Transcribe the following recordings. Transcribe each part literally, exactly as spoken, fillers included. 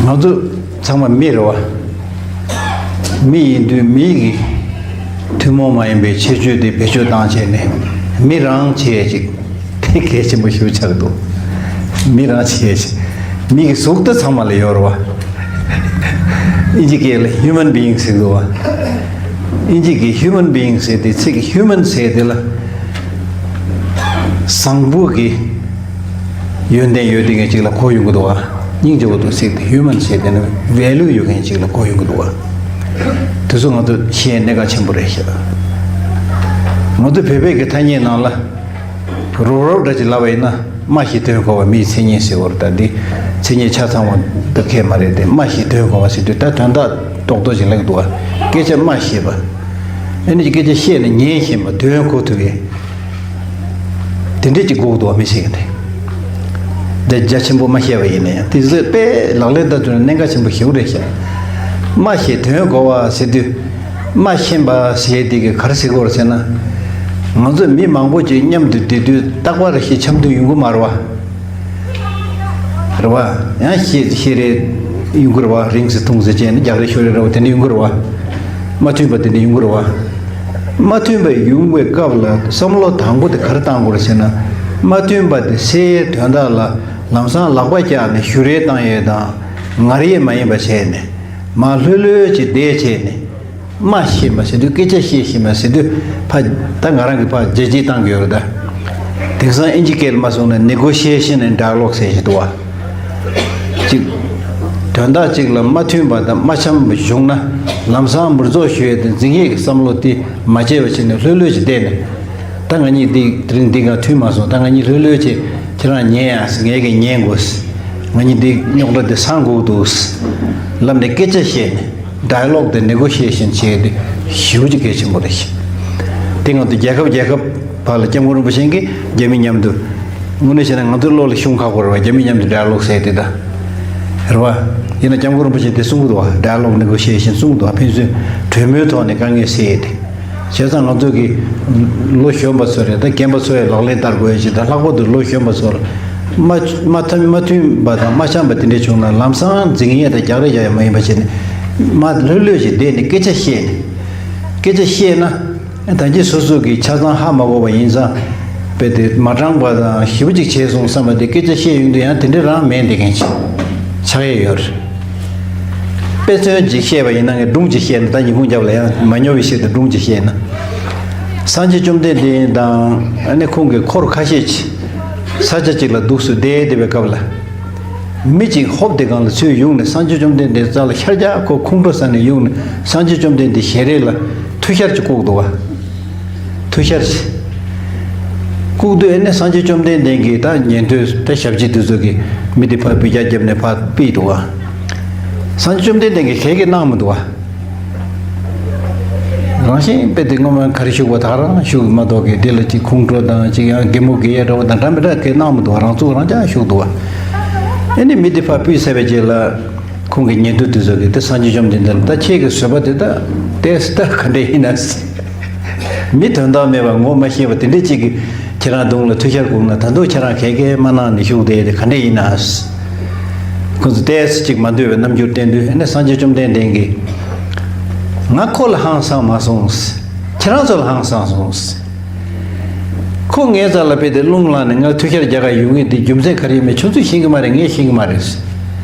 ང་ཚོ་ཚང་མ་མི་རེད་བ། མི་ཡིན་དུས་མི་གི་ཐུན་མོང་མ་ཡིན་པའི་ཁྱད་ཆོས་དེ་བེད་སྤྱོད་བཏང་བྱས་ནས་མི་རང་བྱས་ཅིག་དེ་གལ་ཆེན་པོ་ཞིག་ཆགས་འདུག་མི་རང་བྱས་ཅིག་མི་གི་གཟུགས་དེ་ཚང་མ་ལ་ཡོད་རེད་བ། ཨིན་ཇི་སྐད་ལ་human being ཟེར་འདུག་བ། ཨིན་ཇི་གི་human being ཟེར་དེ་ཚིག་human ཟེར་དེ་ལ་བཟང་པོ་གི་ཡོན་ཏན་ཡོད་དེ་ངས་ཅིག་ལ་གོ་ཡོང་གི་འདུག་བ། སྙིང་རྗེ་བོ་འདུག་ཟེར་དེ་human ཟེར་དེ་ནི་value ཡོད་མཁན་ཅིག་ལ་གོ་ཡོང་གི་འདུག་བ། དེ་ཚོ་ང་ཚོ་ཤེས་ཡ་གནད་འགག་ཆེན་པོ་རེད་ཤག་ང་ཚོ་བོད་པའི་གི་ཐ་སྙད་ནང་ལ་རོབ་རོབ་འདྲ་ཅིག་ལབ་པ་ཡིན་ན་སྨྲ་ཤེས་དོན་གོ་བ་མིའི་མཚན་ཉིད་ཟེར་བ་རེད། ད་འདི་མཚན་ཉིད་ཆ་ཚང་བ་འདི་གས་མ་རེད་དེ། སྨྲ་ཤེས་དོན་གོ་བ་ཟེར་དུས་ད་དོན་དག་རྡོག་རྡོག་ཅིག་ལབ་འདུག་བ། སྐད་ཆ་སྨྲ་ཤེས་པ། ཨ་ནི་སྐད་ཆ་བཤད་ནས་ཉན་ཤེས་པ། དོན་གོ་ཐུབ་ཡས། དེ་འདྲས་ཅིག་དགོས་འདུག་བ། མི་ཞིག་གི་དེ། འདི་རྒྱ་ཆེན་པོ་མ་བཤད་པ་ཡིན་ན་ཡང་དེ་ཚོས་དཔེ་ལག་ལེན་བསྟར་ཐུབ་ན་གནད་འགག་ཆེན་པོ་ཞིག་རེད་ཤག་སྨྲ་ཤེས་དོན་གོ་བ་ཟེར་དུས། སྨྲ་ཤེས་པ་ཟེར་དེ་གི་ག་རེ་ཟེར་དགོས་རེད་ཟེར་ན། ང་ཚོ་མི་མང་པོ་ཅིག་མཉམ་དུ་བསྡད་དུས་རྟག་པར་ཞིག་འཆམ་མཐུན་ཡོང་གི་མ་རེད་བ། རེད་བ། ཡང་ཤེས་ཤེས་རེ་ཡོང་གི་རེད་བ། རིང་ཙམ་ཐུང་ཙམ་བྱས་ནས་རྒྱག་རེས་ཤོར་རེ་རེད་བ། དེ་འདྲ་ཡོང་གི་རེད་བ། མ་མཐུན་པ་དེ་འདྲ་ཡོང་གི་རེད་བ། མ་མཐུན་པ་ཡོང་བའི་སྐབས་ལ་བསམ་བློ་དང་པོ་དེ་ག་རེ་བཏང་དགོས་རེད་ཟེར་ན། མ་མཐུན་པ་དེ་སེལ་ཡའི་དོན་དག་ལ་ལམ་སང་ལག་པ་བཀྱག་ནས་ཞུ་རེ་བཏང་ཡས་དང་ངར་ཡས་མ་ཡིན་པ་བྱས་ནས་མར་ལྷོད་ལྷོད་ཅིག་བསྡད་བྱས་ནས། སྨྲ་ཤེས་པ་ཟེར་དུས་སྐད་ཆ་བཤད་ཤེས་པ་ཟེར་དུས་ཕ། ད་ང་རང་གིས་ཕ་རྒྱ་སྐྱེད་བཏང་གི་ཡོད་རེད་ད། དེང་སང་ཨིན་ཇི་སྐད་ལ་མ་སོང་ན་negotiation and dialogue ཟེར་ཞིག་འདུག་བ། གཅིག་དོན་དག་གཅིག་ལ་མ་མཐུན་པ་དང་མ་འཆམ་པ་བྱུང་ན་ལམ་སང་མུར་རྫོགས་ཞུ་ཡས་དང་འཛིང་ཡས་ཀྱི་བསམ་བློ་དེ་མ་བྱས་པ་བྱས་ནས་ལྷོད་ལྷོད་ཅིག་བསྡད་ནས། ད་ང་གཉིས་འདི་དེ་རིང་འདི་ག་མཐུན་མ་སོང་། ད་ང་གཉིས་ལྷོད་ལྷོད་བྱས་ཁྱེད་རང་ཉན་ཡ་ཟེར། ངས་ཀྱིས་ཉན་དགོས། ང་གཉིས་འདི་རྙོག་དྲ་འདི་སངས་དགོས་འདུག་ལབ་ནས་སྐད་ཆ་བཤད་ནས་dialogue དང་negotiation བྱས་ཏེ་ཞེ་པོ་ཅིག་གལ་ཆེན་པོ་རེད། དེ་ང་ཚོ་རྒྱལ་ཁབ་རྒྱལ་ཁབ་བར་ལ་སྐྱབས་མགོན་རིན་པོ་ཆེ་གིས་རྒྱ་མི་མཉམ་དུ། དངོས་གནས་བྱས་ན་ང་ཚོའི་བློ་ལ་ཤོང་ཁག་པོ་རེད་བ། རྒྱ་མི་མཉམ་དུ་dialogue ཟེར་དེ་ད། རེད་བ། ཡིན་ན་སྐྱབས་མགོན་རིན་པོ་ཆེས་དེ་གསུང་གི་འདུག་བ། Dialogue negotiation གསུང་གི་འདུག་བ། ཕན་ཚུན་གྲོས་མོལ་ཐོག་ནས་དཀའ་ངལ་སེལ་ཡས་དེ། བྱས་ཙང་ང་ཚོ་གི་ལོ་གཞོན་པ་ཚོ་རེད། ད་རྒན་པ་ཚོ་ཡང་ལག་ལེན་བསྟར་དགོས་ཡ་ཅིག་དང་། ལྷག་པར་དུ་ལོ་གཞོན་པ་ཚོ་ལ་མ་མ་མཐུན་མ་མཐུན་པ་དང་མ་འཆམ་པ་དེ་འདྲ་བྱུང་ན་ལམ་སང་འཛིང་ཡས་དང་རྒྱག་རེས་རྒྱག་ཡ་མ་ཡིན་པ་བྱས་ནས། མ་ལྷོད་ལྷོད་ཅིག་བསྡད་ནས་སྐད་ཆ་བཤད་ནས། སྐད་ཆ་བཤད་ན་ད་གིན་སོ་སོ་གི་ཆ་ཚང་ཧ་མ་གོ་བ་ཡིན་ཙང་། དཔེ་དེ་མ་དྲང་པ་དང་ཞེ་པོ་ཅིག་བྱས་སོང་བསམ་པ་དེ། སྐད་ཆ་བཤད་ཡོང་དུས་ཡང་དེ་འདྲ་རང་མིན་དེ་གན་ཆགས་ཡས་ཡོད་རེད། དཔེ་མཚོན་ཅིག་བཤད་པ་ཡིན་ན། ངས་སྒྲུང་ཅིག་བཤད་ན། ད་ཉིན་གུང་རྒྱབ་ལ་ཡང་མ་ཉོ་བའི་ཆེད་དུ་སྒྲུང་ཅིག་བཤད་ན། སངས་རྒྱས་བཅོམ་ལྡན་འདས་དང་ཨ་ནི་ཁོང་གི་འཁོར་ཁ་ཤས་ཅིག་ས་ཆ་ཅིག་ལ་འདུག་སེ་བསྡད་བསྡད་པའི་སྐབས་ལ། མི་གཅིག་ཧོབ་དེ་སྒང་ལ་ཚུར་ཡོང་ནས་སངས་རྒྱས་བཅོམ་ལྡན་འདས་རྩ་ལ་ཤར་རྒྱག་ཁོ་ཁོང་ཁྲོ་ཟ་ནས་ཡོང་ནས་སངས་རྒྱས་བཅོམ་ལྡན་འདས་ཞལ་རས་ལ་ཐུགས་ཤར་ཅིག་བཀུག་འདུག་བ། ཐུགས་ཤར་ཅིག་བཀུག་དུས་ཨ་ནི་སངས་རྒྱས་བཅོམ་ལྡན་འདས་ཀྱིས་ད་ཉན་ཐོས་ད་ཞབས་ཕྱི་དེ་ཚོ་གིས་མི་དེ་ཕར་འབུད་རྒྱག་བརྒྱབ་ནས་ཕར་ཕུད་འདུག་བ། སངས་རྒྱས་བཅོམ་ལྡན་འདས་ཀྱིས་ག་གེ་གནང་མི་འདུག་བ། རང་བཞིན་དཔེ་དེ་སྔོན་མ་ག་རེ་བཞུགས་པ་དག་རང་བཞུགས་མ་གཏོགས་ཀྱི་དེ་ལ་ཅིག་ཁོང་ཁྲོ་དང་ཅིག་ཡང་གད་མོ་བགད་ཡས་འདྲ་བོ་དང་འདྲ་མི་འདྲ་གེ་གནང་མི་འདུག་བ། རང་ཚུགས་རང་ཅག་བཞུགས་འདུག་བ། ཨ་ནི་མི་དེ་ཕར་ཕུད་ཚར་བའི་རྗེས་ལ་ཁོང་གི་ཉན་ཐོས་དེ་ཚོ་གིས་དེ་སངས་རྒྱས་བཅོམ་ལྡན་འདས་ལ། ད་ཁྱེད་ཀྱི་བཟོད་པ་དེ་ད་ཏོག་ཙམ་ད་ག་འདྲ་ཡིན་ན། མི་དོན་དག་མེད་པ་ངོ་མ་ཤེས་པ་དེ་འདྲ་ཅིག་གིས་ཁྱེད་རང་གདོང་ལ་ཐུགས་ཤར་བཀུག་ན་ད་དུང་ཁྱེད་རང་ག་གེ་མ་གནང་ནས་བཞུགས་བསྡད་དེ་ག་འདྲ་ཡིན་ན། ཁོ་ཚོ་ཏོག་ཙམ་ཅིག་མ་འདོད་པའི་རྣམ་འགྱུར་བསྟན་དུས། ཨ་ནི་སངས་རྒྱས་བཅོམ་ལྡན་འདས་ཀྱིས། ང་ཁོ་ལ་ཧང་སངས་མ་སོང་། ཁྱེད་རང་ཚོ་ལ་ཧང་སངས་སོང་། ཁོ་ངའི་རྩ་ལ་ཕེབས་ཏེ་རླུང་ལངས་ནས་ང་ལ་ཐུགས་ཤར་རྒྱག་ག་ཡོང་མཁན་དེ་རྒྱུ་མཚན་ག་རེ་ཡིན་མིན་ཁྱོད་ཚོས་ཤེས་ཀྱི་མ་རེད། ངས་ཤེས་ཀྱི་མ་རེད།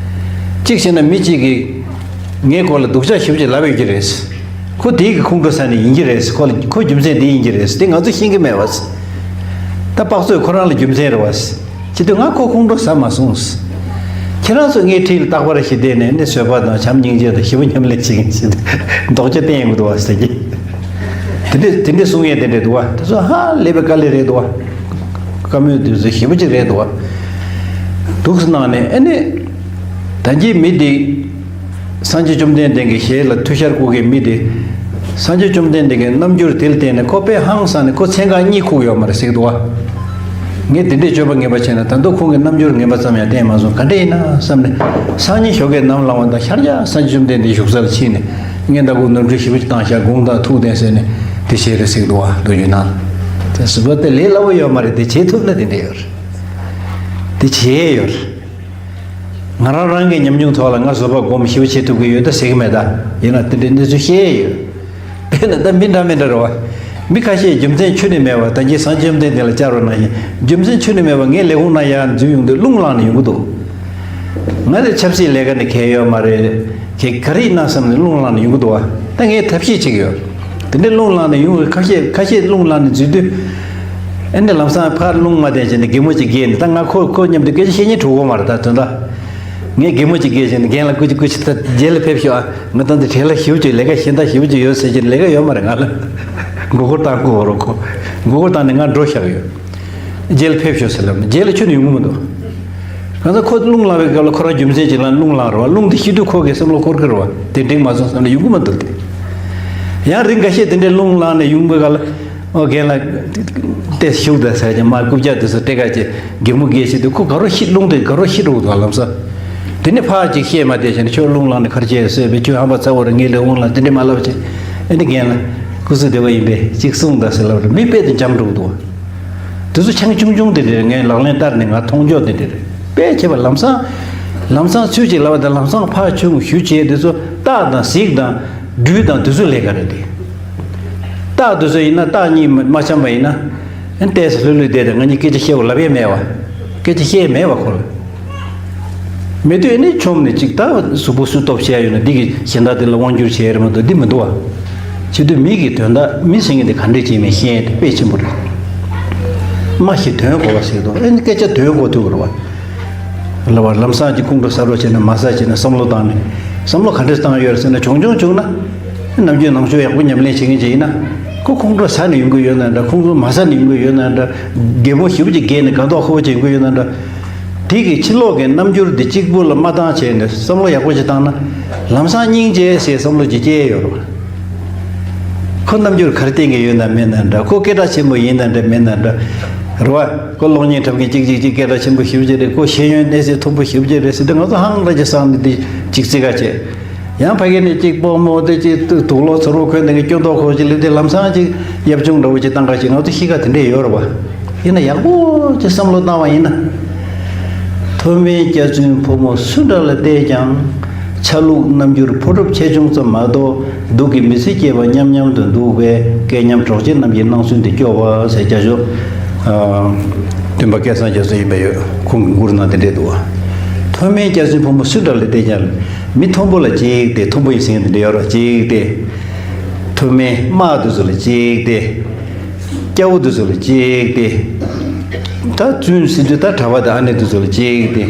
གཅིག་བྱས་ན་མི་གཅིག་གིས་ངའི་སྐོར་ལ་སྡུག་ཅག་ཞེ་པོ་ཅིག་ལབ་ཡོད་ཀྱི་རེད། ཁོ་དེའི་གི་ཁོང་ཁྲོ་ཟ་ནས་ཡིན་གྱི་རེད། ཁོ་ལ་ཁོ་རྒྱུ་མཚན་དེ་ཡིན་གྱི་རེད། དེ་ང་ཚོས་ཤེས་ཀྱི་མེད་པ། ད་དཔག་ཚོད་ཁོ་རང་ལ་རྒྱུ་མཚན་རེད་པ། བྱེད་དུས་ང་ཁོ་ཁོང་ཁྲོ་ཟ་མ་སོང་། ཁྱེད་རང་ཚོ་ངའི་འཁྲིས་ལ་རྟག་པར་ཞིག་བསྡད་ནས་ནི་བཟོད་པ་དང་བྱམས་སྙིང་རྗེ་དང་ཞི་བ་མཉམ་ལས་བྱེད་མཁན་ཞིག་རྡོག་རྩ་བསྟན་ཡོང་གི་འདུག་བ་ཟེར་གྱི། དེ་འདྲས་དེ་འདྲས་གསུང་ཡས་དེ་འདྲས་འདུག་བ། དེ་ཚོ་ཧ་ལས་པའི་དཀའ་ལས་རེད་འདུག་བ། བཀའ་མོལ་དེ་ཚོ་ཞེ་པོ་ཅིག་རེད་འདུག་བ། འདུག་སེ་གནང་ནས་ཨ་ནི། ད་གིན་མི་དེ། སངས་རྒྱས་བཅོམ་ལྡན་འདས་ཀྱི་ཞལ་ལ་ཐུགས་ཤར་བཀུག་མཁན་མི་དེ། སངས་རྒྱས་བཅོམ་ལྡན་འདས་ཀྱི་རྣམ་འགྱུར་དེ་ལ་བརྟེན་ནས་ཁོ་དཔེ་ཧང་སངས་ནས་ཁོ་མཚན་གང་གཉིད་ཁུག་ཡོད་མ་རེད་ཟེར་གྱི་འདུག་བ། ངས་དེ་འདྲའི་སྤྱོད་པ་ངན་པ་བྱས་ན་ད་དུང་ཁོང་གི་རྣམ་འགྱུར་ངན་པ་ཙམ་ཡང་བསྟན་མ་སོང་། ག་འདྲ་ཡིན་ན་བསམ་ནས་སང་ཉིན་ཞོགས་ཀས་ནམ་ལངས་པ་དང་ཤར་རྒྱག་སངས་རྒྱས་བཅོམ་ལྡན་འདས་བཞུགས་ས་ལ་ཕྱིན་ནས་སྔོན་ད་གུ་ནོར་འཁྲུལ་ཞེ་པོ་ཅིག་བཏང་ཤག་དགོངས་དག་ཐུགས་བདེན་ཟེར་ནས་དེ་བྱས་རེད་ཟེར་གྱི་འདུག་བ། མདོ་རྒྱུད་ནང་ལ། དེ་སྲིད་པ་དེ་ལས་སླ་པོ་ཡོད་མ་རེད། དེ་བྱེད་ཐུབ་ན་དེ་འདྲ་ཡོད་རེད། དེ་བྱེད་ཡས་ཡོད་རེད། ང་རང་རང་གི་ཉམས་མྱོང་ཐོག་ལ་ང་བཟོད་པ་སྒོམ་ཞིབ་བྱེད་ཐུབ་ཀྱི་ཡོད་ད་ཟེར་གྱི་མེད་ད། ཡིན་ན་དེ་འདྲའི་གནས་ཚུལ་བཤད་ཡོད། དཔེར་ན་ད་མི་འདྲ་མི་འདྲ་རེད་བ། མི་ཁ་ཤས་རྒྱུ་མཚན་ཁྱོན་ནས་མེད་པ་ད་གིན་སངས་རྒྱས་བཅོམ་ལྡན་འདས་ལ་བཅར་རོགས་གནང་ཡིན། རྒྱུ་མཚན་ཁྱོན་ནས་མེད་པ་ངའི་ལས་ཁུངས་ནང་ཡར་འཛུལ་ཡོང་དུས་རླུང་ལངས་ནས་ཡོང་གི་འདུག་ང་ལ་ཆབ་སྲིད་ལས་ཀ་ནི་གལ་ཡོད་མ་རེད། གལ་ག་རེ་ཡིན་ན་བསམ་ནས་རླུང་ལངས་ནས་ཡོང་གི་འདུག་བ། ད་ངས་ཐབས་ཤེས་བྱེད་ཀྱི་ཡོད། དེ་འདྲའི་རླུང་ལངས་ནས་ཡོང་བའི་ཁ་ཤས་ཁ་ཤས་རླུང་ལངས་ནས་འཛུལ་དུས། ཨེ་འདྲ་ལམ་སང་ཕར་རླུང་མ་བསྡད་བྱས་ནས་གད་མོ་ཅིག་བགད་ནས་ད་ང་ཁོ་ཁོ་མཉམ་དུ་སྐད་ཆ་བཤད་སྙིང་བྲོ་གོ་མ་རེད་ད་དོན་དག་ངས་གད་མོ་ཅིག་བགད་བྱས་ནས་རྒན་ལགས་སྐུ་མཁྱེན་སྐུ་མཁྱེན་ད་རྗེས་ལ་ཕེབས་ཤོག་ཨ། ང་ད་འདི་བྲེལ་ལ་ཞེ་པོ་ཅིག་ལས་ཀ་གཞན་དག་ཞེ་པོ་ཅིག་ཡོད་ཟེར་གྱི་ལས་ཀ་ཡོད་མ་རེད། ང་ལ་མགོ་སྐོར་བཏང་དགོས་རོགས་ཁོ། མགོ་སྐོར་བཏང་ནས་ང་འགྲོ་བཞག་ཡོད། རྗེས་ལ་ཕེབས་ཤོག་ཟེར་ལབ་ནས་རྗེས་ལ་ཁྱོན་ནས་ཡོང་གི་མི་འདུག་གང་ཟག་ཁོ་རླུང་ལངས་པའི་སྐབས་ལ་ཁོ་རང་རྒྱུ་མཚན་ཅིག་ལ་རླུང་ལངས་རེད་བ། རླུང་དེ་ཤི་དུས་ཁོ་གི་བསམ་བློ་འཁོར་གི་རེད་བ། དེ་འགྲིག་མ་སོང་བསམ་ནས་ཡོང་གི་མི་འདུག་སྟེ། ཡང་རིང་འགའ་ཤས་དེ་འདྲའི་རླུང་ལངས་ནས་ཡོང་པའི་སྐབས་ལ། ཨོ་རྒན་ལགས། ཏེ་ཤུགས་དང་ཟེར་གྱི་མ་རྐུབ་བཀྱག་དེ་ཚོ་སྟེ་ག་ཅེ་གད་མོ་བགད་བྱེད་དུས་ཁོ་དགའ་རོགས་ཤི་རླུང་དེ་དགའ་རོགས་ཤི་འགྲོ་གི་འདུག་ལམ་སང་། དེ་ནས་ཕར་ཅིག་བཤད་མ་བསྡད་བྱས་ནས་ཁྱོད་རླུང་ལངས་ནས་ག་རེ་བྱས་ཟེར་བས་ཁྱོད་ཧམ་པ་ཚ་བོ་རེད། ངའི་ལས་དབང་ལ་དེ་འདྲས་མ་ལབ་བྱས། ཨེ་ནི་རྒན་ལགས། སྐུ་གཟུགས་བདེ་པོ་ཡིན་པས་ཅིག་གསུངས་དང་ཟེར་ལབ་རེད། མི་དཔེ་དེ་འཇམ་འགྲོ་གི་འདུག་དེ་ཚོ་ཆང་ཆུང་ཆུང་དེ་རེད། ངས་ལག་ལེན་བསྟར་ནས་ང་མཐོང་ཕྱོགས་དེ་འདྲ་རེད། དཔེ་བྱས་པ་ལམ་སང་། ལམ་སང་ཚུལ་གཅིག་ལབ་པ་དང་ལམ་སང་ཕར་ཆུང་ཞུ་བྱས་དེ་ཚོ་རྟགས་དང་གཟིགས་དང་སྦྲུལ་དང་དེ་ཚོ་ལས་ཀ་རེད་དེ། རྟགས་དེ་ཚོ་ཡིན་ན་རྟགས་གཉིས་མ་མ་འཆམ་པ་ཡིན་ན། ཨན་ཏེས་ལྷོད་ལྷོད་བསྡད་དེ་ང་གཉིས་སྐད་ཆ་བཤད་པ་ལབ་ཡས་མེད་བ། སྐད་ཆ་བཤད་ཡས་མེད་བ་ཁོ་ལ། མེད་དུས་ཨ་ནི་ཆོམ་ནས་ཅིག་ད་གཟུགས་པོ་སུ་སྟོབས་ཆེ་ཡ་ཡོད་ན་འདི་གི་གཞན་དག་དེ་ལ་དབང་བསྒྱུར་བྱེད་ཡ་རེད་མ་གཏོགས་འདི་མི་འདུག་བ། བྱེད་དུས་མི་གི་དོན་དག་མི་ཟེར་མཁན་དེ་ག་འདྲས་བྱེད་མིན་ཤེས་ཡ་དེ་དཔེ་ཆེན་པོ་རེད། སྨྲ་ཤེས་དོན་གོ་བ་ཟེར་དུས་ཨ་ནི་སྐད་ཆ་དོན་གོ་ཐུབ་དགོས་རེད་བ། ལབ་པ་ལམ་སང་གི་ཁོང་ཁྲོ་ཟ་རོགས་བྱས་ན་མ་ཟ་བྱས་ན་བསམ་བློ་བཏང་ནས་བསམ་བློ་ག་འདྲས་བཏང་ཡོད་རེད་ཟེར་ན་བྱུང་བྱུང་བྱུང་ན། ནམ་རྒྱུན་ནང་ཆོས་ཡག་པོ་ཉམས་ལེན་བྱེད་མཁན་ཅིག་ཡིན་ན། ཁོ་ཁོང་ཁྲོ་ཟ་ནས་ཡོང་གི་ཡོད་ན་འདྲ། ཁོང་ཁྲོ་མ་ཟ་ནས་ཡོང་གི་ཡོད་ན་འདྲ། གད་མོ་ཞེ་པོ་ཅིག་བགད་ནས་དགའ་མདོག་ཁ་པོ་ཅིག་ཡོང་གི་ཡོད་ན་འདྲ། དེ་གི་ཕྱི་ལོགས་ཀྱི་རྣམ་འགྱུར་འདི་གཅིག་པུ་ལ་མ་བཏང་བྱས་ནས་བསམ་བློ་ཡག་པོ་ཅིག་བཏང་ན། ལམ་སང་སྙིང་རྗེ་ཞེས་བསམ་བློ་ཅིག་སྐྱེ་ཡོད་རེད། ཁོ་རྣམ་འགྱུར་ག་རེ་བསྟན་གྱི་ཡོད་ན་མེད་ན་འདྲ། ཁོ་སྐད་གྲགས་ཆེན་པོ་ཡིན་ན་འདྲ་མེད་ན་འདྲ། རེད་བ། ཁོ་གློག་བརྙན་འཁྲབ་མཁན་གཅིག་གཅིག་གཅིག་སྐད་གྲགས་ཆེན་པོ་ཞེ་པོ་ཅིག་རེད། ཁོ་ཤེས་ཡོན་གནས་ཚད་མཐོན་པོ་ཞེ་པོ་ཅིག་རེད་ཟེར་དུས་ང་ཚོ་ཧང་ར་ཅིག་སངས་ནས་འདི་ཅིག་བརྩི་ག་བྱེད། ཡང་ཕ་གི་ནས་གཅིག་དཔོན་མོ་དེ་གཅིག་དུག་ལོག་ཚུར་རོ་འཁོན་དེ་གི་སྐྱོན་ཏོག་ཁོག་ཅིག་ལས་དེ་ལམ་སང་ཅིག་ཡབ་ཆུང་འདྲ་བོ་ཅིག་བཏང་ག་ཅིག་ང་ཚོ་གཤིས་ཀ་དེ་འདྲས་ཡོད་རེད་བ། ཡིན་ན་ཡག་པོ་ཅིག་བསམ་བློ་བཏང་བ་ཡིན་ན། མཐོ་དམན་སྐྱག་རྫུན་ཕོ་མོ་སུ་འདྲ་ལ་བལྟས་ཀྱང་། ཆ་ལུགས་རྣམ་འགྱུར་ཕོ་གྲུབ་ཆེ་ཆུང་ཙམ་མ་གཏོགས་སྡུག་གི་མི་ཚེ་སྐྱེལ་བ་མཉམ་མཉམ་དུ་འདུག་པས་སྐལ་མཉམ་གྲོགས་མཆེད་རྣམས་ཀྱི་སྣང་ཚུལ་འདི་སྐྱོ་བ་ཟེར་སྐྱ་ཞོག་སྟོན་པ་སྐལ་བཟང་རྒྱ་མཚོ་ཡིན་པ་ཡོད། ཁོང་གི་མགུར་ནང་དེ་འདྲས་འདུག་བ། མཐོ་དམན་སྐྱག་རྫུན་ཕོ་མོ་སུ་འདྲ་ལ་བལྟས་ཀྱང་། མི་མཐོན་པོ་ལ་གཅིག་སྟེ། མཐོན་པོ་ཡིན་ཟེར་མཁན་དེ་འདྲ་ཡོད་རེད། གཅིག་སྟེ། མཐོ་དམན་དམག་དེ་ཚོ་ལ་གཅིག་སྟེ། སྐྱ་བོ་དེ་ཚོ་ལ་གཅིག་སྟེ། ད་བཙུན་ཟེར་དུས་ད་གྲྭ་པ་དང་ཨ་ནེ་དེ་ཚོ་ལ་གཅིག་སྟེ།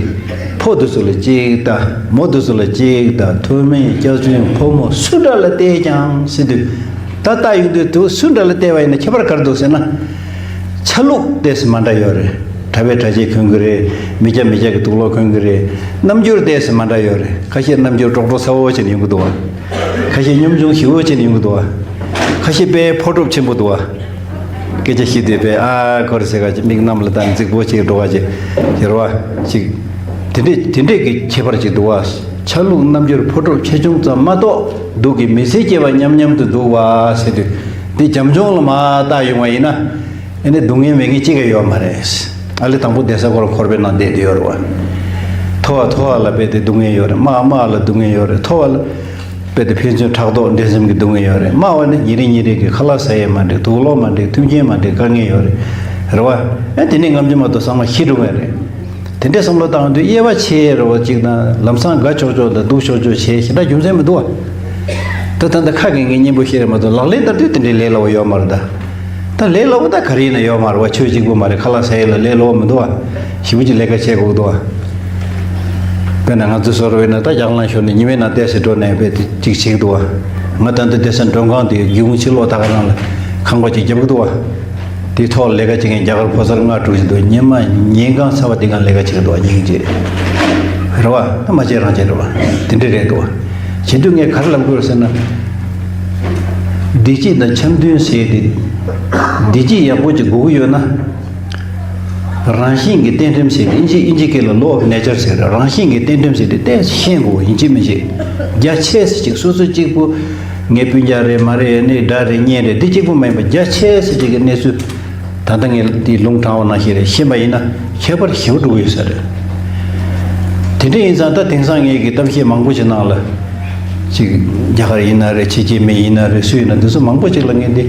ཕོ་དེ་ཚོ་ལ་གཅིག་ད། མོ་དེ་ཚོ་ལ་གཅིག་ད། མཐོ་དམན་སྐྱག་རྫུན་ཕོ་མོ་སུ་འདྲ་ལ་བལྟས་ཀྱང་ཟེར་དུས། ད་ལྟ་ཡོང་དུས་དུ་སུ་འདྲ་ལ་བལྟས་པ་ཡིན་ན་ཁྱད་པར་ག་རེ་འདུག་ཟེར་ན། ཆ་ལུགས་ཏོག་ཙམ་མ་འདྲ་ཡོད་རེད། གྲྭ་པས་གྲྭ་ཆས་གོན་གི་རེད། མི་སྐྱ་མི་སྐྱ་གི་དུག་ལོག་གོན་གི་རེད། རྣམ་འགྱུར་ཏོག་ཙམ་མ་འདྲ་ཡོད་རེད། ཁ་ཤས་རྣམ་འགྱུར་ཀྲོག་ཀྲོ་ཚ་བོ་བྱས་ནས་ཡོང་གི་འདུག་བ། ཁ་ཤས་གཉོམ་ཆུང་ཞེ་པོ་བྱས་ནས་ཡོང་གི་འདུག་བ། ཁ་ཤས་དཔེ་ཕོ་གྲུབ་ཆེན་པོ་འདུག་བ། སྐད་ཆ་བཤད་དུས་དཔེ་ཨ་ཁོ་རེ་ཟེར་ག་ཅིག་མིག་གནམ་ལ་བལྟས་ནས་རྫིག་པོ་ཅིག་འགྲོ་ག་ཅིག་ཡོད་རེད་བ། ཅིག་དེ་འདྲས་དེ་འདྲས་ཀྱི་ཁྱད་པར་ཅིག་འདུག་བ། ཆ་ལུགས་རྣམ་འགྱུར་ཕོ་གྲུབ་ཆེ་ཆུང་ཙམ་མ་གཏོགས་སྡུག་གི་མི་ཚེ་སྐྱེལ་བ་མཉམ་མཉམ་དུ་འདུག་བ་ཟེར་དུས། འདི་བྱམས་སྐྱོང་ལ་མར་བལྟས་ཡོང་བ་ཡིན་ན། ཨ་ནི་སྡུག་བསྔལ་མེད་མཁན་གཅིག་ཀྱང་ཡོད་མ་རེད། ཨ་ལས་དང་པོ་བསྡད་ས་ཁོ་རང་འཁོར་བའི་ནང་བསྡད་དུ་ཡོད་རེད་བ། མཐོ་བ་མཐོ་བ་ལ་རྦད་དེ་སྡུག་བསྔལ་ཡོད་རེད། དམའ་བ་དམའ་བ་ལ་སྡུག་བསྔལ་ཡོད་རེད། མཐོ་བ་ལ་རྦད་དེ་ཕན་ཚུན་ཕྲག་དོག་འགྲན་སེམས་ཀྱི་སྡུག་བསྔལ་ཡོད་རེད། དམའ་བ་ནི་ཉིན་རེ་ཉིན་རེ་གི་ཁ་ལག་ཟ་ཡས་མ་འགྲིག་དུག་ལོག་མ་འགྲིག་མཐུན་རྐྱེན་མ་འགྲིག་དཀའ་ངལ་ཡོད་རེད། རེད་བ། ཨ་དེ་ནས་ངམ་ཆུ་མ་གཏོགས་ཚང་མ་ཤི་འགྲོ་ངེས་རེད། དེ་འདྲའི་བསམ་བློ་བཏང་དུས་དབྱེ་བ་ཕྱེ་རེ་བ་གཅིག་དང་ལམ་སང་དགའ་ཆོག་ཆོག་དང་སྡུག་ཆོག་ཆོག་བྱས་ཞེ་དྲག་རྒྱུ་མཚན་མི་འདུག་བ། ད་ད་ལྟ་ཁ་གི་ངའི་སྙན་པོ་བཤད་རེ་མ་གཏོགས་ལག་ལེན་བསྟར་དུས་དེ་འདྲའི་ལས་སླ་བོ་ཡོད་མ་རེད་ད། ད་ལས་སླ་བོ་ད་ག་རེ་ཡིན་ན་ཡོད་མ་རེད་བ། ཆོས་གཅིག་པུ་མ་རེད། ཁ་ལག་ཟ་ཡས་ལ་ལས་སླ་བོ་མི་འདུག་བ། ཞེ་པོ་ཅིག་ལས་ཀ་བྱེད་དགོས་འདུག་བ། དཔེར་ན་ང་ཚོ་བཟོ་འདྲ་བས་ན་ད་རྒྱ་གར་ལ་ཤོར་ནས་ཉི་མའི་ནང་བསྡད་ཟེར་འགྲོ་ནས་དཔེ་དེ་གཅིག་བྱེད་ཀྱི་འདུག་བ། ང་ད་ལྟ་བསྡད་ས་མགྲོན་ཁང་དེ་སྒེའུ་ཁུང་ཕྱི་ལོགས་ད་ག་རང་ལ་ཁང་པ་ཅིག་རྒྱབ་ཀྱི་འདུག་བ། དེའི་ཐོག་ལ་ལས་ཀ་བྱེད་མཁན་རྒྱ་གར་ཕོ་གསར་ལྔ་དྲུག་ཅིག་འདུག་ཉི་མ་ཉིན་གང་ཚ་བ་དེ་གང་ལས་ཀ་བྱེད་ཀྱི་འདུག་བ། སྙིང་རྗེ་རེད་བ། ད་མ་བྱས་རང་བྱས་རེད་བ། དེ་འདྲ་རེད་འདུག་བ། བྱེད་དུས་ངས་ག་རེ་ལབ་དགོས་རེད་ཟེར་ན། བདེ་སྐྱིད་དང་འཆམ་མཐུན་ཟེར་ཏེ། བདེ་སྐྱིད་ཡག་པོ་ཅིག་དགོས་ཀྱི་ཡོད་ན། རང་བཞིན་གྱི་རྟེན་ཁྲིམས་ཟེར་ཏེ་ཨིན་ཇི་ཨིན་ཇི་སྐད་ལ་law of nature ཟེར། རང་བཞིན་གྱི་རྟེན་ཁྲིམས་ཟེར་ཏེ་ཏོག་ཙམ་ཤེས་དགོས། ཡིན་གཅིག་མིན་གཅིག་རྒྱ་ཆེ་ས་ཅིག་སོ་སོ་གཅིག་པུ། ངའི་སྤུན་ཀྱག་རེད་མ་རེད་ནི་དགྲ་རེད་གཉེན་རེད་འདི་གཅིག་པུ་མ་ཡིན་པ་རྒྱ་ཆེ་ས་ཅིག་གི་གནས་ཚུལ། ད་ལྟ་ངས་འདི་ལུང་དྲངས་པ་ནང་བཞིན་རེད། ཤེས་པ་ཡིན་ན་ཁྱད་པར་ཞེ་པོ་འགྲོ་གི་ཡོད་ས་རེད། དེ་འདྲ་ཡིན་ཙང་ད་དེང་སང་ངེད་ཀྱི་གཏམ་བཤད་མང་པོ་ཞིག་ནང་ལ། ཅིག་རྒྱ་གར་ཡིན་ན་རེད། ཕྱི་རྒྱལ་མི་ཡིན་ན་རེད། སུ་ཡིན་ན་འདི་ཚོ་མང་པོ་ཅིག་ལ་ངས་འདི་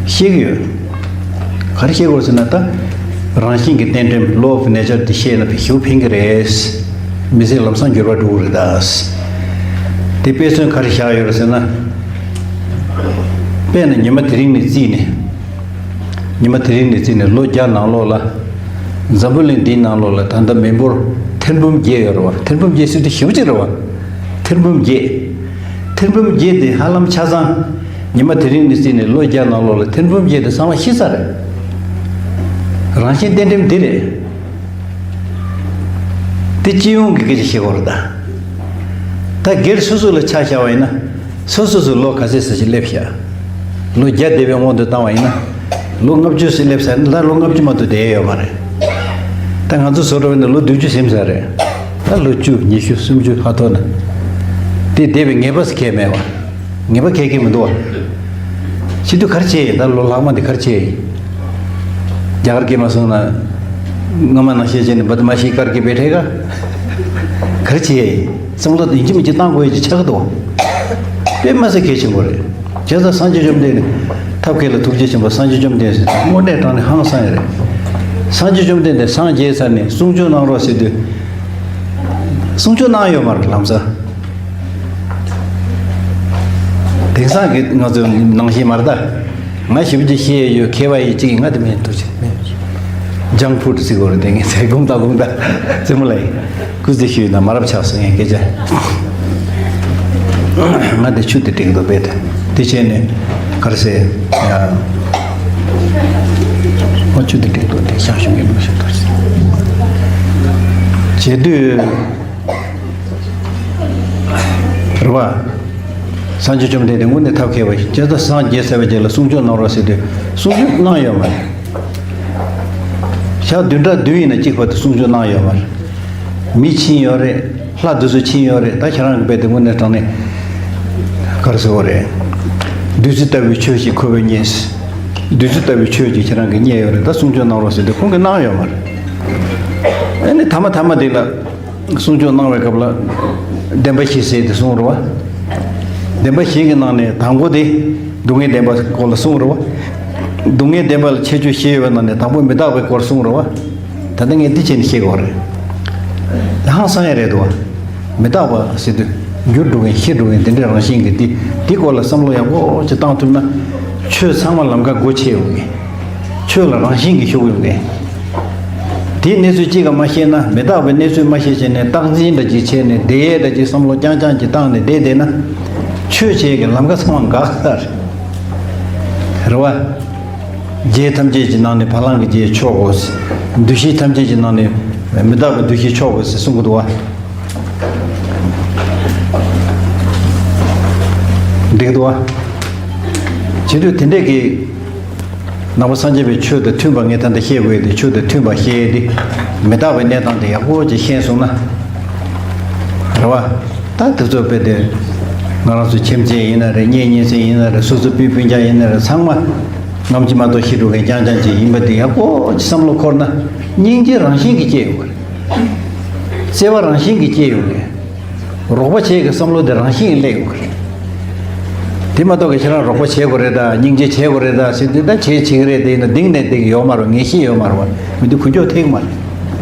བཤད་ཀྱི་ཡོད། ག་རེ་བཤད་དགོས་ཟེར་ན། ད་རང་བཞིན་གྱི་རྟེན་འབྲེལ། Law of Nature དེ་ཤེས་ན་ཕན་ཞེ་པོ་ཕན་གྱི་རེད། མི་ཚེ་ལམ་སང་འགྱུར་བ་འགྲོ་གི་རེད་ད། དེ་དཔེ་མཚོན་ག་རེ་བཞག་ཡོད་རེད་ཟེར་ན། དཔེར་ན་ཉི་མ་དེ་རིང་ནས་བརྩིས་ནས། ཉི་མ་དེ་རིང་ནས་བརྩིས་ནས་ལོ་བརྒྱ་ནང་ལོགས་ལ། འཛམ་བུ་གླིང་འདིའི་ནང་ལོགས་ལ་ད་ལྟ་མི་འབོར་ཐེར་འབུམ་བརྒྱད་ཡོད་རེད་བ། ཐེར་འབུམ་བརྒྱད་ཟེར་དུས་ཞེ་པོ་ཅིག་རེད་བ། ཐེར་འབུམ་བརྒྱད། ཐེར་འབུམ་བརྒྱད་དེ་ཧ་ལམ་ཆ་ཚང་། ཉི་མ་དེ་རིང་ནས་བརྩིས་ནས་ལོ་བརྒྱ་ནང་ལོགས་ལ་ཐེར་འབུམ་བརྒྱད་དེ་ཚང་མ་ཤི་ཚར་རེད། རང་བཞིན་གཏན་འགྲིམ་འདི་རེད། དེ་སྤྱི་ཡོངས་ཀྱི་སྐད་ཆ་བཤད་དགོས་རེད་ད། ད་སྒེར་སོ་སོ་ལ་ཆ་བཞག་པ་ཡིན་ན། སོ་སོ་སོ་ལོ་ག་ཚད་ཙམ་ཞིག་སླེབས་ཤག་ལོ་བརྒྱ་འདས་པའི་དབང་དུ་བཏང་བ་ཡིན་ན། ལོ་ལྔ་བཅུ་ཞིག་སླེབས་ཚར་ན་ད་ལོ་ལྔ་བཅུ་མ་གཏོགས་བསྡད་ཡོད་མ་རེད། ད་ང་ཚོ་བཟོ་འདྲ་བ་ཡིན་ན་ལོ་བདུན་ཅུ་ཟིན་ཚར་རེད། ད་ལོ་བཅུ་ཉི་ཤུ་སུམ་ཅུ་ཧ་ཐོག་ན། དེ་བསྡད་པའི་ངེས་པ་ཟེར་མཁན་མེད་པ། ངེས་པ་གང་ཡང་མི་འདུག་བ། བྱེད་དུས་ག་རེ་བྱས་ཡིན། ད་ལོ་ལྷག་མ་འདི་ག་རེ་བྱས་ཡིན། རྒྱ་གར་སྐད་མ་སོང་ན། སྔ་མ་ནང་བཞིན་བྱས་ནས་བ་དྷ་མ་ཤི་ཀར་གྱི་བེ་ཐེ་ག་ག་རེ་བྱས་ཡིན། བསམ་བློ་ཡིན་གཅིག་མིན་གཅིག་བཏང་དགོས་ཡ་ཅིག་ཆགས་ཀྱི་འདུག་བ། དཔེ་མ་སྲིད་གལ་ཆེན་པོ་རེད། བྱས་ཙང་སངས་རྒྱས་བཅོམ་ལྡན་འདས། ཐབས་མཁས་ལ་ཐུགས་རྗེ་ཆེན་པོ་སངས་རྒྱས་བཅོམ་ལྡན་འདས་ཟེར་དུས་དངོས་གནས་དྲང་གནས་ཧང་སང་ཡ་རེད། སངས་རྒྱས་བཅོམ་ལྡན་འདས་སངས་རྒྱས་ཚར་ནས་གསུང་ཆོས་གནང་རོགས་ཟེར་དུས། གསུང་ཆོས་གནང་ཡོད་མ་རེད་ལམ་སང་། དེང་སང་གི་ང་ཚོ་ནང་བཞིན་མ་རེད་ད། ང་ཞིབ་ཅིག་བཤད་ཡོད། མཁས་པ་ཡིན་གཅིག་ཡིན། ང་དེ་མིན་འདུག་ཅིག་མིན། ཇང་ཕུ་ཌི་ཟེར་དགོས་རེད་དེ། ངས་ཟེར་དགོངས་དག་དགོངས་དག་རྩེད་མོ་ལ་ཡིན། སྐུ་ཚེ་ཞུས་ན་མ་རབས་ཆགས་སོང་ངས་སྐད་ཆ། ང་དེ་ཆུ་དེ་འགྲིག་འདུག་པས་དེ། དེ་བྱས་ནས་ག་རེ་ཟེར། ཡ། ཨོ་ཆུ་དེ་འགྲིག་འདུག་དེ་ཤང་ཞུ་གི་མ་ཞུ་དགོས་ཟེར། བྱེད་དུས། རེད་བ། སངས་རྒྱས་བཅོམ་ལྡན་འདས་དངོས་གནས་ཐབས་མཁས་པ་ཞིག་བྱས་ཙང་སངས་རྒྱས་ཚར་བའི་རྗེས་ལ་གསུང་ཆོས་གནང་རོགས་ཟེར་དུས་གསུང་ཆོས་གནང་ཡོད་མ་རེད། ཞག་བདུན་ཕྲག་བདུན་ཡིན་ན་གཅིག་བར་དུ་གསུང་ཆོས་གནང་ཡོད་མ་རེད། མི་ཕྱིན་ཡོད་རེད། ལྷ་འདི་ཚོ་ཕྱིན་ཡོད་རེད། ད་ཁྱེད་རང་གི་དཔེ་དེ་དངོས་གནས་དྲང་གནས་ག་རེ་ཟེར་བ་རེད། བདུད་རྩི་ལྟ་བུའི་ཆོས་ཤིག་ཁོ་བོས་རྙེད། བདུད་རྩི་ལྟ་བུའི་ཆོས་ཅིག་ཁྱེད་རང་གིས་རྙེད་ཡོད་རེད། ད་གསུང་ཆོས་གནང་རོགས་ཟེར་དུས་ཁོང་གིས་གནང་ཡོད་མ་རེད། ཨ་ནི་ཐ་མ་ཐ་མ་དེ་ལ། གསུང་ཆོས་གནང་བའི་སྐབས་ལ། བདེན་པ་བཞི་ཟེར་དེ་གསུངས་རེད་བ། བདེན་པ་བཞི་གི་ནང་ནས་དང་པོ་དེ། སྡུག་བསྔལ་བདེན་པ་སྐོར་ལ་གསུངས་རེད་བ། སྡུག་བསྔལ་བདེན་པ་ལ་ཁྱད་ཆོས་བཞི་ཡོད་པའི་ནང་ནས་དང་པོ་མི་རྟག་པའི་སྐོར་གསུངས་རེད་བ། ད་ལྟ་ངས་འདི་བྱས་ནས་བཤད་དགོས་རེད། ཧང་སང་ཡ་རེད་འདུག་བ། མི་རྟག་པ་ཟེར་དུས། འགྱུར་འགྲོ་མཁན་ཤི་འགྲོ་མཁན་དེ་འདྲའི་རང་བཞིན་གྱི་དེ། དེ་སྐོར་ལ་བསམ་བློ་ཡག་པོ་ཅིག་བཏང་ཐུབ་ན། ཆོས་ཚང་མ་ལམ་ཁ་སྒོ་ཕྱེ་ཡོང་གི། ཆོས་ལ་རང་བཞིན་གྱིས་ཞུགས་ཡོང་གི། དེའི་གནས་ཚུལ་གཅིག་ཀྱང་མ་ཤེས་ན། མི་རྟག་པའི་གནས་ཚུལ་མ་ཤེས་བྱས་ནས་རྟག་འཛིན་འདྲ་ཅིག་བྱས་ནས། བདེ་ཡས་འདྲ་ཅིག་བསམ་བློ་རྐྱང་རྐྱང་ཅིག་བཏང་ནས་བསྡད་བསྡད་ན། ཆོས་བྱེད་ཀྱི་ལམ་ཁ་ཚང་མ་འགག་ཚར་རེད་བ། རྒྱལ་ཐམས་ཅད་ཀྱི་ནང་ནས་བ་ལང་གི་རྒྱལ་མཆོག་གོ། འདུ་ཤེས་ཐམས་ཅད་ཀྱི་ནང་ནས་མི་རྟག་པའི་འདུ་ཤེས་མཆོག་གོ་ཟེར་གསུང་གི་འདུག་བ། འགྲིག་འདུག་བ། བྱེད་དུས་དེ་འདྲས་ཀྱི། ནང་པ་སངས་རྒྱས་པའི་ཆོས་དང་མཐུན་པ་ངས་ད་ལྟ་བཤད་དགོས་ཡ་དེ། ཆོས་དང་མཐུན་པ་བཤད་ཡ་དེ། མི་རྟག་པའི་གནས་སྟངས་དེ་ཡག་པོ་ཅིག་ཤེས་སོང་ན། རེད་བ། ད་དེ་ཚོ་དཔེ་དེ། ང་རང་ཚོ་ཁྱིམ་མཚེས་ཡིན་ན་རེད། གཉེན་ཉེ་ཚན་ཡིན་ན་རེད། སོ་སོ་སྤུན་སྤུན་ཀྱག་ཡིན་ན་རེད། ཚང་མ་ནམ་གྱི་མ་གཏོགས་ཤི་འགྲོ་མཁན་རྐྱང་རྐྱང་ཅིག་ཡིན་པ་དེ་ཡག་པོ་ཅིག་བསམ་བློ་འཁོར་ན། སྙིང་རྗེ་རང་བཞིན་གྱིས་སྐྱེ་ཡོང་གི་རེད། བརྩེ་བ་རང་བཞིན་གྱིས་སྐྱེ་ཡོང་གི་རེད། རོགས་པ་བྱེད་ཀྱི་བསམ་བློ་དེ་རང་བཞིན་གྱིས་སླེབས་ཡོང་གི་རེད། དེ་མ་གཏོགས་ཀྱི་ཁྱེད་རང་རོགས་པ་བྱེད་དགོས་རེད་ད། སྙིང་རྗེ་བྱེད་དགོས་རེད་ད་ཟེར་དུས། ད་བྱེད་བྱེད་ཀྱི་རེད། དེ་ཡིན་ན་གཏིང་ནས་གཏིང་ཡོད་མ་རེད། ངེས་ཤེས་ཡོད་མ་རེད་བ། མི་འདུག་ཁུ་འཇོག་ཐེག་མ་རེད།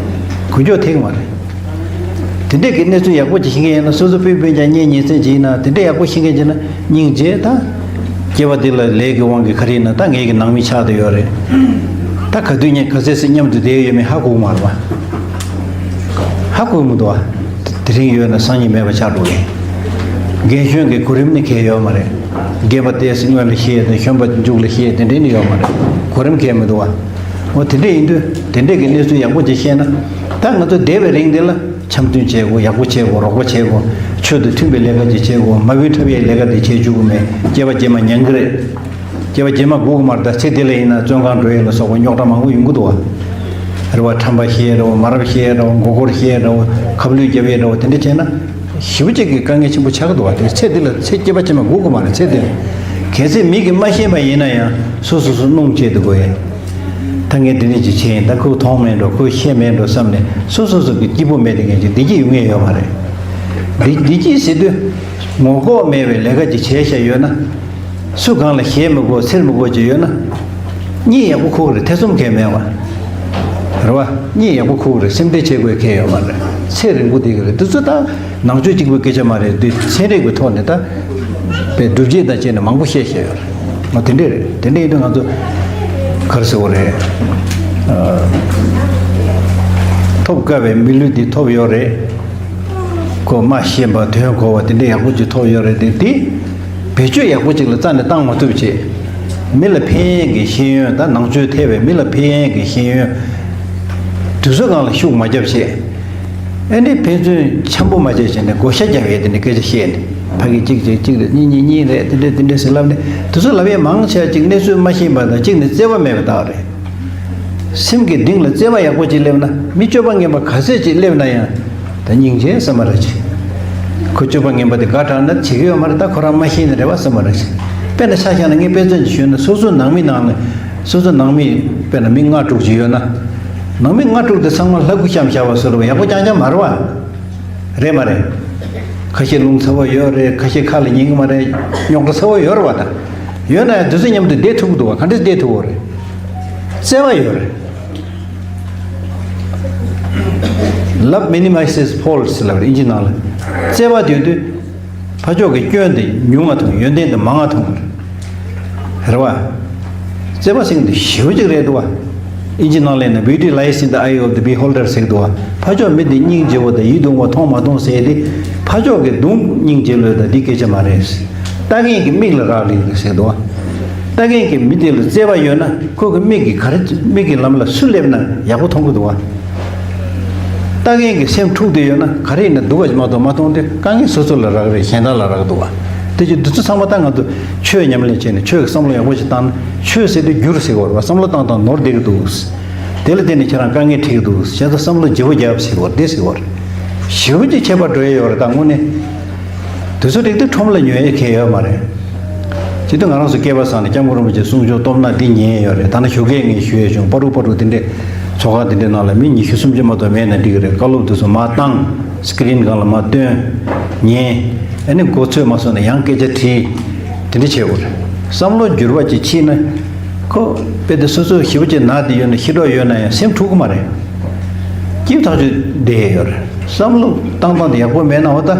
ཁུ་འཇོག་ཐེག་མ་རེད། དེ་འདྲས་ཀྱི་གནས་ཚུལ་ཡག་པོ་ཅིག་ཤེས་མཁན་ཡིན་ན། སོ་སོ་སྤུན་སྤུན་ཀྱག་གཉེན་ཉེ་ཚན་ཅིག་ཡིན་ན། དེ་འདྲས་ཡག་པོ་ཤེས་མཁན་ཅིག་ན། སྙིང་རྗེ་ད། སྐྱེ་བ་འདི་ལ་ལས་ཀྱི་དབང་གིས་ག་རེ་ཡིན་ན། ད་ངེད་ཀྱི་ནང་མི་ཆགས་བསྡད་ཡོད་རེད། ད་ག་དུས་ངས་ག་ཚད་ཅིག་མཉམ་དུ་བསྡད་ཡོད་མེད་ཧ་གོ་གི་མ་རེད་བ། ཧ་གོ་གི་མི་འདུག་བ། དེ་རིང་ཡོད་ན་སང་ཉིན་མེད་པ་ཆགས་འགྲོ་གི། རྒན་གཞོན་གྱི་གོ་རིམ་ནི་གལ་ཡོད་མ་རེད། རྒན་པ་དེས་སྔོན་ལ་བཤད་དང་། གཞོན་པ་མཇུག་ལ་བཤད། དེ་འདྲས་ནི་ཡོད་མ་རེད། གོ་རིམ་གལ་མི་འདུག་བ། འོ་དེ་འདྲས་ཡིན་དུས་དེ་འདྲས་ཀྱི་གནས་ཚུལ་ཡག་པོ་ཅིག་ཤེས་ན། ད་ང་ཚོ་བསྡད་པའི་རིང་འདི་ལ་འཆམ་མཐུན་བྱེད་དགོས། ཡག་པོ་བྱེད་དགོས། རོགས་པ་བྱེད་དགོས། ཆོས་དང་མཐུན་པའི་ལས་ཀ་ཅིག་བྱེད་དགོས། མ་བུ་འཁྲབ་ཡའི་ལས་ཀ་དེ་བྱེད་བཅུག་གི་མེད། སྐྱེ་བ་རྗེས་མ་ཉན་གི་རེད། སྐྱེ་བ་རྗེས་མ་སྒུག་གི་མ་རེད། ད་ཚེ་འདི་ལ་ཡིན་ན་བཙོན་ཁང་འགྲོ་ཡས་ལ་སོགས་པ་རྙོག་དྲ་མང་པོ་ཡོང་གི་འདུག་བ། རེད་བ། ཁྲམ་པ་བཤད་རེད་བ། མ་རབས་བཤད་རེད་བ། མགོ་སྐོར་བཤད་རེད་བ། ཁ་བསླུས་རྒྱབ་ཡས་རེད་བ། དེ་འདྲ་བྱས་ན་ཞེ་པོ་ཅིག་གི་དཀའ་ངལ་ཆེན་པོ་ཆགས་ཀྱི་འདུག་བ། དེ་ཚེ་འདི་ལ། ཚེ་སྐྱེ་བ་རྗེས་མ་སྒུག་གི་མ་རེད། ཚེ་འདི་ལ། གལ་སྲིད་མི་གིས་མ་ཤེས་པ་ཡིན་ན་ཡང་སོ་སོ་སོ་སྣང་བྱེད་དུ་དགོས་ཡས། ད་ངས་འདི་འདྲ་ཅིག་བྱས་ཡིན། ད་ཁོས་མཐོང་མེད་འགྲོ། ཁོས་ཤེས་མེད་འགྲོ་བསམ་ནས། སོ་སོ་སོ་གི་སྐྱིད་པོ་མེད་དེ་ངས་ཅིག་བདེ་སྐྱིད་ཡོང་ངེས་ཡོད་མ་རེད། བདེ་བདེ་སྐྱིད་ཟེར་དུས་ངོ་ལྐོག་མེད་པའི་ལས་ཀ་ཅིག་བྱས་བཞག་ཡོད་ན། སུ་གང་ལ་ཞེད་མི་དགོས། འཚེར་མི་དགོས་ཅིག་ཡོད་ན། གཉིད་ཡག་པོ་ཁུག་རེད། ཐེ་ཚོམ་གང་མེད་པ། རེད་བ། གཉིད་ཡག་པོ་ཁུག་རེད། སེམས་ཁྲལ་བྱེད་དགོས་གང་ཡོད་མ་རེད། ཚེ་རིང་པོ་བསྡད་ཀྱི་རེད། འདི་ཚོ་ད་ནང་ཆོས་གཅིག་པུའི་སྐད་ཆ་མ་རེད། འདི་ཚན་རིག་པའི་ཐོག་ནས་ད་པའི་སྒྲུབ་བྱེད་དང་བཅས་ནས་མང་པོ་བཤད་བཤད་ཡོད་རེད། ང་དེ་འདྲས་རེད། དེ་འདྲས་ཡིན་དུས་ང་ཚོ་ག་རེ་ཟེར་དགོས་རེད། ཨ། ཐོབ་དཀའ་བའི་མི་ལུས་འདི་ཐོབ་ཡོད་རེད། ཁོ་སྨྲ་ཤེས་པ། དོན་གོ་བ། དེ་འདྲས་ཡག་པོ་ཅིག་ཐོབ་ཡོད་རེད། དེ་དེ་བེད་སྤྱོད་ཡག་པོ་ཅིག་ལ་རྩ་ནས་བཏང་མ་ཐུབ་བྱས། མི་ལ་ཕན་ཡས་ཀྱི་ཤེས་ཡོན། ད་ནང་ཆོས་ཐེ་བའི་མི་ལ་ཕན་ཡས་ཀྱི་ཤེས་ཡོན་དེ་ཚོ་སྒང་ལ་ཤུགས་མ་བརྒྱབ་བྱས། ཨ་ནི་ཕན་ཚུན་འཆམ་པོ་མ་བྱས་བྱས་ནས་བགོ་བཤའ་རྒྱག་ཡས། དེ་འདྲ་སྐད་ཆ་བཤད་ནས། ཕ་གི་གཅིག་བྱས་གཅིག་རེད། གཉིས་གཉིས་གཉིས་རེད། དེ་འདྲ་དེ་འདྲ་ཟེར་ལབ་ནས། དེ་ཚོ་ལབ་ཡས་མང་ཆེ་བ་གཅིག་གནས་ཚུལ་མ་ཤེས་པ་དང་། གཅིག་ནི་བརྩེ་བ་མེད་པ་དག་རེད། སེམས་ཀྱི་གཏིང་ལ་བརྩེ་བ་ཡག་པོ་ཅིག་སླེབས་ན། མི་སྤྱོད་པ་ངན་པ་ག་ཚད་ཅིག་སླེབས་ན་ཡང་། ད་སྙིང་རྗེ་བསམ་པ་རེ་བྱེད། ཁོ་སྤྱོད་པ་ངན་པ་དེ་དགའ་དྲགས་ན་བྱེད་ཀྱི་ཡོད་མ་རེད། ད་ཁོ་རང་མ་ཤེས་ནི་རེད་བ་བསམ་པ་རེ་བྱེད། དཔེར་ན་ཆ་བཞག་ན། ངས་དཔེ་མཚོན་ཅིག་ཞུས་ན། སོ་སོའི་ནང་མི་ནང་ལ། སོ་སོའི་ནང་མི་དཔེར་ན་མི་ལྔ་དྲུག་ཅིག་ཡོད་ན། ནང་མི་ལྔ་དྲུག་དེ་ཚང་མ་ལྷ་སྐུ་བཤམས་བཞག་པ་བཟོ་འདྲ་བ་ཡག་པོ་རྐྱང་རྐྱང་མ་རེད་བ། རེད་མ་རེད། ཁ་ཤས་རླུང་ཚ་བོ་ཡོད་རེད། ཁ་ཤས་ཁ་ལ་ཉན་གི་མ་རེད། རྙོག་དྲ་ཚ་བོ་ཡོད་རེད་བ། ད་ཡོད་ན་ཡང་དེ་ཚོ་མཉམ་དུ་བསྡད་ཐུབ་ཀྱི་འདུག་བ། ག་འདྲས་བསྡད་ཐུབ་ཀྱི་རེད། བརྩེ་བ་ཡོད་རེད། Love minimizes faults ལབ་རེད། ཨིན་ཇི་ནང་ལ། བརྩེ་བ་ཡོད་དུས་ཕར་ཕྱོགས་ཀྱི་སྐྱོན་དེ་ཉུང་བ་མཐོང་། ཡོན་ཏན་དེ་མང་བ་མཐོང་གི་རེད། རེད་བ། བརྩེ་བ་ཟེར་མཁན་དེ་ཞེ་པོ་ཅིག་རེད་འདུག་བ། ཨིན་ཇི་ནང་ལ་ཡིན་ན། Beauty lies in the eye of the beholder ཟེར་གི་འདུག་བ། ཕར་ཕྱོགས་མི་དེ་སྙིང་རྗེ་བོ་དང་ཡིད་དུ་འོང་བ་མཐོང་མ་མཐོང་ཟེར་དེ། ཕར་ཕྱོགས་ཀྱི་གདོང་སྙིང་རྗེ་ལོས་དང་འདི་སྐད་ཆ་མ་རེད། ལྟ་མཁན་གྱི་མིག་ལ་རག་ལས་ཟེར་གི་འདུག་བ། ལྟ་མཁན་གྱི་མི་དེ་ལ་བརྩེ་བ་ཡོད་ན། ཁོ་གི་མིག་གིས་ག་རེ། མིག་གི་ལམ་ལ་སུ་སླེབས་ན་ཡག་པོ་མཐོང་གི་འདུག་བ། ལྟ་མཁན་གྱི་སེམས་འཁྲུག་བསྡད་ཡོད་ན། ག་རེ་ཡིན་ན་སྡུག་པ་ཞིག་མ་གཏོགས་མ་མཐོང་སྟེ། དཀའ་ངལ་སོ་སོ་ལ་རག་རེད། གཞན་དག་ལ་རག་འདུག་བ། དེ་ཅི་འདི་ཚོ་ཚང་མ་ད་ང་ཚོ་ཆོས་ཉམས་ལེན་བྱས་ནས། ཆོས་ཀྱི་བསམ་བློ་ཡག་པོ་ཞིག་བཏང་ན། ཆོས་ཟེར་དུས་འགྱུར་ཟེར་བ་རེད་བ། བསམ་བློ་བཏང་བཏང་ནོར་བསྡད་ཀྱི་འདུག། དེ་ལ་བརྟེན་ནས་ཁྱེད་རང་དཀའ་ངལ་འཕྲད་ཀྱི་འདུག། བྱས་ཙང་བསམ་བློ་ལྗིད་པོ་རྒྱབ་ཟེར་བ་རེད། དེ་ཟེར་བ་རེད། ཞེ་པོ་ཅིག་ཁྱད་པར་འགྲོ་ཡས་ཡོད་རེད། ད་དངོས་གནས། དེ་ཚོ་རིགས་དེ་ཁྲོམ་ལ་ཉོ་ཡས་གང་ཡོད་མ་རེད། སྤྱིར་བཏང་ང་རང་ཚོ་སྐལ་པ་བཟང་ནས་སྐྱབས་མགོན་རིན་པོ་ཆེའི་གསུང་ཆོས་སྟོབས་ན་འདི་ཉན་ཡོད་རེད། ད་ནི་ཞོགས་ཀས་ངས་ཞུ་ཡས་བྱུང་། པ་རུ་པ་རུ་དེ་འདྲས་ཚོགས་ཁང་དེ་འདྲས་ནང་ལ་མི་ཉི་ཤུ་སུམ་ཅུ་མ་གཏོགས་མེད་ན་འགྲིག་གི་རེད། བཀའ་སློབ་དེ་ཚོ་མར་བཏང་། སི་ཀི་རིན་སྒང་ལ་མར་སྟོན། ཉན། ཨ་ནི་མགོ་ཚོས་མ་སོང་ན་ཡང་སྐད་ཆ་དྲིས། དེ་འདྲས་བྱེད་དགོས་རེད། བསམ་བློ་འགྱུར་བ་ཅིག་ཕྱིན་ན། ཁོ་དཔེ་དེ་སོ་སོ་ཞེ་པོ་ཅིག་ན་བསྡད་ཡོད་ན། ཤི་གྲབས་ཡོད་ན་ཡང་སེམས་འཁྲུག་གི་མ་རེད། སྐྱིད་ཐག་ཆོད་བསྡད་ཡོད་རེད། བསམ་བློ་བཏང་སྟངས་དེ་ཡག་པོ་མེད་ན། འོ་ད།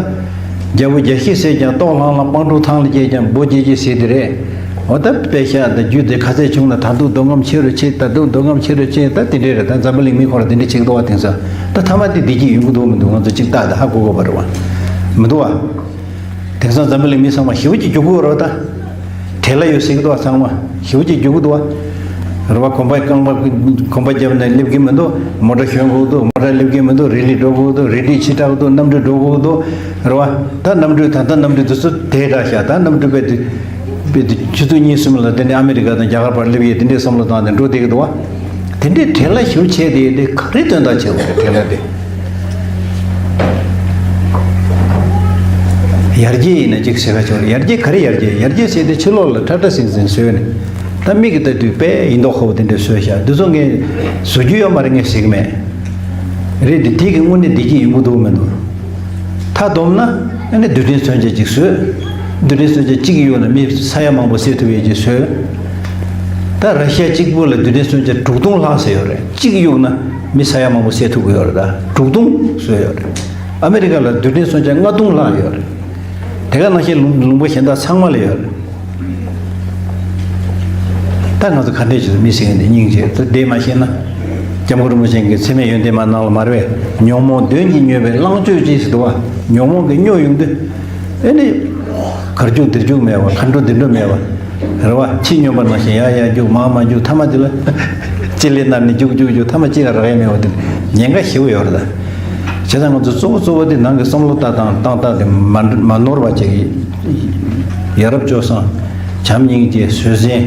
རྒྱལ་པོ་རྒྱལ་བཤད་ཟེར་ཀྱང་ལྟོགས་ལྷང་ལྷང་། སྤང་ཕྲུག་ཐང་ལ་སྐྱེས་ཀྱང་སྦོ་སྐྱེས་སྐྱེས་ཟེར་དེ་རེད། འོ་ད། དཔེ་ཤག་དང་རྒྱུ་དེ་ག་ཚད་བྱུང་ན། ད་དུང་འདོད་རྔམ་ཆེ་རུ་ཆེ། ད་དུང་འདོད་རྔམ་ཆེ་རུ་ཆེ། ད་དེ་འདྲས་རེད། ད་འཛམ་བུ་གླིང་མི་ཁོ་རང་དེ་འདྲས་བྱེད་ཀྱི་འདུག་བ། དེང་སང་ད་ཐ་མ་དེ་བདེ་སྐྱིད་ཡོང་གི་འདུག་མི་འདུག། ང་ཚོ་གཅིག་ལྟ་དང་། ཧ་གོ་དགོས་པ་རེད་བ། མི་འདུག་བ། དེང་སང་འཛམ་བུ་གླིང་མི་ཚང་མ་ཞེ་པོ་ཅིག་སྐྱོ་པོ་རེད་བ་ད། བྲེལ་བ་ཡོད་ཟེར་གྱི་འདུག་བ། ཚང་མ་ཞེ་པོ་ཅིག་སྐྱོ་གི་འདུག་བ། རེད་བ། གོམ་པ་རྐང་པ། གོམ་པ་བརྒྱབ་ནས་སླེབས་ཀྱི་མི་འདུག། མོ་ཊ་ཞོན་དགོས་འདུག། མོ་ཊ་སླེབས་ཀྱི་མི་འདུག། རི་ལི་འགྲོ་དགོས་འདུག། རི་ལི་ཕྱི་དྲགས་འདུག། གནམ་གྲུ་འགྲོ་དགོས་འདུག། རེད་བ། ད་གནམ་གྲུ། ད་ལྟ་གནམ་གྲུ་དེ་ཚོ་དེ་འདྲ་ཤག། ད་གནམ་གྲུ་དཔེ་དེ། དཔེ་དེ་ཆུ་ཚོད་གཉིས་གསུམ་ལ་དེ་ནས་ཨ་མི་རི་ཀ་དང་རྒྱ་གར་བར་སླེབས་ཡས་དེ་འདྲའི་བསམ་བློ་བཏང་ནས་འགྲོ་བསྡད་ཀྱི་འདུག་བ། དེ་འདྲའི་བྲེལ་བ་ཞེ་པོ་བྱས་དེ། དེ་ག་རེ་དོན་དག་བྱེད་དགོས་རེད། བྲེལ་བ་དེ། ཡར་རྒྱས་ཡིན་ན་གཅིག་བྱེད་ཁ་ཆོག་རེད། ཡར་རྒྱས་ག་རེ་ཡར་རྒྱས། ཡར་རྒྱས་བྱས་ཏེ་ཕྱི་ལོགས་ལ་ཁྲ་ཁྲ་ཟིང་ཟིང་བཟོས་ནས། ད་མིག་གིས་ལྟ་དུས་དཔེ་ཡིན་མདོག་ཁ་པོ་དེ་འདྲ་བཟོས་ཤག། འདི་ཚོ་ངས་བཟོ་རྒྱུ་ཡོད་མ་རེད། ངས་ཟེར་གི་མེད། རེད་དེ། དེ་གི་དངོས་གནས་བདེ་སྐྱིད་ཡོང་གི་འདུག་མི་འདུག། མཐའ་བསྡོམས་ན། ཨ་ནི་རྡུལ་ཕྲན་མཚོན་ཆ་གཅིག་བཟོས། རྡུལ་ཕྲན་མཚོན་ཆ་གཅིག་གཡུགས་ན་མི་ས་ཡ་མང་པོ་བསད་ཐུབ་ཡས་ཅིག་བཟོས། ད་ར་ཤི་ཡ་གཅིག་པུ་ལ་རྡུལ་ཕྲན་མཚོན་ཆ་དྲུག་སྟོང་ལྷག་ཟེར་ཡོད་རེད། གཅིག་གཡུགས་ན་མི་ས་ཡ་མང་པོ་བསད་ཐུབ་ཀྱི་ཡོད་རེད། ད་དྲུག་སྟོང་བཟོས་ཡོད་རེད། ཨ་མི་རི་ཀ་ལ་རྡུལ་ཕྲན་མཚོན་ཆ་ལྔ་སྟོང་ལྷག་ཡོད་རེད། དེ་ག་ནང་བཞིན་ལུང་ལུང་པ་གཞན་དག་ཚང་མ་ལ་ཡོད་རེད། ད་ང་ཚོ་ག་འདྲས་བྱས་ནས་མི་ཟེར་མཁན་དེ་སྙིང་རྗེ། ད་བསྡད་མ་ཤེས་ན། སྐྱབས་མགོན་རིན་པོ་ཆེ་གི་ཚད་མེད་ཡོན་ཏན་མ་ནང་ལ་མ་རེད་པས། ཉོན་མོངས་གདོན་གྱིས་མྱོས་པའི་བརླང་སྤྱོད་ཅེས་ཟེར་འདུག་བ། ཉོན་མོངས་ཀྱིས་མྱོས་ཡོང་དུས། ཨེ་ནི། གར་རྒྱུག་འདིར་རྒྱུག་མེད་པ། ག་འགྲོ་འདི་འགྲོ་མེད་པ། རེད་བ། ཕྱི་སྨྱོན་པ་ནང་བཞིན་ཡར་ཡར་རྒྱུག། མར་མར་རྒྱུག། མཐའ་མ་དེ་ལ་ལྕེ་ལེ་ནར་ནས་རྒྱུག་རྒྱུག་རྒྱུག། མཐའ་མ་ཅི་ཡང་རག་ཡས་མེད་པ་དེ་ཉེན་ཁ་ཞེ་པོ་ཡོད་རེད་ད། བྱས་ཙང་ང་ཚོ་གཙོ་བོ་གཙོ་བོ་དེ་ནང་གི་བསམ་བློ་ལྟ་སྟངས་བཏང་སྟངས་དེ་མ་མ་ནོར་བ་བྱེད་ཀྱི། ཡ་རབས་སྤྱོད་བཟང་། བྱམས་སྙིང་རྗེ། བཟོད་བསྲན།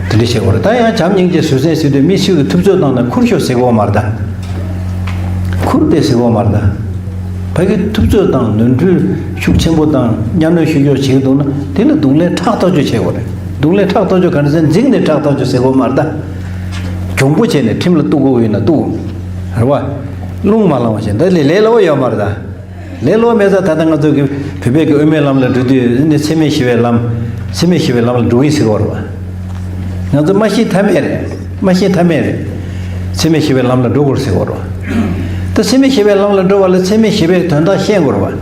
དེ་འདྲ་བྱེད་དགོས་རེད། ད་ཡང་བྱམས་སྙིང་རྗེ་བཟོད་བསྲན་ཟེར་དུས་མི་སུ་གིས་ཐུབ་ཚོད་བཏང་ན་ཁུར་ཤོག་ཟེར་གི་ཡོད་མ་རེད་ད། ཁུར་ཏེ་ཟེར་གི་ཡོད་མ་རེད་ད། ཕ་གི་ཐུབ་ཚོད་བཏང་། ནོར་འཁྲུལ་ཤུགས་ཆེན་པོ་བཏང་། གཉའ་གནོན་ཤུགས་ཆེ་བྱེད་ཀྱི་འདུག་ན། དེ་ལ་རྡུང་ལེན་ཕྲག་ཐོགས་ཅིག་བྱེད་དགོས་རེད། རྡུང་ལེན་ཕྲག་ཐོགས་ཅིག་ག་འདྲ་ཟེར། འཛིང་ནས་ཕྲག་ཐོགས་ཅིག་ཟེར་གི་ཡོད་མ་རེད་ད། གྱོང་པོ་བྱས་ནས་ཁྲིམས་ལ་གཏུག་དགོས་ཡོད་ན་གཏུག་རེད་བ། རླུང་མ་ལངས་པ་བྱས་ད་ལས་ལས་སླ་བོ་ཡོད་མ་རེད་ད། ལས་སླ་བོ་མེད་ཙང་ད་ལྟ་ང་ཚོ་གི་བོད་པའི་གི་དབུ་མའི་ལམ་ལ་འགྲོ་དུས་ནི་འཚེ་མེད་ཞི་བའི་ལམ། འཚེ་མེད་ཞི་བའི་ལམ་ལ་འགྲོ་གི་ཟེར་བ་རེད་བ། ང་ཚོ་མ་ཤེས་ཐབས་མེད་རེད། མ་ཤེས་ཐབས་མེད་རེད། འཚེ་མེད་ཞི་བའི་ལམ་ལ་འགྲོ་དགོས་ཟེར་བ་རེད་བ། ད་འཚེ་མེད་ཞི་བའི་ལམ་ལ་འགྲོ་བ་ལ་འཚེ་མེད་ཞི་བའི་དོན་དག་ཤེས་དགོས་རེད་བ།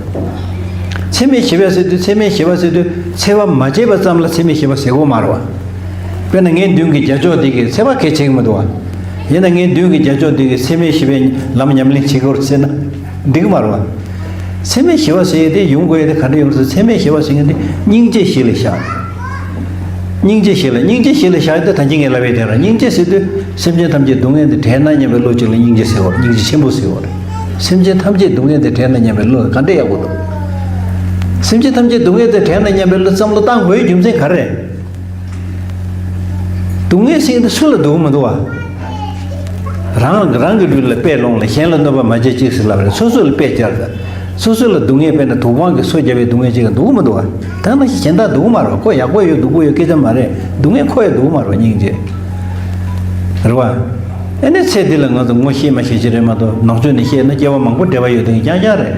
འཚེ་མེད་ཞི་བ་ཟེར་དུས་འཚེ་མེད་ཞི་བ་ཟེར་དུས་འཚེ་བ་མ་བྱས་པ་ཙམ་ལ་འཚེ་མེད་ཞི་བ་ཟེར་དགོས་མ་རེད་བ། དཔེར་ན་ངའི་མདུན་གྱི་རྒྱ་ཅོག་འདི་གིས་འཚེ་བ་གལ་ཆེ་གི་མི་འདུག་བ། ཡིན་ན་ངའི་མདུན་གྱི་རྒྱ་ཅོག་འདི་གིས་འཚེ་མེད་ཞི་བའི་ལམ་ཉམས་ལེན་བྱེད་དགོས་ཟེར་ན་འགྲིག་གི་མ་རེད་བ། འཚེ་མེད་ཞི་བ་ཟེར་ཡས་དེ་ཡོང་དགོས་ཡས་དེ་ག་འདྲ་ཡོང་ཟེར། འཚེ་མེད་ཞི་བ་ཟེར་མཁན་དེ་སྙིང་རྗེ་ཞི་ལ་བཞག་སྙིང་རྗེ་ཞི་ལ་སྙིང་རྗེ་ཞི་ལ་བཞག་ཡས་དེ་ད་གིན་ངས་ལབ་ཡས་དེ་རེད། སྙིང་རྗེ་ཟེར་དུས་སེམས་ཅན་ཐམས་ཅད་སྡུག་བསྔལ་འདི་བྲལ་ན་སྙམ་པའི་བློ་གཅིག་ལ་སྙིང་རྗེ་ཟེར་བ་རེད། སྙིང་རྗེ་ཆེན་པོ་ཟེར་བ་རེད། སེམས་ཅན་ཐམས་ཅད་སྡུག་བསྔལ་འདི་བྲལ་ན་སྙམ་པའི་བློ་ག་འདྲ་ཡག་པོ་འདུག་སེམས་ཅན་ཐམས་ཅད་སྡུག་བསྔལ་འདི་བྲལ་ན་སྙམ་པའི་བློ་བསམ་བློ་བཏང་དགོས་རྒྱུ་མཚན་ག་རེ་རེད། སྡུག་བསྔལ་ཟེར་མཁན་དེ་སུ་ལ་སྡུག་མི་འདུག་བ། རང་རང་གི་ལུས་ལ་དཔེ་ལོངས་ལ་གཞན་ལ་གནོད་པ་མ་བྱེད་ཅིག་ཟེར་ལབ་རེད། སོ་སོ་ལ་དཔེ་བཅར་ད། སོ་སོ་ལ་སྡུག་བསྔལ་དཔེར་ན་དུག་སྦྲང་གིས་སོ་བརྒྱབ་པའི་སྡུག་བསྔལ་ཅིག་ལ་སྡུག་མི་འདུག་བ། ད་ནང་བཞིན་གཞན་དག་སྡུག་མ་རེད་བ། ཁོ་ཡག་པོ་ཡོད་སྡུག་པོ་ཡོད་སྐད་ཆ་མ་རེད། སྡུག་བསྔལ་ཁོ་ཡང་སྡུག་མ་རེད་བ། སྙིང་རྗེ་རེད་བ། ཨ་ནི་ཚེ་འདི་ལ་ང་ཚོ་ངོ་ཤེས་མ་ཤེས་ཅིག་རེད་མ་གཏོགས་ནང་ཆོས་ནས་བཤད་ན་སྐྱེ་བ་མང་པོ་འབྲེལ་བ་ཡོད་དེ་རྐྱང་རྐྱང་རེད།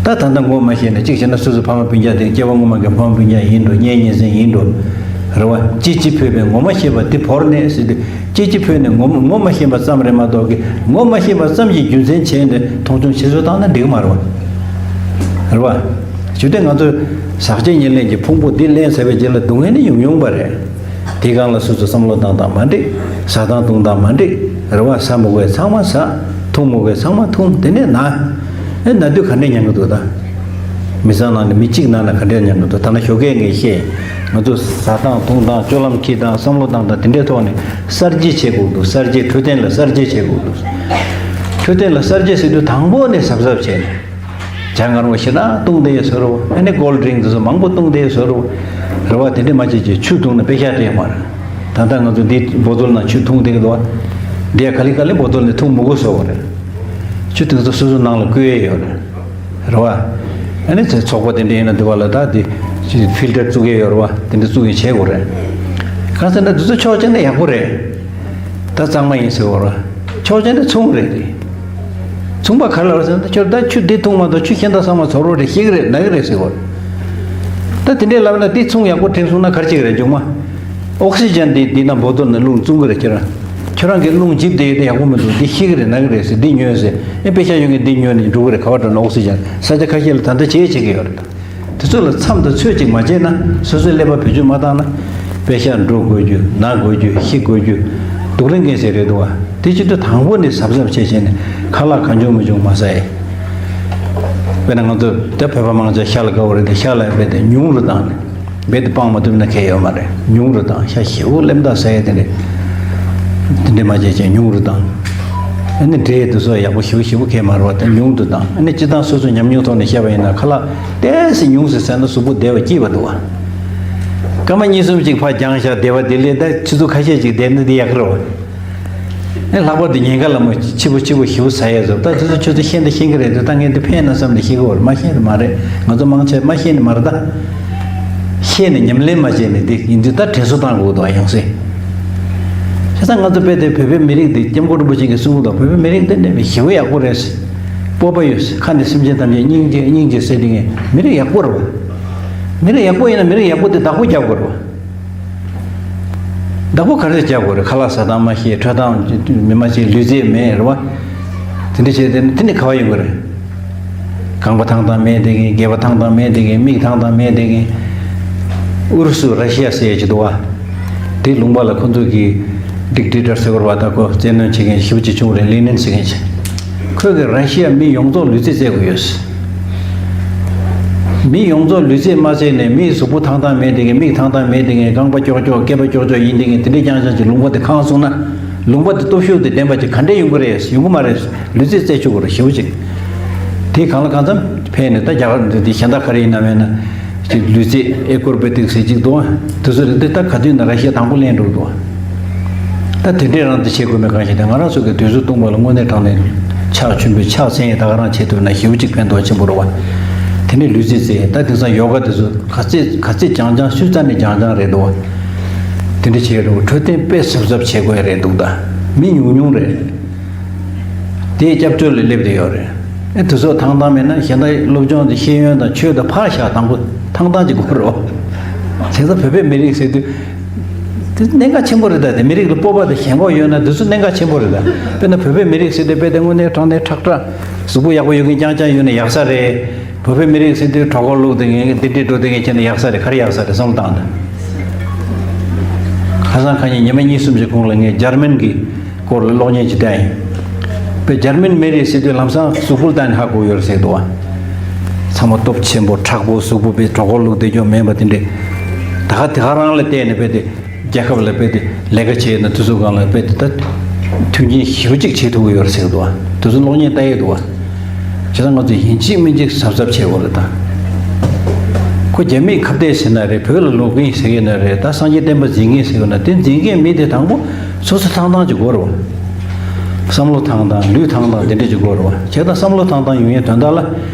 ད་ད་ལྟ་ངོ་མ་ཤེས་ན་གཅིག་བྱས་ན་སོ་སོ་ཕ་མ་སྤུན་ཀྱག་དེ་སྐྱེ་བ་སྔོན་མ་གི་ཕ་མ་སྤུན་ཀྱག་ཡིན་འགྲོ། གཉེན་ཉེ་ཚན་ཡིན་འགྲོ། རེད་བ། ཅི་ཅི་འཕོས་པའི་ངོ་མ་ཤེས་པ་འདི་བོར་ནས་ཟེར་དུས་ཅི་ཅི་འཕོས་ནས་ངོ་མ་ངོ་མ་ཤེས་པ་ཙམ་རེད་མ་གཏོགས་ཀྱི་ངོ་མ་ཤེས་པ་ཙམ་གྱི་རྒྱུ་མཚན་བྱས་ནས་མཐོང་ཆུང་བྱེད་སྲོལ་བཏང་ན་འགྲིག་གི་མ་རེད་བ། རེད་བ། ཞུ་དེ་ང་ཚོ་ཟག་བཅས་ཉེར་ལེན་གྱི་ཕུང་པོ་འདི་ལེན་ཚར་བའི་རྗེས་ལ་སྡུག་བསྔལ་ནི་ཡོང་ཡོང་པ་རེད། དེའི་སྒང་ལ་སོ་སོ་བསམ་བློ་བཏང་སྟངས་མ་འགྲིག་ཟ་སྟངས་འཐུང་སྟངས་མ་འགྲིག་རེད་བ། ཟ་མི་དགོས་ཚང་མ་ཟ། འཐུང་མི་དགོས་ཚང་མ་འཐུང་། དེ་ནས་ན། ཨེ་ན་དུས་ག་འདྲས་མྱང་གི་འདུག་ད། མི་ཚང་ནང་ནས་མི་གཅིག་ན་ན་ག་འདྲས་མྱང་གི་འདུག་ད་ནི་ཞོགས་ཀས་ངས་བཤད། ང་ཚོ་ཟ་སྟངས་འཐུང་སྟངས་སྤྱོད་ལམ་འཁྱེར་སྟངས་བསམ་བློ་བཏང་སྟངས་དེ་འདྲའི་ཐོག་ནས་གསར་བརྗེ་བྱེད་དགོས་འདུག་གསར་བརྗེ་འཕྲོད་བསྟེན་ལ་གསར་བརྗེ་བྱེད་དགོས་འདུག་འཕྲོད་བསྟེན་ལ་གསར་བརྗེ་ཟེར་དུས་དང་པོ་ནས་གཟབ་གཟབ་བྱས་ནས། ཇ་མངར་མོ་ཞེ་དྲག་བཏུང་བསྡད་ཡོད་བཟོ་འདྲ་བོ། ཨ་ནི་ཀོལ་ཌི་རིང་དེ་ཚོ་མང་པོ་བཏུང་བསྡད་ཡོད་བཟོ་འདྲ་བོ། རེད་བ། དེ་འདྲས་མ་བྱེད་ཅིག་ཆུ་བཏུང་ན་དཔེ་ཤ་སྤྲད་མ་རེད། ད་ལྟ་ང་ཚོ་འདི་བོ་ཏོལ་ནང་ཆུ་འཐུང་བསྡད་ཀྱི་འདུག་བ། འདི་ཡ་ག་ལེ་ག་ལེ་བོ་ཏོལ་ནས་འཐུང་མི་དགོས་བཟོ་བ་རེད། ཆུ་དེ་ཚོ་སོ་སོ་ནང་ལ་བསྐོལ་ཡས་ཡོད་རེད། རེད་བ། ཨ་ནི་ཚེ་ཚོགས་པ་དེ་འདྲས་ཡིན་ན་འདི་བ་ལ་ད་འདི་ཕིལ་ཊར་བཙུགས་ཡས་ཡོད་རེད་བ། དེ་འདྲས་བཙུགས་ཡས་བྱེད་དགོས་རེད། གང་ཟེར་ན་འདི་ཚོ་ཕྱོགས་གཅིག་ནས་ཡག་པོ་རེད། ད་གཙང་མ་ཡིན་ཟེར་བ་རེད། ཕྱོགས་གཅིག་ནས་མཚུངས་རེད་དེ། མཚུངས་པ་ག་རེ་ལབ་ཟེར་ན་ད་ཁྱོད་ད་ཆུ་འདི་འཐུང་མ་གཏོགས་ཆུ་གཞན་དག་ཚང་མ་ཚོར་བ་རེད། ཤེས་ཀྱི་རེད། ན་གི་རེད་ཟེར་བ་རེད། ད་དེ་འདྲས་ལབ་ན་འདི་ཚོང་ཡག་པོ་དྲན་སོང་ན་ག་རེ་བྱེད་ཀྱི་རེད་མཇུག་མ། ཨོག་སི་ཇན་འདི་འདི་ན་བོ་ཏོལ་ནས་རླུང་བཙུགས་ཀྱི་རེད་ཁྱེད་རང་། ཁྱོད་རང་གིས་རླུང་འཇིབ་བསྡད་ཡོད་དེ་ཡག་པོ་མི་འདུག་འདི་ཤེས་ཀྱི་རེད། ན་གི་རེད་ཟེར། འདི་ཉོས་ཟེར། ཨེ་པེ་ཤ་ཡོད་མཁན་འདི་ཉོས་ནས་འགྲོ་གི་རེད། ག་བ་འགྲོ་ན་ཨོག་སི་ཇན་ས་ཆ་ཁ་ཤས་ལ་ད་ལྟ་བྱེད་བྱེད་ཀྱི་ཡོད་རེད། དེ་ཚོ་ལ་མཚམས་དང་ཚོད་ཅིག་མ་བྱས་ན། སོ་སོའི་ཀླད་པ་བེད་སྤྱོད་མ་བཏང་ན། དཔེ་ཤ་འགྲོ་དགོས་རྒྱུ། ན་དགོས་རྒྱུ། ཤི་དགོས་རྒྱུ། སྡུག་ལན་རྒན་ཟེར་རེད་འདུག་བ། དེ་བྱེད་དུས་དང་པོ་ནས་གཟབ་གཟབ་བྱས་བྱས་ནས་ཁ་ལག་གང་བྱུང་མི་བྱུང་མ་ཟ་ཡས། དཔེར་ན་ང་ཚོ་ད་བོད་པ་མང་ཆེ་ཤ་ལ་དགའ་བོ་རེད་དེ་ཤ་ལ་དཔེ་དེ་ཉུང་རུ་བཏང་ནས། རྦད་དེ་སྤང་མ་ཐུབ་ན་ཁེལ་ཡོད་མ་རེད། ཉུང་རུ་བཏང་། ཤ་ཞེ་པོ་ལེམ་ཐག་ཟ་ཡས་དེ་འདྲས། དེ་འདྲས་མ་བྱས་བྱས་ཉུང་རུ་བཏང་། ཨ་ནི་འབྲས་དེ་ཚོ་ཡག་པོ་ཞེ་པོ་ཞེ་པོ་ཁེལ་མ་རེད་བ། དེ་ཉུང་དུ་བཏང་། ཨ་ནི་སྤྱིར་བཏང་སོ་སོ་ཉམས་མྱོང་ཐོག་ནས་བཤད་པ་ཡིན་ན་ཁ་ལག་ཏོག་ཙམ་ཉུང་ཙམ་ཟས་ན་གཟུགས་པོ་བདེ་བ་སྐྱིད་པ་འདུག་བ། སྐར་མ་གཉིས་གསུམ་ཅིག་ཕར་འགྱངས་བཞག་བསྡད་པ་དེ་ལས་ད་ཆུ་ཚོད་ཁ་ཤས་ཅིག་བསྡད་ན་དེ་ཡག་གི་རེད་བ། ཨེ་ལྷག་པར་དུ་ཉིན་དཀར་ལ་མོ་ཕྱི་པོ་ཕྱི་པོ་ཞེ་པོ་ཟ་ཡས་བཟོ། ད་དེ་ཚོ་ཁྱོད་ཚོ་ཤེས་འདི་ཤེས་ཀྱི་རེད་དེ། ད་ངས་འདི་ཕན་ན་བསམ་ནས་ཤེས་ཀྱི་ཡོད་རེད། མ་ཤེས་ནི་མ་རེད། ང་ཚོ་མང་ཆེ་མ་ཤེས་ནི་མ་རེད་ད། ཤེས་ནས་ཉམས་ལེན་མ་བྱས་ནས་འདི་ཡིན་དུས་ད་དྲན་གསོ་བཏང་དགོས་འདུག་ཡང་སེ། བྱས་ཙང་ང་ཚོ་དཔེ་དེ་བོད་པའི་མི་རིགས་འདི་སྐྱབས་མགོན་རིན་པོ་ཆེ་གིས་གསུང་གི་འདུག་བོད་པའི་མི་རིགས་འདི་འདྲ་བའི་ཞེ་པོ་ཡག་པོ་རེད། སྤོབས་པ་ཡོད། ཁ་ནས་སེམས་ཅན་ཐམས་ཅད་སྙིང་རྗེ་སྙིང་རྗེ་ཟེར་དེ་ངས་མི་རིགས་ཡག་པོ་རེད་བ། མི་རིགས་ཡག་པོ་ཡིན་ན་མི་རིགས་ཡག་པོ་དེ་བདག་པོ་རྒྱག་དགོས་རེད་བ། བདག་པོ་ག་རེ་རྒྱག་དགོས་རེད། ཁ་ལག་ཟ་སྟངས་མ་ཤེས། འཕྲོད་སྟངས་མི་མ་ཤེས། ལུས་རྩལ་མེད་རེད་བ། དེ་འདྲ་བྱས་དེ་དེ་ནི་ག་བ་ཡོང་གི་རེད། རྐང་པ་ཐང་ཐང་མེད་དེ་གིན། སྒལ་པ་ཐང་ཐང་མེད་དེ་གིན། མིག་ཐང་ཐང་མེད་དེ་གིན། ཨུ་རུ་སུ་ར་ཤི་ཡ་ཟེར་ཡ་ཅིག་འདུག་བ། དེ་ལུང་པ་ལ་ཁོ་ཚོ་གི་ཌིག་ཊེ་ཊར་ཟེར་བ་རེད་བ། ད་ཁོ་བཙན་གནོན་བྱེད་མཁན་ཞེ་པོ་ཅིག་བྱུང་རེད། ལེ་ནིན་ཟེར་མཁན་ཅིག་ཁོས་གི་ར་ཤི་ཡ་མི་ཡོངས་རྫོགས་ལུས་རྩལ་རྩེད་དགོས་ཡོད། མི་ཡོངས་རྫོགས་ལུས་རྩལ་མ་རྩེད་ནས་མིའི་གཟུགས་པོ་ཐང་ཐང་མེད་དེ་གིན། མིག་ཐང་ཐང་མེད་དེ་གིན། རྐང་པ་ཀྱོག་ཀྱོག་སྐེད་པ་ཀྱོག་ཀྱོག་ཡིན་དེ་གིན། དེ་འདྲའི་རྐྱང་རྐྱང་ཅིག་ལུང་པ་དེ་གང་སོང་ན། ལུང་པ་དེ་སྟོབས་ཤུགས་དེ་ལྡན་པ་ཅིག་ག་འདྲས་ཡོང་གི་རེད། ཡོང་གི་མ་རེད། ལུས་རྩལ་རྩེད་ཆོག་གི་རེད། ཞེ་པོ་ཅིག་དེ་གང་ལ་གང་འཚམ་ཕན་ནས་ད་རྒྱ་གར་འདི་དེ་གཞན་དག་ག་རེ་ཡིན་ན་མེད་ན། ཅིག་ལུས་རྩལ་ཨེ་ཀོར་བེ་ཏིག་ཟེར་ཅིག་འདུག་དེ་ཚོ་རེད་དེ་ད་ག་དུས་ན་ར་ཤི་ཡ་དང་པོ་ལེན་འགྲོ་འདུག་ད་དེ་འདྲས་རང་དེ་བྱེད་དགོས་མེད་གང་ཞིག་ད་ང་རང་ཚོ་གི་དུས་ཚོད་སྟོང་པ་ལ་དངོས་གནས་དྲང་གནས་ཕྱག་མཆོད་འབུལ་ཕྱག་འཚལ་ཡས་ད་ག་རང་བྱེད་ཐུབ་ན་ཞེ་པོ་ཅིག་ཕན་ཐོགས་ཆེན་པོ་རེད་བ། དེ་ནས་ལུས་རྩལ་རྩེད་ད་དེང་སང་ཡོ་ག་དེ་ཚོ་ག་ཚད་ག་ཚད་སྦྱང་སྦྱང་སུས་རྩ་ནས་སྦྱང་སྦྱང་རེད་འདུག་བ། དེ་འདྲ་བྱས་འགྲོ་འཕྲོད་བསྟེན་དཔེ་གཟབ་གཟབ་བྱེད་དགོས་རེད་འདུག་ད་མི་ཉུང་ཉུང་རེད། དེའི་སྐྱབས་བཅོལ་ལ་སླེབས་བསྡད་ཡོད་རེད། ཨེ་དེ་ཚོ་ཐང་ཐང་མེད་ན་གཞན་དག་སློབ་སྦྱོང་དེ་ཤེས་ཡོན་དང་ཆོས་དང་ཕར་བཞག་དང་པོ་ཐང་ཐང་གཅིག་དགོས་རེད། བྱས་ཙང་བོད་པའི་མི་རིགས་ཟེར་དུས་དེ་གནད་འགག་ཆེན་པོ་རེད། ད་དེ་མི་རིགས་ལ་སྤོབས་པ་དང་ཞེན་ཁོག་ཡོད་ན་དེ་ཚོ་གནད་འགག་ཆེན་པོ་རེད། ད་དཔེར་ན་བོད་པའི་མི་རིགས་ཟེར་དུས་དཔེ་དེ་དངོས་གནས་དྲང་གནས་ཁྲག་ཁྲག་གཟུགས་པོ་ཡག་པོ་ཡོད་མཁན་རྐྱང་རྐྱང་ཡོད་ན་ཡག་ས་རེད། བོད་པའི་མི་རིགས་ཟེར་དུས་གྲོད་ཁོག་བླུགས་དེ་ངས་འདི་འདྲས་འགྲོ་དེ་ངས་བྱས་ན་ཡག་ས་རེད། ག་རེ་ཡག་ས་རེད་བསམ་བློ་བཏང་དང་། ཁ་སང་ཁ་ཉིན་ཉི་མ་གཉིས་གསུམ་ཞིག་གོང་ལ་ངས་འཇར་མན་གྱི་སྐོར་ལ་གློག་བརྙན་ཅིག་བལྟས་ཡིན། པའི་འཇར་མན་མི་རིགས་ཟེར་དུས་ལམ་སང་གཟུགས་པོ་ལ་བལྟས་ནས་ཧ་གོ་ཡོད་རེད་ཟེར་འདུག་བ། ཚང་མ་སྟོབས་ཆེན་པོ་མཁྲེགས་པོ་གཟུགས་པོ་དཔེ་གྲོད་ཁོག་བླུགས་བསྡད་རྒྱུ་མེད་པ་དེ་འདྲས། ད་ག་དེ་ག་རང་ལ་བལྟས་ནས་དཔེ་དེ། རྒྱལ་ཁབ་ལ་དཔེ་དེ་ལས་ཀ་བྱས་ན་དུས་ཚོད་སྒང་ལ་དཔེ་དེ་ད་མཐུན་རྐྱེན་ཞེ་པོ་ཅིག་བྱེད་ཐུབ་ཀྱི་ཡོད་རེད་ཟེར་གི་འདུག་བ། དུས་ཚོད་གློག་བརྙན་ལྟ་ཡི་འདུག་བ། བྱས་ཙང་ང་ཚོ་ཡིན་གཅིག་མིན་གཅིག་གཟབ་གཟབ་བྱེད་དགོས་རེད་ད། ཁོ་རྒྱ་མིས་ཁ་གཏད་ཟེར་ན་རེད། བོད་ལ་ལོག་གིན་ཟེར་གི་ན་རེད། ད་སངས་རྒྱས་བསྟན་པ་འཛིན་གིན་ཟེར་གི་ན་དེ་འཛིན་མཁན་མི་དེ་དང་པོ་སོ་སོ་ཐང་ཐང་ཅིག་དགོས་རེད་བ། བསམ་བློ་ཐང་ཐང་ལུས་ཐང་ཐང་དེ་འདྲ་ཅིག་དགོས་རེད་བ། བྱས་ཙང་བསམ་བློ་ཐང་ཐང་ཡོང་ཡའི་དོན་དག་ལ་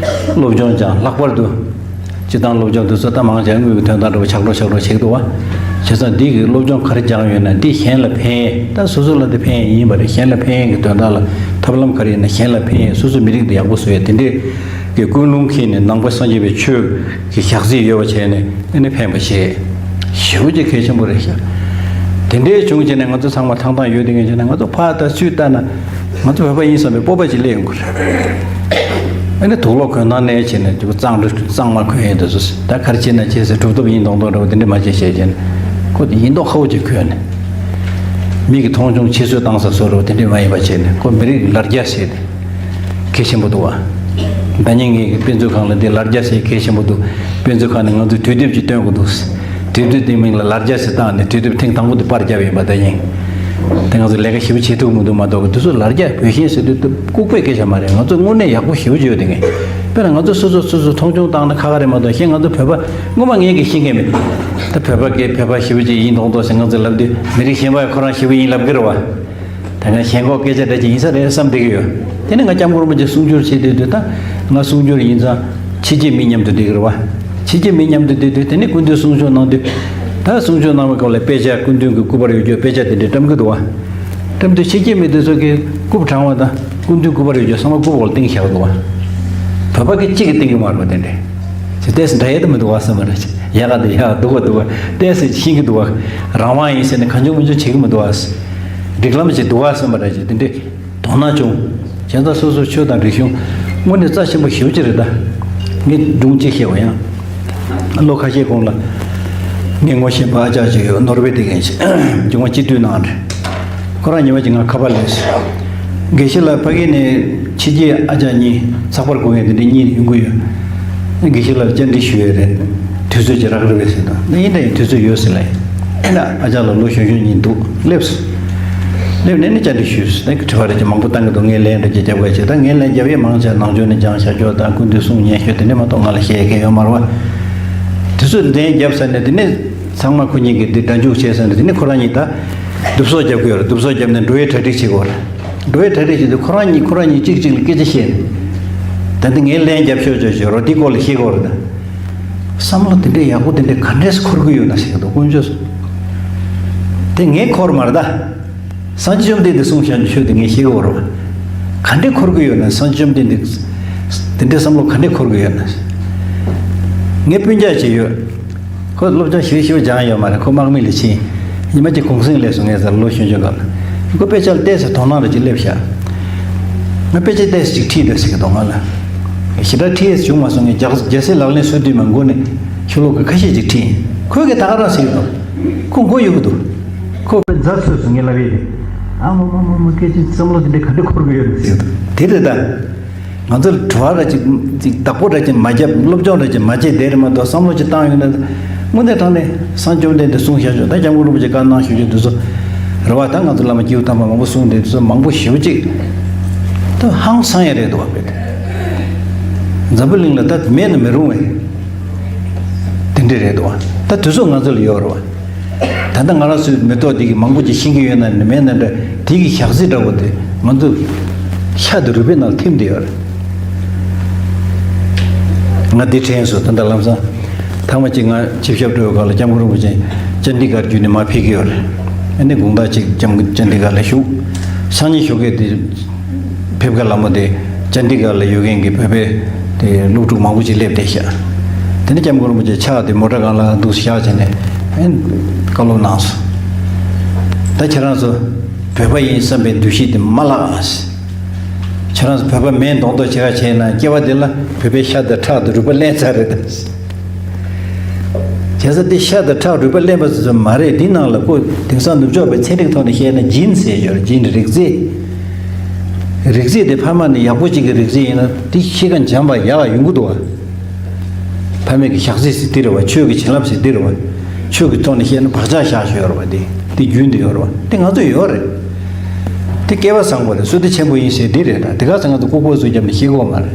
སློབ་སྦྱོང་སྦྱང་ལྷག་པར་དུ། སྤྱིར་བཏང་སློབ་སྦྱོང་དེ་ཚོ་ད་མང་ཆེ་དངུལ་གྱི་དོན་དག་འདྲ་བོ་ཆག་འགྲོ་ཆག་འགྲོ་བྱེད་ཀྱི་འདུག་བ། བྱས་ཙང་འདི་གི་སློབ་སྦྱོང་ག་རེ་སྦྱངས་ཡོད་ན་འདི་གཞན་ལ་ཕན། ད་སོ་སོ་ལ་དེ་ཕན་ཡིན་པ་རེད། གཞན་ལ་ཕན་ཡིན་གྱི་དོན་དག་ལ་ཐབས་ལམ་ག་རེ་ཡིན་ན་གཞན་ལ་ཕན། སོ་སོ་མི་རིགས་འདི་ཡག་པོ་བཟོ་ཡ་དེ་འདྲའི་གི་ཀུན་སློང་འཁྱེར་ནས་ནང་པ་སངས་རྒྱས་པའི་ཆོས་ཀྱི་ཞག་རྩིས་ཡོད་པ་བྱས་ནས་ཨ་ནི་ཕན་པ་བྱེད། ཞེ་པོ་ཅིག་གལ་ཆེན་པོ་རེད་ཤག་དེ་འདྲའི་བྱུང་བྱས་ནས་ང་ཚོ་ཚང་མ་ཐང་ཐང་ཡོད་དེ་ངས་བྱས་ན་ང་ཚོ་ཕར་ལྟ་ཚུར་ལྟ་ན། ང་ཚོ་བོད་པ་ཡིན་བསམ་པའི་སྤོབས་པ་ཅིག་སླེབས་ཡོང་གི་རེད། ཨ་ནི་དུག་ལོག་གོན་ཐང་ནས་བྱས་ནས་དེ་གཙང་གཙང་མ་གོན་ཡོང་དུས་སུ་ད་ག་རེ་བྱས་ན་བྱས་ཟེར་གྲུབ་ཐོབ་ཡིན་མདོག་མདོག་འདྲ་བོ་དེ་འདྲ་མ་བྱས་བྱས་བྱས་ནས་ཁོ་དེ་ཡིན་མདོག་ཁ་པོ་ཅིག་གོན་ནས། མི་གི་མཐོང་ཆུང་ཕྱིར་བཟོས་བཏང་ས་བཟོ་འདྲ་བོ་དེ་འདྲ་མ་ཡིན་པ་བྱས་ནས་ཁོ་མི་རིགས་ལར་རྒྱ་ཟེར་ཏེ་གལ་ཆེན་པོ་འདུག་བ། ད་ནི་ངས་ཀྱི་དཔེ་མཛོད་ཁང་ལ་འདི་ལར་རྒྱ་ཟེར་གལ་ཆེན་པོ་འདུག་དཔེ་མཛོད་ཁང་ནས་ང་ཚོས་དུས་དེབ་ཅིག་སྟོན་དགོས་འདུག་དུས་དེབ་དེའི་མིང་ལ་ལར་རྒྱ་ཟེར་བཏང་ནས་དུས་དེབ་ཐེངས་དང་པོ་དེ་པར་བརྒྱབ་ཡིན་པ་ད་ཡིན། དེ་ང་ཚོ་ལས་ཀ་ཞེ་པོ་བྱེད་ཐུབ་མི་འདུག་མ་གཏོགས་དེ་ཚོ་ལར་རྒྱ་བོད་ཞེན་ཟེར་དུས་ལྐུགས་པའི་སྐད་ཆ་མ་རེད། ང་ཚོ་དངོས་གནས་ཡག་པོ་ཞེ་པོ་ཅིག་ཡོད་དེ་ངས། དཔེར་ན་ང་ཚོ་སོ་སོ་སོ་སོ་མཐོང་ཆུང་བཏང་ན་ཁག་ཁག་རེད་མ་གཏོགས་གཞན་ང་ཚོ་བོད་པ་ངོ་མ་ངས་ཀྱི་ཤེས་མཁན་མེད། ད་བོད་པ་སྐད་བོད་པ་ཞེ་པོ་ཅིག་ཡིན་མདོག་མདོག་ཟེར་ང་ཚོ་ལབ་དུས་མི་རིགས་གཞན་པ་ཁོ་རང་ཞེ་པོ་ཡིན་ལབ་ཀྱི་རེད་བ། ད་ང་ཞེན་ཁོག་སྐད་ཆ་འདྲ་ཅིག་ཡིན་ས་རེད་བསམ་བསྡད་ཀྱི་ཡོད། དེ་ནས་ང་སྐྱབས་མགོན་རིན་པོ་ཆེ་གསུང་སྒྱུར་བྱེད་སྡོད་དུས་ད་ང་གསུང་སྒྱུར་ཡིན་ཙང་ཕྱི་རྒྱལ་མི་མཉམ་དུ་བསྡད་ཀྱི་རེད་བ། ཕྱི་རྒྱལ་མི་མཉམ་དུ་བསྡད་དུས་དེ་ནས་སྐུ་མདུན་གསུང་ཆོས་གནང་དུས་ད་གསུང་ཆོས་གནང་བའི་སྐབས་ལ་དཔེ་ཆ་སྐུ་མདུན་གྱི་སྐུ་པར་ཡོད་རྒྱུ་དཔེ་ཆ་དེ་འདྲ་བཀྲམ་གྱི་འདུག་བ། བཀྲམ་དུས་ཕྱི་རྒྱལ་མི་དེ་ཚོ་གིས་རྐུབ་བྲང་བ་དང་སྐུ་མདུན་སྐུ་པར་ཡོད་རྒྱུ་ཚང་མ་རྐུབ་འོག་ལ་བཏིང་བཞག་འདུག་བ། བོད་པ་གིས་གཅིག་གིས་བཏིང་གི་མ་རེད་བ་དེ་འདྲ། ཅི་ཏོག་ཙམ་འདྲ་ཡས་དེ་མི་འདུག་བ་བསམ་པ་རེད། ཡག་ག་འདུག་ཡག་འདུག་བ་འདུག་བ་ཏོག་ཙམ་ཤེས་ཀྱི་འདུག་བ། རང་དབང་ཡིན་ཟེར་ནས་གང་བྱུང་མང་བྱུང་བྱེད་ཀྱི་མི་འདུག་བ། སྒྲིག་ལམ་ཅིག་འདུག་བ་བསམ་པ་རེད། ཅི་དེ་འདྲའི་དོ་སྣང་བྱུང་། བྱས་ཙང་སོ་སོའི་ཆོས་དང་རིག་གཞུང་དངོས་གནས་རྩ་ཆེན་པོ་ཞེ་པོ་ཅིག་རེད་ད། ངས་སྒྲུང་གཅིག་བཤད་པ་ཡང་། ལོ་ཁ་ཤས་གོང་ལ། ངའི་ངོ་ཤེས་པ་ཨ་ཅག་ཅིག་ཡོད། ནོར་ཝེ་དེ་གན་ཅིག་འབྱུང་བ་སྤྱི་འཐུས་གནང་རེད། ཁོ་རང་ཉི་མ་གཅིག་ང་ཁ་པར་སླེབས་སོང་། དགེ་བཤེས་ལགས་ཕ་གི་ནས་ཕྱི་རྒྱལ་ཨ་ཅག་གཉིས་ཚགས་པར་དགོས་མཁན་དེ་འདྲ་གཉིས་ཡོང་གི་ཡོད། དགེ་བཤེས་ལགས་ལ་བཅར་འདྲི་ཞུ་ཡས་རེད། དུས་ཚོད་ཅིག་རག་རེད་པས་ཟེར་དང་། ཨིན་ད་ཡིན་དུས་ཚོད་ཡོད་ཟེར་ལབ་ཡིན། ཨ་ཅག་ལགས་ལོ་གཞོན་གཞོན་གཉིས་འདུག་སླེབས་སོང་། སླེབས་ནས་ནི་བཅར་འདྲི་ཞུས་སོང་། དྲི་བ་རེ་ཅིག་མང་པོ་བཏང་གི་འདུག་ངས་ལན་འདྲ་ཅིག་རྒྱབ་ག་བྱས། ད་ངས་ལན་རྒྱབ་ཡས་མང་ཆེ་ནང་ཆོས་ནས་སྦྱངས་བཞག་ཆོག་དང་སྐུ་མདུན་གསུང་ཉན་ཤོས་དེ་འདྲ་མ་གཏོགས་ང་ལ་བཤད་ཡས་གང་ཡོད་མ་རེད་བ། དུས་ཚོད་ལན་རྒྱབ་ཚར་ནས་དེ་ནས་ཚང་མ་ཁོ་གཉིས་ཀྱིས་འདི་སྒྲ་འཇུག་བྱས་ཚར་ནས་དེ་ནས་ཁོ་རང་གཉིས་ད་གདུབ་སོག་རྒྱབ་ཀྱི་ཡོད་རེད། གདུབ་སོག་རྒྱབ་ནས་འགྲོ་བའི་གྲ་སྒྲིག་བྱེད་དགོས་རེད། འགྲོ་བའི་གྲ་སྒྲིག་བྱེད་དུས་ཁོ་རང་གཉིས་ཁོ་རང་གཉིས་གཅིག་གཅིག་ལ་སྐད་ཆ་བཤད་ནས། ད་འདི་ངས་ལན་རྒྱབ་ཤོག་ཅོག་ཅོག་རོ་དེའི་སྐོར་ལ་བཤད་དགོས་རེད་ད། བསམ་བློ་དེ་འདྲའི་ཡག་པོ་དེ་འདྲའི་ག་འདྲས་འཁོར་གི་ཡོད་ན་ཟེར་གི་འདུག་དཀོན་མཆོག་གསུམ། དེ་ངས་འཁོར་མ་རེད་ད། སངས་རྒྱས་བཅོམ་ལྡན་འདས་གསུངས་བཞག་ཆོས་དེ་ངས་ཤེས་གི་ཡོད་རེད་བ། ག་འདྲས་འཁོར་གི་ཡོད་ན། སངས་རྒྱས་བཅོམ་ལྡན་འདས་དེ་འདྲའི་བསམ་བློ་ག་འདྲས་འཁོར་གི་ཡོད་ན། ངས་སྤུན་ཀྱག་ཅིག་ཡོད། ཁོ་སློབ་སྦྱོང་ཞེ་ཞེ་སྦྱངས་ཡོད་མ་རེད། ཁོ་དམག་མི་ལ་ཕྱིན། ཉི་མ་གཅིག་གུང་སེང་སླེབས་སོང་ངས་ཟེར། ལོ་གཞོན་གཞོན་སྒང་ལ། ཁོ་དཔེ་ཆ་ལ་བལྟས་ཚེ་དོ་སྣང་རེ་ཅིག་སླེབས་ཤག་ང་དཔེ་ཆ་བལྟས་ཚེ་ཅིག་ཁྲིད་དང་ཟེར་གི་འདུག་ང་ལ། ཞེ་དྲག་ཁྲིད་ཡས་བྱུང་མ་སོང་ངས་རྒྱ་རྒྱལ་སྲིད་ལག་ལེན་སོ་བདུན་མ་མགོ་ནས་ཤོ་ལོ་ཀ་ཁ་ཤས་ཅིག་ཁྲིད་ཡིན། ཁོས་གི་ད་ག་རང་ཟེར་གི་འདུག་ཁོ་མགོ་གཡུག་གི་འདུག་ཁོ་དཔེ་མཛའ་བཟོས་སོང་ངས་ལབ་ཡས་དེ། ཨ་མ་མ་མ་མ་སྐད་ཆ་བསམ་བློ་དེ་འདྲ་ག་འདྲ་འཁོར་གི་ཡོད་ཟེར་གི་འདུག་དེ་རེད་ད། ང་ཚོ་ལ་དྲི་བ་ར་ཅིག་ཅིག་བདག་པོ་ར་ཅིག་མ་བརྒྱབ། སློབ་སྦྱོང་ར་ཅིག་མ་བྱས་བསྡད་རེད་མ་གཏོགས་བསམ་བློ་ཅིག་བཏང་ཡོད་ན། དངོས་གནས་དྲང་གནས་སངས་རྒྱས་བཅོམ་ལྡན་འདས་གསུངས་བཞག་ཆོག་ད་སྐྱབས་མགོན་རིན་པོ་ཆེ་བཀའ་གནང་ཞུ་རྒྱུ་དེ་ཚོ་རེད་བ། ད་ང་ཚོ་བླ་མ་སྐྱེས་བུ་དམ་པ་མང་པོ་གསུངས་བསྡད་དེ་ཚོ་མང་པོ་ཞེ་པོ་ཅིག་ད་ཧང་སང་ཡ་རེད་འདུག་བ། དཔེ་དེ་འཛམ་བུ་གླིང་ལ་ད་མེད་ན་མི་རུང་བས་དེ་འདྲས་རེད་འདུག་བ། ད་དུས་ཚོད་ང་ཚོ་ལ་ཡོད་རེད་བ། ད་ལྟ་ང་རང་ཚོའི་མི་ཐོག་འདི་གི་མང་པོ་ཅིག་ཤེས་ཀྱི་ཡོད་ན་མེད་ན་འདྲ། དེ་གི་ཞག་རྩི་འདྲ་བོ་དེ་ང་ཚོ་ཤ་དང་རུས་པའི་ནང་ཐིམ་བསྡད་ཡོད་རེད། ང་འདི་དྲན་སོང་། ད་ལྟ་ལམ་སང་ཐེངས་མ་གཅིག་ང་ཆིབས་ཞབས་འགྲོ་བའི་སྐབས་ལ་སྐྱབས་མགོན་རིན་པོ་ཆེ་ ཅན་ཌི་གར་བརྒྱུད་ནས་མར་ཕེབས་ཀྱི་ཡོད་རེད། ཨ་ནི་དགོང་དག་ཅིག་ཅན་ཅན་ཌི་གར་ལ་བཞུགས། སང་ཉིན་ཞོགས་ཀས་དེ་ཕེབས་ཀ་ལ་མོ་དེ་ཅན་ཌི་གར་ལ་ཡོད་མཁན་གྱི་བོད་པའི་དེ་སློབ་ཕྲུག་མང་པོ་ཅིག་སླེབས་བསྡད་ཤག་དེ་ནས་སྐྱབས་མགོན་རིན་པོ་ཆེ་ཕྱག་དེ་མོ་ཊ་སྒང་ལ་འདུག་བཞག་བྱས་ནས་ཨ་ནི་བཀའ་སློབ་གནང་སོང་། ད་ཁྱེད་རང་ཚོ་བོད་པ་ཡིན་བསམ་པའི་འདུ་ཤེས་དེ་མ་བརླག་ཨ། ཁྱེད་རང་ཚོ་བོད་པ་མིན་མདོག་མདོག་བྱེད་ག་བྱས་ན་སྐྱེ་བ་འདི་ལ་བོད་པའི་ཤ་དང་ཁྲག་དང་རུས་པ་ལེན་ཚར་རེད་ད། བྱས་ཙང་འདི་ཤ་དང་ཁྲག་རུས་པ་ལེན་པ་ཚོ་མ་རེད། འདི་ནང་ལ་ཁོ་དེང་སང་ནུབ་ཕྱོགས་པའི་ཚན་རིག་ཐོག་ནས་བཤད་ན་ཇིན་ཟེར་ཡོད་རེད། ཇིན་རིགས་རྫས། རིགས་རྫས་དེ་ཕ་མ་ནས་ཡག་པོ་ཅིག་གི་རིགས་རྫས་ཡིན་ན་འདི་གཤིས་ཀ་འཇམ་པ་ཡག་ག་ཡོང་གི་འདུག་བ། ཕ་མེས་ཀྱི་ཞག་ཚི་ཟེར་འདི་རེད་བ། ཆོས་ཀྱི་བྱིན་རླབས་ཟེར་འདི་རེད་བ། ཆོས་ཀྱི་ཐོག་ནས་བཤད་ན་བག་ཆགས་བཞག་ཤོས་ཡོད་རེད་བ། འདི་འདི་རྒྱུན་དུ་ཡོད་རེད་བ། འདི་ང་ཚོ་ཡོད་རེད། དེ་སྐལ་བ་བཟང་པོ་རེད། བསོད་བདེ་ཆེན་པོ་ཡིན་ཟེར་འདི་རེད། ད་དེ་ག་ཚང་ང་ཚོ་ལྐུགས་པ་བཟོས་བརྒྱབ་ནས་ཤེས་གོ་མ་རེད།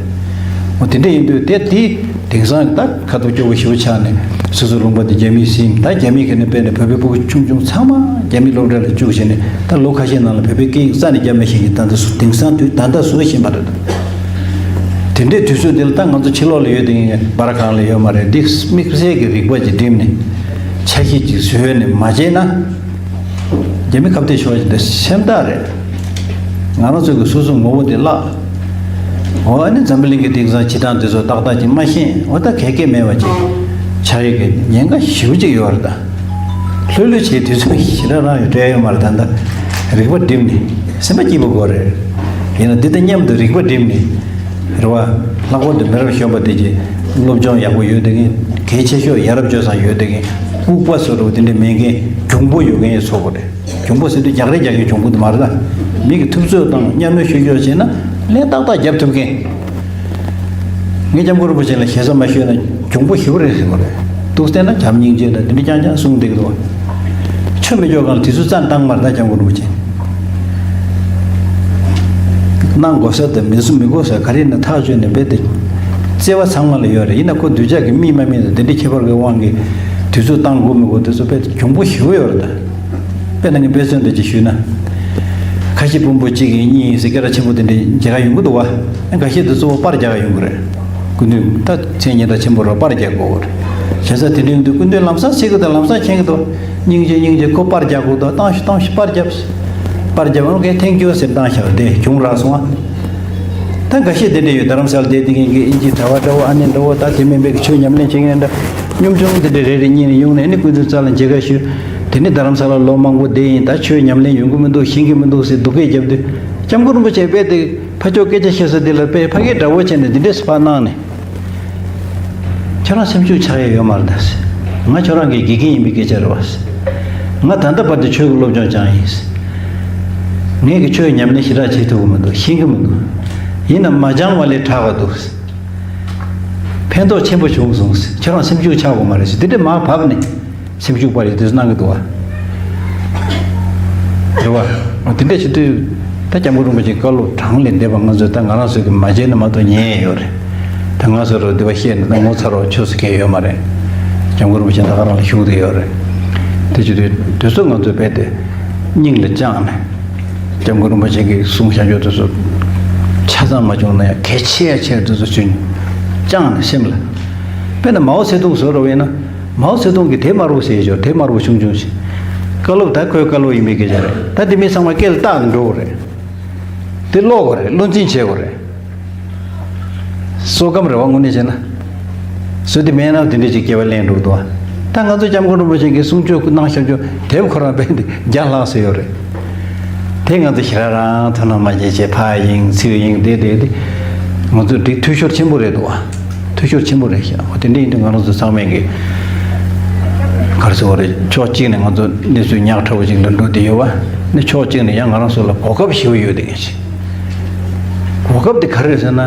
འོ་དེ་འདྲ་ཡིན་དུས་དེ་དེ་དེང་སང་ད་ཁ་ཐུག་སྐྱོ་བོ་ཞེ་པོ་ཆགས་ནས་སོ་སོའི་ལུང་པ་དེ་རྒྱ་མིས་ཟིན། ད་རྒྱ་མིས་ག་ནས་དཔེར་ན་བོད་པའི་སྤུ་གུ་ཆུང་ཆུང་ཚང་མ་རྒྱ་མིའི་སློབ་གྲྭ་ལ་བཅུག་བྱས་ནས་ད་ལོ་ཁ་ཤས་ནང་ལ་བོད་པའི་སྐད་ཡིག་རྩ་ནས་རྒྱབ་མེད་བཞིན་གྱི་ད་ལྟ་བཟོ་དེང་སང་དུས་ད་ལྟ་བཟོ་བཞིན་པ་རེད། དེ་འདྲའི་དུས་ཚོད་འདི་ལ་ད་ང་ཚོ་ཕྱི་ལོགས་ལ་ཡོད་དེ་ངས་སྦ་ར་གང་ལ་ཡོད་མ་རེད། འདི་དམིགས་བསལ་གྱི་རིག་པ་ཅིག་བསྒྲིམས་ནས་ཆ་ཤས་ཅིག་བཟོས་ནས་མ་བྱས་ན། རྒྱ་མི་ཁ་གཏད་ཤོར་བ་ཞིག་འདི་སེམས་ཐག་རེད། ང་རང་ཚོ་གི་སོ་སོ་ངོ་བོ་དེ་བརླག་འོ་ཨ་ནི་འཛམ་བུ་གླིང་གི་དེང་སང་བྱེད་སྟངས་དེ་ཚོ་ཏག་ཏག་ཅིག་མ་ཤེས། འོ་ད་གལ་གལ་མེད་པ་ཅིག་ཆགས་ཡོད་ཀྱི་ཉེན་ཁ་ཞེ་པོ་ཅིག་ཡོད་རེད་ད། ལྷོད་ལྷོད་བྱས་དུས་ཚོད་ཞེ་དྲག་རང་ཡོད་འབྲེལ་ཡོད་མ་རེད། ད་ལྟ་རིག་པ་བསྒྲིམས་ནས་སེམས་པ་སྐྱིད་པོ་དགོས་རེད། ཡིན་ན་འདི་དང་མཉམ་དུ་རིག་པ་བསྒྲིམས་ནས་རེད་བ། ལྷག་པར་དུ་མི་རབས་གཞོན་པ་དེ་གྱིས་སློབ་སྦྱོང་ཡག་པོ་ཡོད་དེ་མཁན། གལ་ཆེ་ཤོས་ཡ་རབས་སྤྱོད་བཟང་ཡོད་དེ་མཁན། ལྐུགས་པ་བཟོ་འདྲ་བོ་དེ་འདྲ་མེད་མཁན། གྱོང་པོ་ཡོད་མཁན་ཡིན་ཚོ་དགོས་རེད། གྱོང་པོ་ཟེར་དུས་རྒྱག་རེས་རྒྱག་མཁན་གྱོང་པོ་དེ་མ་རེད་ད། མི་གི་ཐུབ་ཚོད་དང་མཉམ་ལས་ཤུགས་རྒྱག་བྱས་ན་ལན་ཏག་ཏག་རྒྱབ་ཐུབ་མཁན། ངས་སྐྱབས་མགོན་རིན་པོ་ཆེ་ལ་ཞེ་ས་མ་ཞུས་ན་གྱོང་པོ་ཞེ་པོ་རེད་ཟེར་གྱི་རེད། འདུག་བལྟས་ན་བྱམས་སྙིང་རྗེ་དང་དེ་འདྲ་རྐྱང་རྐྱང་གསུང་བསྡད་ཀྱི་འདུག་ཆོས་མི་ཆོག་གང་ལ་དུས་ཚོད་རྩ་བཏང་མ་རེད་ད་སྐྱབས་མགོན་རིན་པོ་ཆེ། གནང་དགོས་ས་དང་མི་སུ་མི་དགོས་ས་ག་རེ་ཡིན་ན་ཐག་གཅོད་ནས་རྦད་དེ་བརྩེ་བ་ཚང་མ་ལ་ཡོད་རེད། ཡིན་ན་ཁོ་གདུལ་བྱ་གི་མིས་མ་མིན་དང་དེ་འདྲའི་ཁྱད་པར་གྱི་དབང་གིས་དུས་ཚོད་བཏང་དགོས་མི་དགོས་དེ་ཚོ་རྦད་དེ་གྱོང་པོ་ཞེ་པོ་ཡོད་རེད་ད། དཔེར་ན་ངས་དཔེ་མཚོན་དེ་ཅིག་ཞུས་ན། ཁ་ཤས་དཔོན་པོ་གཅིག་ཡིན་གཉིས་ཡིན་ཟེར་སྐད་གྲགས་ཆེན་པོ་དེ་འདྲའི་མཇལ་ཁ་ཡོང་གི་འདུག་བ། ཨ་འགའ་ཤས་དེ་གཙོ་བོ་པར་རྒྱག་ག་ཡོང་གི་རེད། སྐུ་མདུན་ད་མཚན་སྙན་གྲགས་ཆེན་པོ་རེད། པར་རྒྱག་དགོས་རེད། བྱས་ཙང་དེ་འདྲ་ཡོང་དུས་སྐུ་མདུན་ལམ་སང་ཤེས་ཀྱི་འདུག་ལམ་སང་མཁྱེན་གྱི་འདུག་སྙིང་རྗེ་སྙིང་རྗེ་ཁོ་པར་རྒྱག་དགོས་འདུག་བཏང་ཤོག་བཏང་ཤོག་པར་རྒྱབ། པར་རྒྱབ་ཨང་ཀའི་ཐེང་ཀྱུ་ཟེར་བཏང་ཤག་དེ་གྱོང་རག་སོང་ཨ། ད་འགའ་ཤས་དེ་འདྲ་ཡོད། རྡ་རམ་ས་ལ་བསྡད་དེ་མཁན་གྱི་ཨིན་ཇིའི་གྲྭ་པ་འདྲ་བོ་ཨ་ནེ་འདྲ་བོ་ད་དེ་མིན་པའི་ཆོས་ཉམས་ལེན་བྱེད་མཁན་འདྲ་གཉོམ་ཆུང་དེ་འདྲ་རེ་རེ་གཉིས་ནས་ཡོང་ནས་ཨ་ནི་སྐུ་མདུན་རྩ་ལ་མཇལ་ཁ་ཞུས། དེ་ནི་རྡ་རམ་ས་ལ་ལོ་མང་པོ་བསྡད་ཡིན། ད་ཆོས་ཉམས་ལེན་ཡོང་གི་མི་འདུག་ཤེས་ཀྱི་མི་འདུག་ཟེར་སྡུག་སྐད་བརྒྱབ་དུས་སྐྱབས་མགོན་རིན་པོ་ཆེ་དཔེ་དེ་ཕ་ཕྱོགས་སྐད་ཆ་བཤད་ས་དེ་ལ་དཔེ་ཕ་སྐད་འདྲ་བོ་བྱས་ནས་འདི་འདྲས་སུ་ཕར་གནང་ནས། ཁྱོད་རང་སེམས་ཤུགས་ཆག་ཡས་ཡོད་མ་རེད་ད། ང་ཁྱོད་རང་གི་དགེ་རྒན་ཡིན་པའི་སྐད་ཆ་རེད་བ། ང་ད་ལྟ་བར་དུ་ཆོས་ཀྱི་སློབ་སྦྱོང་སྦྱངས་ཡིན། ངས་ཀྱི་ཆོས་ཉམས་ལེན་ཞེ་དྲག་བྱེད་ཐུབ་ཀྱི་མི་འདུག་ཤེས་ཀྱི་མི་འདུག་ཡིན་ནམ་མ་སྦྱངས་པ་ལས་དྲག་པ་འདུག་ཕན་ཐོགས་ཆེན་པོ་བྱུང་སོང་། ཁྱོད་རང་སེམས་ཤུགས་ཆག་དགོས་མ་རེད་ཟེར་དེ་འདྲས་མར་བབས་ནས། སེམས་ཤུགས་སྤར་ཡོད་དུས་གནང་གི་འདུག་བ། རེད་བ། དེ་འདྲ་བྱེད་དུས་ད་སྐྱབས་མགོན་རིན་པོ་ཆེའི་བཀའ་སློབ་གྲངས་ལས་འདས་པ་ང་ཚོས་ད་ང་རང་ཚོས་ཀྱི་མ་བྱས་ན་མ་གཏོགས་ཉན་ཡས་ཡོད་རེད། ད་ང་ཚོ་རུ་འདི་བ་བཤད་ན་ད་ངོ་ཚ་རོགས་ཆོས་སུ་གལ་ཡོད་མ་རེད། སྐྱབས་མགོན་རིན་པོ་ཆེ་ད་ག་རང་ལ་བཞུགས་བསྡད་ཡོད་རེད། དེ་བྱེད་དུས་དུས་ཚོད་ང་ཚོས་རྦད་དེ་སྙིང་ལ་བཅངས་ནས་སྐྱབས་མགོན་རིན་པོ་ཆེ་གི་གསུང་བཤད་རྒྱུ་དེ་ཚོ་ཆ་ཚང་མ་བྱུང་ན་ཡང་གལ་ཆེ་ཡ་ཆེ་དེ་ཚོ་ཚུན་བཅངས་ནས་སེམས་ལ། དཔེར་ན་མའོ་ཙེ་ཏུང་བཟོ་འདྲ་བ་ཡིན་ན། མའོ་ཙེ་ཏུང་གིས་དེབ་དམར་པོ་ཟེར་ཡོད། དེབ་དམར་པོ་ཆུང་ཆུང་ཞིག་བཀའ་སློབ་ད་ཁོའི་བཀའ་སློབ་ཡིན་པའི་སྐད་ཆ་རེད། ད་དེ་མི་ཚང་མ་སྐེ་ལ་བཏགས་ནས་འགྲོ་གི་རེད། དེ་ཀློག་དགོས་རེད། བློ་འཛིན་བྱེད་དགོས་རེད། བསོད་སྐམ་རེད་བ་དངོས་གནས་བྱས་ན། བཟོས་དེ་མེད་ན་དེ་འདྲས་ཅིག་སྐྱེ་བ་ལེན་འགྲོ་གི་འདུག་བ། ད་ང་ཚོ་སྐྱབས་མགོན་རིན་པོ་ཆེ་གིས་གསུང་ཆོས་གནང་བཞག་རྒྱུ་དེབ་ཁོ་རང་དཔེ་འདི་བརྒྱ་ལྷག་ཙམ་ཡོད་རེད། དེ་ང་ཚོ་ཞེ་དྲག་རང་ཐུགས་སྣང་མ་བྱེད་བྱས་ཕར་ཡེངས་ཚུར་ཡེངས་བསྡད་བསྡད་དེ། ང་ཚོ་འགྲིག་འཐུས་ཤོར་ཆེན་པོ་རེད་འདུག་བ། འཐུས་ཤོར་ཆེན་པོ་རེད་ཤག་འོ་དེ་འདྲ་ཡིན་དུས་ང་རང་ཚོ་ཚང་མས་ཀྱི་ག་རེ་ཟེར་བ་རེད། ཕྱོགས་གཅིག་ནས་ང་ཚོ་གནས་ཚུལ་ཉག་ཕྲ་བོ་ཅིག་ལ་འགྲོ་བསྡད་ཡོད་བ། ནི་ཕྱོགས་གཅིག་ནས་ཡང་ང་རང་ཚོ་ལ་གོ་སྐབས་ཞེ་པོ་ཡོད་བསྡད་མཁན་ཞིག་གོ་སྐབས་དེ་ག་རེ་རེད་ཟེར་ན།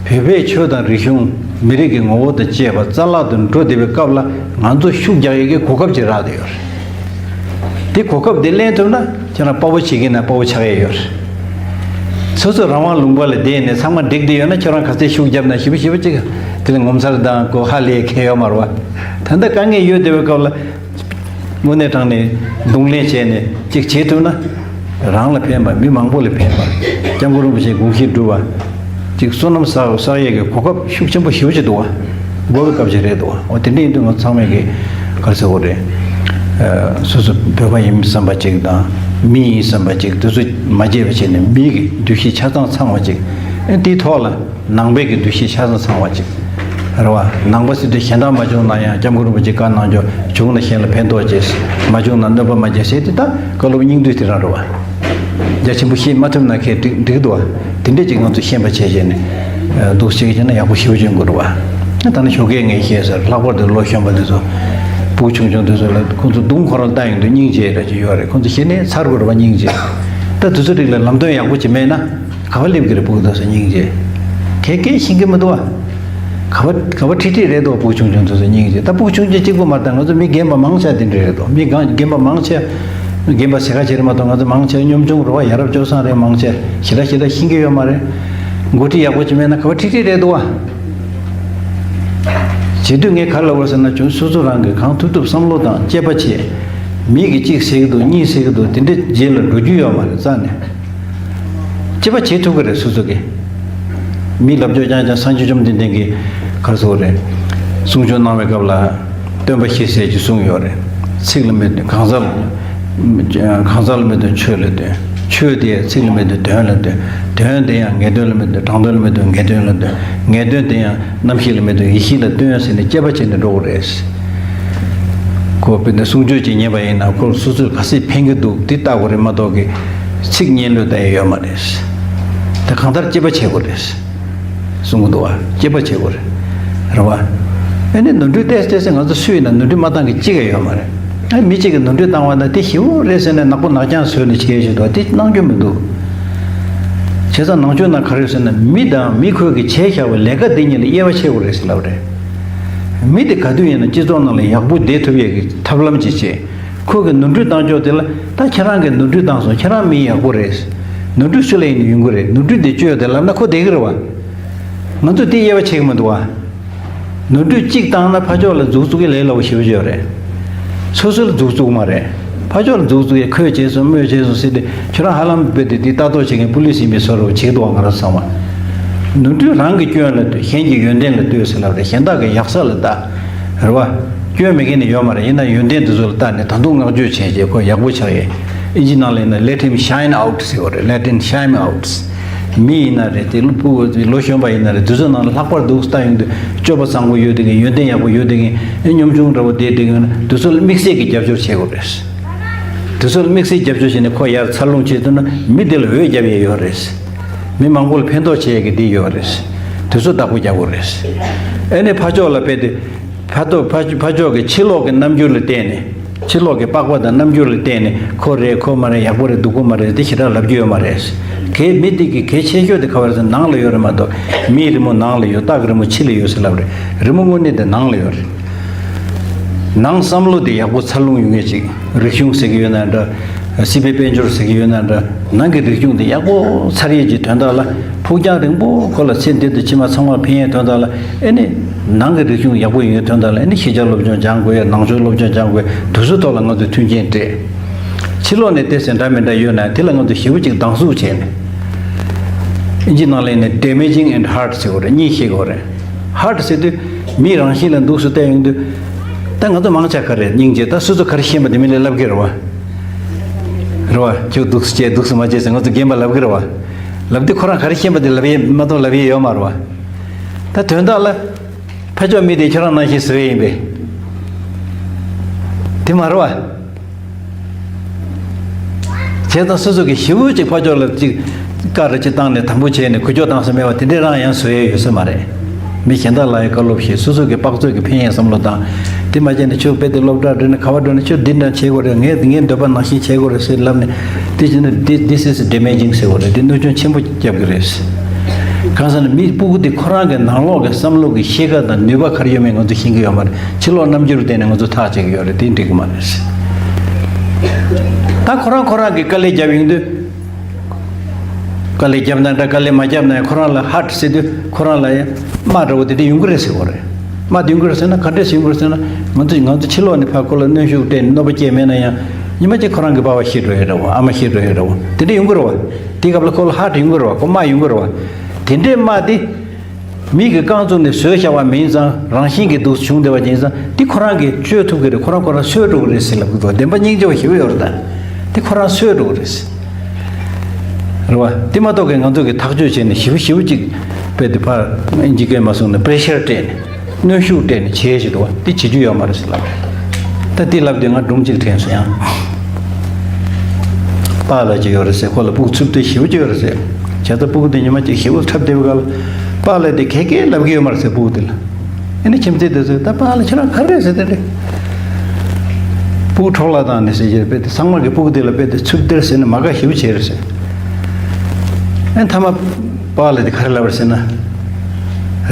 བོད་པའི་ཆོས་དང་རིག་གཞུང་མི་རིགས་ཀྱི་ངོ་བོ་དང་བཅས་པ་རྩ་བརླག་ཏུ་འགྲོ་བསྡད་པའི་སྐབས་ལ་ང་ཚོ་ཤུགས་རྒྱག་ཡས་ཀྱི་གོ་སྐབས་ཅིག་རག་བསྡད་ཡོད་རེད། དེ་གོ་སྐབས་དེ་ལེན་ཐུབ་ན་ཁྱེད་རང་དཔའ་བོ་བྱེད་ཀྱི་ན་དཔའ་བོ་ཆགས་ཡས་ཡོད་རེད། སོ་སོ་རང་དབང་ལུང་པ་ལ་བསྡད་ནས་ཚང་མ་འགྲིག་བསྡད་ཡོད་ན་ཁྱོད་རང་ག་ཚད་ཤུགས་བརྒྱབ་ན་ཞིབ་ཞིབ་ཅིག་དེ་ལ་ངོ་མཚར་དང་གོ་ཧ་ལས་ཁེལ་ཡོད་མ་རེད་བ། ད་ལྟ་དཀའ་ངལ་ཡོད་བསྡད་པའི་སྐབས་ལ། དངོས་གནས་དྲང་ནས་གདོང་ལེན་བྱས་ནས་ཅིག་བྱེད་ཐུབ་ན། རང་ལ་ཕན་པ་མི་མང་པོ་ལ་ཕན་པ། སྐྱབས་མགོན་རིན་པོ་ཆེའི་དགོངས་གཞི་སྒྲུབ་པ། ཅིག་བསོད་ནམས་བསགས་བསགས་ཡས་ཀྱི་གོ་སྐབས་ཤུགས་ཆེན་པོ་ཞེ་པོ་ཅིག་འདུག་བ། དགོས་པའི་སྐབས་ཅིག་རེད་འདུག་བ། འོ་དེ་འདྲ་ཡིན་དུས་ང་ཚང་མས་ཀྱི་ག་རེ་ཟེར་དགོས་རེད། སོ་སོ་བོད་པ་ཡིན་བསམ་པ་ཅིག་དང་། མི་ཡིན་བསམ་པ་ཅིག། དེ་ཚོ་མ་བརྗེད་པ་བྱས་ནས་མི་གི་འདུ་ཤེས་ཆ་ཚང་ཚང་བ་ཅིག། ཨེ་དེའི་ཐོག་ལ་ནང་པའི་གི་འདུ་ཤེས་ཆ་ཚང་ཚང་བ་ཅིག་རེད་བ། ནང་པ་ཟེར་དུས་གཞན་དག་མ་བྱུང་ན་ཡང་སྐྱབས་མགོན་རིན་པོ་ཆེ་བཀའ་གནང་ཆོག། བྱུང་ན་གཞན་ལ་ཕན་ཐོགས་བྱེད། མ་བྱུང་ན་གནོད་པ་མ་བྱེད་ཟེར་དེ་ད་བཀའ་སློབ་སྙིང་བསྡུས་དེ་རང་རེད་བ། རྒྱ་ཆེན་པོ་ཤེས་མ་ཐུབ་ན་ཁྱེད་འགྲིག་འགྲིག་འདུག་བ། དེ་འདྲས་ཅིག་ང་ཚོ་ཤེས་པ་བྱས་བྱས་ནས་འདུག་བྱེད་ཀྱི་ན་ཡག་པོ་ཞེ་པོ་ཅིག་ཡོང་གི་རེད་བ། ད་ནི་ཞོགས་ཀས་ངས་བཤད་ཟེར། ལྷག་པར་དུ་ལོ་གཞོན་པ་འདི་ཚོ། ཕྲུ་གུ་ཆུང་ཆུང་འདི་ཚོ་ལ་ཁོང་ཚོ་གདོང་ཁོ་རང་ལྟ་ཡོང་དུས་སྙིང་རྗེ་ར་ཅིག་ཡོད་རེད། ཁོང་ཚོ་ཤེས་ནས་ཚར་དགོས་རེད་བ། སྙིང་རྗེ། ད་དེ་ཚོ་རིགས་ལ་ལམ་སྟོན་ཡག་པོ་ཅིག་མེད་ན་ག་བ་སླེབས་ཀྱི་རེད། ཕྲུ་གུ་དེ་ཚོ་སྙིང་རྗེ། ཁྱེད་སྐད་ཤེས་ཀྱི་མི་འདུག་བ། ག་བ་ག་བ་ཁྲིད་ཁྲིད་རེད་དོ། ཕྲུ་གུ་ཆུང་ཆུང་ཚོ་ཚོ་སྙིང་རྗེ། ད་ཕྲུ་གུ་ཆུང་ཆུང་གཅིག་པུ་མ་རེད། ང་ཚོ་མི་རྒན་པ་མང་ཆེ་དེ་འདྲ་རེད་དོ། མི་རྒན་རྒན་པ་མང་ཆེ། རྒན་པ་ཟེར་ཁ་ཆེ་རེད་མ་གཏོགས། ང་ཚོ་མང་ཆེ་གཉོམ་ཆུང་རེད་བ། ཡ་རབས་སྤྱོད་བཟང་རེད། མང་ཆེ་ཞེ་དྲག་ཞེ་དྲག་ཤེས་ཀྱི་ཡོད་མ་རེད། འགོ་ཁྲིད་ཡག་པོ་ཅིག་མེད་ན་ག་བ་ཁྲིད་ཁྲིད་རེད་འདུག་བ། བྱེད་དུས་ངས་ག་རེ་ལབ་དགོས་ཟེར་ན། ཁྱོད་སོ་སོ་རང་གིས་གང་ཐུབ་ཐུབ་བསམ་བློ་དང་དཔྱད་པ་བྱེད། མི་གིས་གཅིག་ཟེར་གྱི་འདུག། གཉིས་ཟེར་གྱི་འདུག། དེ་འདྲའི་རྗེས་ལ་འགྲོ་རྒྱུ་ཡོད་མ་རེད་རྩ་ནས། དཔྱད་པ་བྱེད་ཐུབ་ཀྱི་རེད་སོ་སོ་གིས། མིའི་ལབ་ཕྱོགས་རྐྱང་རྐྱང་། སངས་རྒྱས་བཅོམ་ལྡན་འདས་ཀྱིས་ག་རེ་ཟེར་བ་རེད། གསུང་ཆོས་གནང་བའི་སྐབས་ལ་སྟོན་པ་ཞེས་ཟེར་གྱི་གསུངས་ཡོད་རེད། ཚིག་ལ་མི་གང་ཟག་ལ། གང་ཟག་ལ་མི་སྟོན་ཆོས་ལ་སྟོན། ཆོས་དེ་ཚིག་ལ་མི་སྟོན་དོན་ལ་སྟོན། དོན་དེ་ཡང་ངེས་དོན་ལ་མི་སྟོན་དྲང་དོན་ལ་མི་སྟོན་ངེས་དོན་ལ་སྟོན། ངེས་དོན་དེ་ཡང་རྣམ་ཤེས་ལ་མི་སྟོན་ཡེ་ཤེས་ལ་སྟོན་ཟེར་ནས་དཔྱད་པ་བྱས་ནས་འགྲོ་དགོས་རེད། ཁོ་དཔེར་ན་གསུང་ཆོས་ཅིག་ཉན་པ་ཡིན་ན་ཁོ་སོ་སོས་ག་ཚོད་ཕན་གྱི་འདུག་དེ་ལྟ་དགོས་རེད་མ་གཏོགས་ཀྱི་ཚིག་སྙན་ལོས་ལྟ་ཡ་ཡོད་མ་རེད། དེ་གང་ལྟར་དཔྱད་པ་བྱེད་དགོས་རེད། གསུང་གི་འདུག་བ། དཔྱད་པ་བྱེད་དགོས་རེད། རེད་བ། ཨ་ནི་ནོར་འཁྲུལ་ཏོག་ཙམ་ཏོག་ཙམ་ང་ཚོ་སུས་ཡིན་ན་ནོར་འཁྲུལ་མ་བཏང་གི་གཅིག་ཀྱང་ཡོད་མ་རེད། ཨ་མི་གཅིག་གིས་ནོར་འཁྲུལ་བཏང་བ་ན་དེ་ཞེ་པོ་རེད་ཟེར་ནས་ནག་པོ་ནག་རྐྱང་བཟོས་ནས་བྱས་བཞིན་འདུག་བ། དེ་གནང་རྒྱུ་མི་འདུག། བྱས་ཙང་ནང་ཆོས་ནང་ག་རེ་ཡོད་ཟེར་ན། མི་དང་མི་ཁོས་ཀྱིས་བྱས་བཞག་པའི་ལས་ཀ་དེ་གཉིས་ལ་དབྱེ་བ་ཕྱེ་དགོས་རེད་ཟེར་ལབ་རེད། མི་དེ་ག་དུས་ཡིན་ན་སྤྱི་ཚོགས་ནང་ལ་ཡག་པོ་བསྡད་ཐུབ་ཡས་ཀྱི་ཐབས་ལམ་ཅིག་བྱེད། ཁོ་གིས་ནོར་འཁྲུལ་བཏང་ཕྱོགས་དེ་ལ། ད་ཁྱེད་རང་གིས་ནོར་འཁྲུལ་བཏང་སོང་། ཁྱེད་རང་མི་ཡག་པོ་རེད། ནོར་འཁྲུལ་སུ་ལ་ཡིན་ན་ཡོང་གི་རེད། ནོར་འཁྲུལ་དེ་བཅོས་དེ་ལབ་ན་ཁོ་བསྡད་ཀྱི་རེད་བ། ང་ཚོས་དེ་དབྱེ་བ་ཕྱེ་གི་མི་འདུག་བ། ནོར་འཁྲུལ་གཅིག་བཏང་ན་ཕར་ཕྱོགས་ལ་མཛུབ་བཙུགས་ཀྱི་ལས་སླ་པོ་ཞེ་པོ་ཅིག་ཡོད་རེད། སོ་སོ་ལ་མཛུབ་བཙུགས་མ་རེད། ཕར་ཕྱོགས་ལ་མཛུབ་བཙུགས་ཡས། ཁོས་བྱས་སོང་། མོས་བྱས་སོང་ཟེར་ཏེ། ཁྱོད་རང་ཧ་ལམ་རྦད་དེ་དེ་ལྟ་རྟོག་བྱེད་མཁན་པུ་ལིས་ཡིན་པའི་བཟོ་འདྲ་བྱེད་ཀྱི་འདུག་བ། ང་རང་ཚོ་ཚང་མ། ནོར་འཁྲུལ་རང་གི་སྐྱོན་ལ་ལྟོས། གཞན་གྱི་ཡོན་ཏན་ལ་ལྟོས་ཟེར་ལབ་རེད། གཞན་དག་གི་ཡག་ས་ལ་ལྟ། རེད་བ། སྐྱོན་མེད་མཁན་ནི་ཡོད་མ་རེད། ཡིན་ན་ཡོན་ཏན་དེ་ཚོ་ལ་ལྟ་ནས་ད་དུང་བསྔགས་བརྗོད་བྱས་རྗེས་ཁོ་ཡག་པོ་ཆགས་ཡས། ཨིན་ཇི་ནང་ལ་ཡིན་ན། Let him shine out ཟེར་བ་རེད། Let him shine out། མི་ཡིན་ན་རེད། དེ་ལོ་ཕྲུ་གུ་ལོ་གཞོན་པ་ཡིན་ན་རེད། དེ་ཚོ་ནང་ལ་ལྷག་པར་འདུག་ལྟ་ཡོང་དུས་སྤྱོད་པ་བཟང་པོ་ཡོད་བསྡད་མཁན། ཡོན་ཏན་ཡག་པོ་ཡོད་བསྡད་མཁན། ཨེ་གཉོམ་ཆུང་འདྲ་པོ་བསྡད་བསྡད་མཁན། དེ་ཚོ་ལ་དམིགས་བསལ་གྱི་རྒྱབ་སྐྱོར་བྱེད་དགོས་རེད། དེ་ཚོ་ལ་དམིགས་བསལ་རྒྱབ་སྐྱོར་བྱས་ནས་ཁོ་ཡར་འཚར་ལོངས་བྱེད་ཐུབ་ན་མི་དེ་ལ་འོད་རྒྱབ་ཡས་ཡོད་རེད། མི་མང་པོ་ལ་ཕན་ཐོགས་བྱེད་ཡས་ཀྱི་དེ་ཡོད་རེད། དེ་ཚོ་བདག་པོ་རྒྱག་དགོས་རེད། ཨེ་ནས་ཕར་ཕྱོགས་ལ་དཔེ་དེ། ཕར་ཕྱོགས་ཕར་ཕར་ཕྱོགས་ཀྱི་ཕྱི་ལོགས་ཀྱི་རྣམ་འགྱུར་ལ་བལྟས་ནས། ཕྱི་ལོགས་ཀྱི་པགས་པ་དང་རྣམ་འགྱུར་ལ་བལྟས་ནས་ཁོ་རེད་ཁོ་མ་རེད། ཡག་པོ་རེད་སྡུག་པོ་མ་རེད་དེ་ཞེ་དྲག་ལབ་རྒྱུ་ཡོད་མ་རེད། གལ་མི་དེ་གི་གལ་ཆེ་ཤོས་དེ་ག་བ་རེད་ཟེར་ན་ནང་ལ་ཡོད་རེད་མ་གཏོགས། མིའི་རི་མོ་ནང་ལ་ཡོད། སྟག་གི་རི་མོ་ཕྱི་ལ་ཡོད་ཟེར་ལབ་རེད། རི་མོ་དངོས་གནས་དེ་ནང་ལ་ཡོད་རེད། ནང་བསམ་བློ་དེ་ཡག་པོ་འཚར་ལོངས་ཡོང་ངེས་ཅིག། རིག་གཞུང་ཟེར་གྱི་ཡོད་ན་འདྲ། སྲིད་པའི་དཔལ་འབྱོར་ཟེར་གྱི་ཡོད་ན་འདྲ། ནང་གི་རིག་གཞུང་དེ་ཡག་པོ་འཚར་ཡས་ཀྱི་དོན་དག་ལ། ཕུགས་རྒྱང་རིང་པོ་ཁོ་ལ་ཚེ་འདི་དང་ཕྱི་མ་ཚང་མ་ཕན་ཡས་དོན་དག་ལ། ཨེ་ནི། ནང་གི་རིག་གཞུང་ཡག་པོ་ཡོང་ཡས་དོན་དག་ལ། ཨེ་ནི་ཤེས་བྱ་སློབ་སྦྱོང་སྦྱང་དགོས་ཡས། ནང་ཆོས་སློབ་སྦྱོང་སྦྱང་དགོས་ཡས། དེ་ཚོའི་ཐོག་ལ་ང་ཚོས་མཐུན་རྐྱེན་སྤྲད། ཕྱི་ལོགས་ནས་བལྟས་ཚེ་འདྲ་མི་འདྲ་ཡོད་ན་དེ་ལ་ང་ཚོས་ཞེ་པོ་ཅིག་སྡང་ཟུག་བྱས་ནས། ཨིན་ཇི་ནང་ལ་ཡིན་ན་damaging and hurt ཟེར་གྱི་ཡོད་རེད། གཉིས་བཤད་ཀྱི་ཡོད་རེད། ཧར་ཏི་ཟེར་དུས་མིའི་རང་བཞིན་ལ་འདུག་སེ་བལྟས་ཡོང་དུས། ད་ང་ཚོ་མང་ཆེ་ག་རེ་སྙིང་རྗེ། ད་སོ་སོ་ག་རེ་ཤེས་པ་དེ་མི་ལ་ལབ་ཀྱི་རེད་བ། རེད་བ། ཁྱོད་འདུག་སེ་བྱས་འདུག་སེ་མ་བྱས་ཟེར་ང་ཚོ་རྒན་པ་ལབ་ཀྱི་རེད་བ། ལབ་དུས་ཁོ་རང་ག་རེ་ཤེས་པ་དེ་ལབ་ཡས་མ་གཏོགས་ལབ་ཡས་ཡོད་མ་རེད་བ། ད་དོན་དག་ལ། ཕ་ཕྱོགས་མི་དེ་ཁྱོད་རང་ནང་བཞིན་བཟོས་ཡིན་པས། དེ་མ་རེད་བ། བྱས་ཙང་སོ་སོ་གི་ཞེ་པོ་ཅིག་ཕར་ཕྱོགས་ལ་ཅིག་བཀའ་ར་ཅིག་བཏང་ནས་དམ་པོ་བྱས་ནས་འགུལ་སྐྱོད་བཏང་ས་མེད་པ་དེ་འདྲས་རང་ཡང་བཟོ་ཡས་ཡོད་ས་མ་རེད། མི་གཞན་དག་ལ་ཡང་བཀའ་སློབ་བྱེད། སོ་སོ་གི་དཔག་ཚོད་ཀྱི་ཕན་ཡས་བསམ་བློ་བཏང་། དེ་མ་བྱས་ནས་ཁྱོད་དཔེ་དེ་སློབ་གྲྭར་འགྲོ་ནས་ག་བ་འགྲོ་ནས་ཁྱོད་འདི་འདྲ་བྱེད་དགོས་རེད། ངས་ངའི་འདོད་པ་ནང་བཞིན་བྱེད་དགོས་རེད་ཟེར་ལབ་ནས་དེ་བྱས་ན་འདི་this is damaging ཟེར་དགོས་རེད། འདི་གནོད་སྐྱོན་ཆེན་པོ་རྒྱབ་ཀྱི་རེད། གང་ཟེར་ན་མི་སྤུ་གུ་དེ་ཁོ་རང་གི་ནང་ལོགས་ཀྱི་བསམ་བློ་གི་ཤེས་ཀ་དང་ནུས་པ་ག་རེ་ཡོད་མེད་ང་ཚོ་ཤེས་ཀྱི་ཡོད་མ་རེད། ཕྱི་ལོགས་རྣམ་འགྱུར་བལྟས་ནས་ང་ཚོ་ཐག་བཅད་ཀྱི་ཡོད་རེད། དེ་འགྲིག་གི་མ་རེད། ད་ཁོ་རང་ཁོ་རང་གི་དཀའ་ལས་རྒྱབ་ཡོང་དུས། དཀའ་ལས་རྒྱབ་ན་འདྲ་དཀའ་ལས་མ་རྒྱབ་ན་ཡང་ཁོ་རང་ལ་ཧར་ཏི་ཟེར་དུས་ཁོ་རང་ལ་ཡང་དམའ་འདྲ་བོ་དེ་འདྲ་ཡོང་གི་རེད་ཟེར་བ་རེད། དམའ་དེ་ཡོང་གི་རེད་ཟེར་ན་ག་འདྲས་ཡོང་གི་རེད་ཟེར་ན། ང་ཚོ་ང་ཚོ་ཕྱི་ལོགས་ནས་ཕར་ཁོ་ལ་གནོན་ཤུགས་སྤྲད་ནས་གནོད་པ་སྐྱེལ་མེད་ན་ཡང་ཉི་མ་གཅིག་ཁོ་རང་གི་པ་ཕ་ཤི་འགྲོ་ཡས་འདྲ་བོ། ཨ་མ་ཤི་འགྲོ་ཡས་འདྲ་བོ་དེ་འདྲ་ཡོང་གི་རེད་བ། དེ་སྐབས་ལ་ཁོ་ལ་ཧར་ཏི་ཡོང་གི་རེད་བ། ཁོ་དམའ་ཡོང་གི་རེད་བ། དེ་འདྲས་དམའ་དེ། མི་གིས་རྐང་བཙུགས་ནས་བཟོས་བཞག་པ་མིན་ཙང་རང་བཞིན་གྱིས་འདུག་བྱུང་བསྡད་པ་ཡིན་ཙང་དེ་ཁོ་རང་གིས་བཅོས་ཐུབ་ཀྱི་རེད། ཁོ་རང་ཁོ་རང་སོས་འགྲོ་གི་རེད་ཟེར་ལབ་ཀྱི་འདུག་བདེན་པ་སྙིང་རྗེ་བ་ཞེ་པོ་ཡོད་རེད་ད། དེ་ཁོ་རང་སོས་འགྲོ་གི་རེད་ཟེར། རེད་བ། དེ་མ་གཏོགས་ཀྱི་ང་ཚོ་གིས་ཐག་གཅོད་བྱས་ནས་ཞེ་པོ་ཞེ་པོ་ཅིག་དཔེ་དེ་ཕར་ཨིན་ཇི་སྐད་མ་གསུངས་ནས་པེ་རེ་ཤར་སྤྲད་ནས། གནོན་ཤུགས་སྤྲད་ནས་བྱས་ཞེས་འདུག་བ། འདི་བྱེད་རྒྱུ་ཡོད་མ་རེད་ཟེར་ལབ་རེད། ད་འདི་ལབ་དུས་ང་སྒྲུང་གཅིག་དྲན་སོང་ཡང་། པཱ་ལགས་ཅིག་ཡོད་རེད་ཟེར། ཁོ་ལ་སྤུ་གུ་ཚུབ་བསྡད་ཞེ་པོ་ཅིག་ཡོད་རེད་ཟེར། བྱས་ཙང་སྤུ་གུ་དེ་ཉི་མ་གཅིག་ཞེ་པོ་འཁྲབ་བསྡད་པའི་སྐབས་ལ། པཱ་ལགས་དེ་གད་གད་ལབ་ཀྱི་ཡོད་མ་རེད་ཟེར་སྤུ་གུ་དེ་ལ། ཨ་ནི་ཁྱིམ་མཚེས་དེ་ཚོས་ད་པཱ་ལགས་ཁྱེད་རང་ག་རེ་རེད་ཟེར་དེ་འདྲ། སྤུ་གུ་འཕྲོག་བརླག་བཏང་ནས་ཟེར་གྱི་རེད། དཔེ་དེ་ཚང་མ་གིས་སྤུ་གུ་དེ་ལ་དཔེ་དེ་ཚུབ་བསྡད་ཟེར་ནས་མ་དགའ་ཞེ་པོ་བྱས་རེད་ཟེར། ཨ་ནི་མཐའ་མ། པཱ་ལགས་དེ་ག་རེ་ལབ་པ་རེད་ཟེར་ན།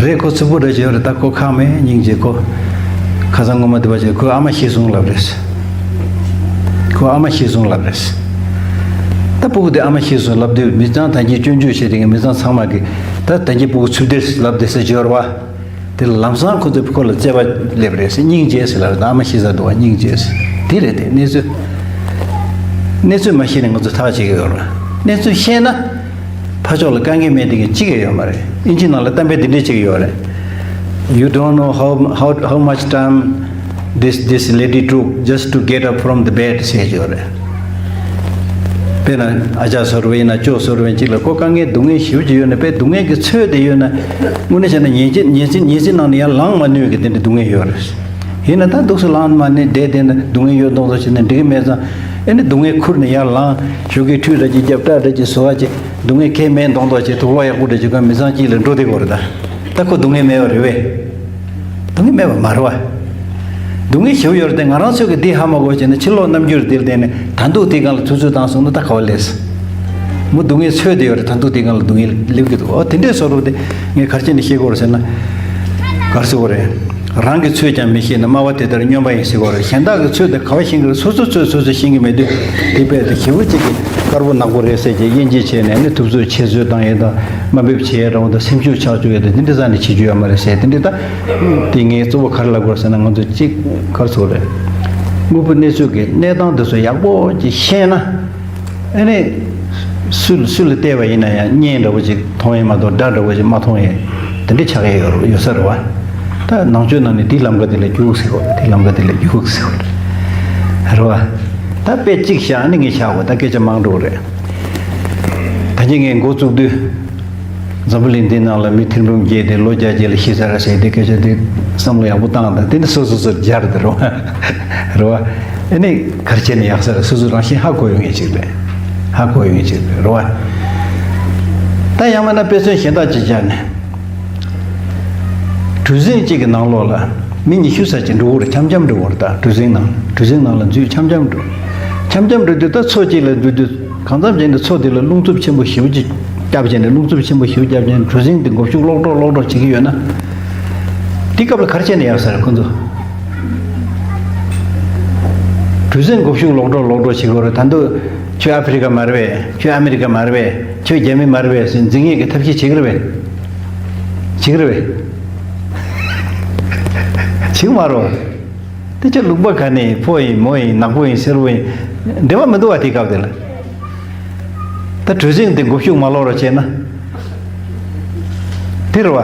རེད། ཁོ་ཚུབ་པོ་འདྲ་ཅིག་ཡོད་རེད། ད་ཁོ་ཁག་མེད་སྙིང་རྗེ། ཁོ་ཁ་སང་སྔོན་མ་དེ་བ་ཅིག་ཁོའི་ཨ་མ་ཤི་སོང་ལབ་རེད། ཁོའི་ཨ་མ་ཤི་སོང་ལབ་རེད། ད་སྤུ་གུ་དེ་ཨ་མ་ཤི་སོང་ལབ་དུས་མི་ཚང་ད་གིན་སྐྱོན་བརྗོད་བྱེད་དེ་གི་མི་ཚང་ཚང་མ་གིས་ད་ད་གིན་སྤུ་གུ་ཚུབ་བསྡད་ལབ་བསྡད་ཟེར་གྱི་ཡོད་རེད་བ། དེ་ལ་ལམ་སང་ཁོ་ཚོས་ཁོ་ལ་བརྩེ་བ་སླེབས་རེད་ཟེར། སྙིང་རྗེ་ཟེར་ལབ་རེད། ད་ཨ་མ་ཤི་ས་འདུག་བ། སྙིང་རྗེ་ཟེར། དེ་རེད་དེ་གནས་ཚུལ། གནས་ཚུལ་མ་ཤེས་ནས་ང་ཚོ་ཐག་བཅད་ཀྱི་ཡོད་རེད། གནས་ཚུལ་ཤེས་ན། ཕར་ཕྱོགས་ལ་དཀའ་ངལ་མེད་དེ་གི་གཅིག་ཡང་ཡོད་མ་རེད། ཨིན་ཇི་ནང་ལ་གཏམ་དཔེ་འདི་འདྲས་གཅིག་ཡོད་རེད། You don't know how, how, how much time this, this lady took just to get up from the bed ཟེར་ཡོད་རེད། དཔེར་ན་ཨ་ཅག་བཟོ་འདྲ་ཡིན་ན་ཅོ་བཟོ་འདྲ་གཅིག་ལ་ཁོ་དཀའ་ངལ་སྡུག་བསྔལ་ཞེ་པོ་ཅིག་ཡོད་ན། དཔེ་སྡུག་བསྔལ་གྱི་ཚོད་དེ་ཡོད་ན། དངོས་གནས་བྱས་ན་ཉལ་ཆས་ཉལ་ཆས་ཉལ་ཆས་ནང་ནས་ཡར་ལངས་མ་ནུས་ཀྱི་དེ་འདྲ་སྡུག་བསྔལ་ཡོད་རེད། ཡིན་ན་ད་འདུག་སེ་ལངས་མ་ནུས་བསྡད་བསྡད་ན་སྡུག་བསྔལ་ཡོད་མདོག་མདོག་བྱས་ན་འགྲིག་གི་མེད་ཙང་། ཨེ་ནི་སྡུག་བསྔལ་ཁུར་ནས་ཡར་ལངས། ཞོགས་ཀས་ཁྲུས་འདྲ་ཅིག་རྒྱབ། སྐྲ་འདྲ་ཅིག་བཟོ་བ་ཅིག་སྡུག་བསྔལ་གང་ཡང་མེད་མདོག་མདོག་བྱས། དུག་ལོག་ཡག་པོ་འདྲ་ཅིག་གོན། མི་ཚང་དཀྱིལ་ལ་འགྲོ་བསྡད་དགོས་རེད་ད། ད་ཁོ་སྡུག་བསྔལ་མེད་པ་རེད་པས། སྡུག་བསྔལ་མེད་པ་མ་རེད་པ། སྡུག་བསྔལ་ཞེ་པོ་ཡོད་རེད་དེ། ང་རང་ཚོས་ཀྱིས་འདི་ཧ་མ་གོ་བྱས་ན་ཕྱི་ལོགས་རྣམ་འགྱུར་འདི་ལ་བརྟེན་ནས་ད་འདུག་དེའི་སྒང་ལ་ཐུབ་ཚོད་བཏང་སོང་ན་ད་ག་བ་ལས། མོ་སྡུག་བསྔལ་ཚོད་དེ་ཡོད་རེད། ད་འདུག་དེའི་སྒང་ལ་སྡུག་བསྔལ་སླེབས་ཀྱི་འདུག་འོ་དེ་འདྲའི་བཟོ་འདྲ་དེ་ངས་ག་རེ་བྱས་ནས་བཤད་དགོས་རེད་ཟེར་ན། ག་རེ་ཟེར་དགོས་རེད། རང་གི་ཚོད་ཀྱང་མི་ཤེས་ན་སྨྲ་བ་དེ་ལྟར་སྨྱོན་པ་ཡིན་ཟེར་དགོས་རེད། གཞན་དག་གི་ཚོད་དེ་ག་བ་ཤེས་ཀྱི་རེད། སོ་སོའི་ཚོད་སོ་སོས་ཤེས་ཀྱི་མེད་དུས་དེ་དཔེ་དེ་ཞེ་པོ་ཅིག་གི་དཀར་པོ་ནག་པོ་རེད་ཟེར་གྱི་དབྱེ་འབྱེད་བྱས་ནས་ནི་ཐུབ་ཚོད་ཆེད་བཟོས་བཏང་ཡས་དང་དམའ་འབེབས་བྱེད་ཡས་འདྲ་བོ་དང་སེམས་ཤུགས་ཆག་བཅུག་ཡས་དང་དེ་འདྲ་རྩ་ནས་བྱེད་རྒྱུ་ཡོད་མ་རེད་ཟེར། དེ་འདྲ་ད་དེ་ངས་གཙོ་བོ་ག་རེ་ལབ་དགོས་རེད་ཟེར་ན། ང་ཚོ་གཅིག་ག་རེ་ཟེར་དགོས་རེད། དངོས་པོ་གནས་ཚུལ་གྱི་གནས་སྟངས་དེ་ཚོ་ཡག་པོ་ཅིག་ཤེས་ན། ཨ་ནི། སུ་སུ་ལ་བལྟས་པ་ཡིན་ན་ཡང་བརྙན་འདྲ་བོ་ཅིག་མཐོང་ཡས་མ་གཏོགས་སྒྲ་འདྲ་བོ་ཅིག་མ་མཐོང་ཡས་དེ་འདྲ་ཆགས་ཡས་ཡོད་ཡོད་ས་རེད་བ། ད་ནང་ཆོས་ནང་ནས་དེའི་ལམ་ཁ་དེ་ལ་རྒྱུགས་ཟེར་བ། དེའི་ལམ་ཁ་དེ་ལ་རྒྱུགས་ཟེར་བ་རེད་བ། ད་དཔེ་གཅིག་བཞག་ཨ་ནི་ངས་བཞག་བ། ད་སྐད་ཆ་མང་འགྲོ་གི་རེད། ད་གིན་ངས་འགོ་བཙུགས་དུས། འཛམ་བུ་གླིང་འདི་ནང་ལ་མི་ཐེར་འབུམ་བརྒྱད་དེ་ལོ་བརྒྱ་རྗེས་ལ་ཤི་ཚར་ཟེར་དེ་སྐད་ཆ་དེ་བསམ་བློ་ཡག་པོ་བཏང་དང་། དེ་ནི་སོ་སོ་སོར་སྦྱར་དེ་རོ། རེད་བ། ཨ་ནི་ག་རེ་བྱས་ན་ཡག་ས་རེད། སོ་སོ་རང་བཞིན་ཧ་གོ་ཡོང་ངེས་ཅིག་རེད། ཧ་གོ་ཡོང་ངེས་ཅིག་རེད། རེད་བ། ད་ཡང་མིན་ན་དཔེ་མཚོན་གཞན་དག་ཅིག་སྦྱར་ནས། གྲུ་གཟིངས་གཅིག་གི་ནང་ལོགས་ལ་མི་ཉི་ཤུ་ཙམ་ཅིག་འགྲོ་གི་རེད། འཆམ་འཆམ་འགྲོ་གི་རེད། ད་གྲུ་གཟིངས་ནང་གྲུ་གཟིངས་ནང་ལ་འཛུལ་འཆམ་འཆམ་འགྲོ། འཆམ་འཆམ་འགྲོ་དུས་ད་མཚོ་གཅིག་ལ་འཛུལ་དུས། གང་འཚམ་བྱས་ནས་མཚོ་དེ་ལ་རླུང་འཚུབ་ཆེན་པོ་ཞེ་པོ་ཅིག་བརྒྱབ་བྱས་ནས། རླུང་འཚུབ་ཆེན་པོ་ཞེ་པོ་བརྒྱབ་བྱས་ནས་གྲུ་གཟིངས་དེ་མགོ་གཞུག་ལོག་འགྲོ་ལོག་འགྲོ་བྱེད་ཀྱི་ཡོད་ན། དེ་སྐབས་ལ་ག་རེ་བྱས་ནས་ཡག་ས་རེད་ཁོ་ཚོ། གྲུ་གཟིངས་མགོ་གཞུག་ལོག་འགྲོ་ལོག་འགྲོ་བྱེད་ཀྱི་ཡོད་རེད། ད་དུང་ཁྱོད་ཨ་ཕི་རི་ཀ་མ་རེད་པས། ཁྱོད་ཨ་མི་རི་ཀ་མ་རེད་པས། ཁྱོད་རྒྱ་མི་མ་རེད་པས་ཟེར་འཛིང་ཡས་ཀྱི་ཐབས་ཤེས་བྱེད་ཀྱི་རེད་པས། བྱེད་ཀྱི་རེད་པས། བྱེད་ཀྱི་མ་རེད། དེ་ཆ་ལུག་པ་ག་ནས་ཕོ་ཡིན་མོ་ཡིན་ནག་པོ་ཡིན་སེར་པོ་ཡིན་འབྲེལ་བ་མི་འདུག་བ། དེ་སྐབས་དེ་ལ་ད་གྲུ་གཟིངས་དེ་མགོ་གཞུག་མ་ལོག་རོགས་བྱས་ན་དེ་རེད་བ།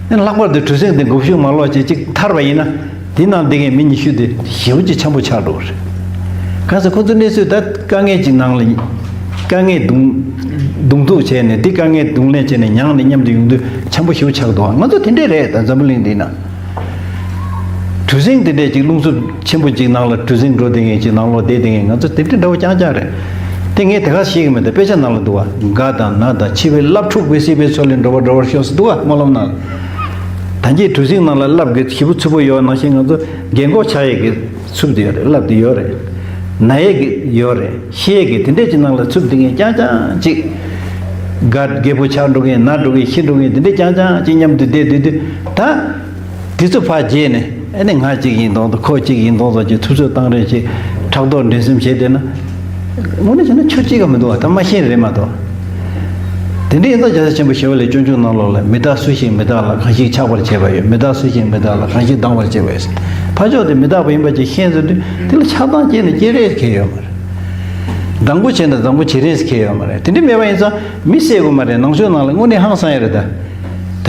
ཨ་ནི་ལྷག་པར་དུ་གྲུ་གཟིངས་དེ་མགོ་གཞུག་མ་ལོག་བྱས་ཅིག་ཐར་བ་ཡིན་ན་དེ་ནང་བསྡད་མཁན་མི་ཉི་ཤུ་དེ་ཞེ་པོ་ཅིག་འཆམ་པོ་ཆགས་འགྲོ་གི་རེད། གང་ཟེར་ཁོ་ཚོ་གནས་ཚུལ་ད་དཀའ་ངལ་ཅིག་ནང་ལ་དཀའ་ངལ་གདོང་གདོང་ཐུག་བྱས་ནས་དེ་དཀའ་ངལ་གདོང་ལེན་བྱས་ནས་མྱངས་ནས་མཉམ་དུ་ཡོང་དུས་འཆམ་པོ་ཞེ་པོ་ཆགས་འདུག་ང་ཚོ་དེ་འདྲས་རེད། ད་འཛམ་བུ་གླིང་འདི་ན། གྲུ་གཟིངས་དེ་འདྲས་ཅིག་རླུང་འཚུབ་ཆེན་པོ་ཅིག་ནང་ལ་གྲུ་གཟིངས་འགྲོ་བསྡད་མཁན་ཅིག་ནང་ལོགས་བསྡད་བསྡད་མཁན་ང་ཚོ་དེ་འདྲས་འདྲ་བོ་རྐྱང་རྐྱང་རེད། དེ་ངས་དེ་ག་ཤེས་ཀྱི་མེད། ད་དཔེ་ཆ་ནང་ལ་འདུག་བ། རྒ་དང་ན་དང་འཆི་བའི་རླབས་འཁྲུགས་པས་སྲིད་པའི་མཚོ་ལས་འགྲོ་བ་སྒྲོལ་བར་ཤོག་ཟེར་འདུག་བ། སྨོན་ལམ་ནང་ལ། ད་གིན་གྲུ་གཟིངས་ནང་ལ་རླབས་ཀྱི་ཞེ་པོ་ཚུབ་པོ་ཡོད་ནང་བཞིན་ང་ཚོ་རྒན་གོག་ཆགས་ཡས་ཀྱི་ཚུབ་དེ་ཡོད་རེད། རླབས་དེ་ཡོད་རེད། ན་ཡས་ཀྱི་ཡོད་རེད། ཤི་ཡས་ཀྱི་དེ་འདྲས་ཀྱི་ནང་ལ་ཚུབ་བསྡད་མཁན་རྐྱང་རྐྱང་ཅིག་རྒ་རྒད་པོ་ཆགས་འགྲོ་མཁན། ན་འགྲོ་མཁན། ཤི་འགྲོ་མཁན་དེ་འདྲས་རྐྱང་རྐྱང་ཅིག་མཉམ་དུ་བསྡད་བསྡད་དུས་ད། དེ་ཚོ་ཕར་བརྗེད་ནས་ཨ་ནི་ང་གཅིག་ཡིན་མདོག་མདོག་ཁོ་གཅིག་ཡིན་མདོག་མདོག་གི་ཐུབ་ཚོད་བཏང་རེས་བྱེད། ཕྲག་དོག་འགྲན་སེམས་བྱེད་བསྡད་ན། དངོས་གནས་བྱས་ན་ཆོས་གཅིག་ག་མི་འདུག་བ། ད་མ་ཤེས་རེད་མ་གཏོགས། དེ་འདྲ་ཡིན་ཙང་རྒྱལ་སྲས་ཆེན་པོ་ཞི་བ་ལྷས་སྤྱོད་འཇུག་ནང་ལོགས་ལ་མི་རྟག་སུ་ཞིག་མི་རྟག་ལ་གང་ཞིག་ཆགས་པར་བྱེད་པ་ཡོད། མི་རྟག་སུ་ཞིག་མི་རྟག་ལ་གང་ཞིག་སྡང་བར་བྱེད་པ་ཡོད། ཕར་ཕྱོགས་དེ་མི་རྟག་པ་ཡིན་པ་ཅིག་ཤེས་ཚར་དུས་དེ་ལ་ཆགས་སྡང་སྐྱེས་ནས་སྐྱེ་རེས་ཁེལ་ཡོད་མ་རེད། སྡང་པོ་བྱས་ནས་བཟང་པོ་བྱེད་རེས་ཁེལ་ཡོད་མ་རེད། དེ་འདྲ་མེད་པ་ཡིན་ཙང་མི་བསད་དགོས་མ་རེད། ནང་ཆོས་ནང་ལ་དངོས་གནས་ཧང་སང་ཡ་རེད་ད།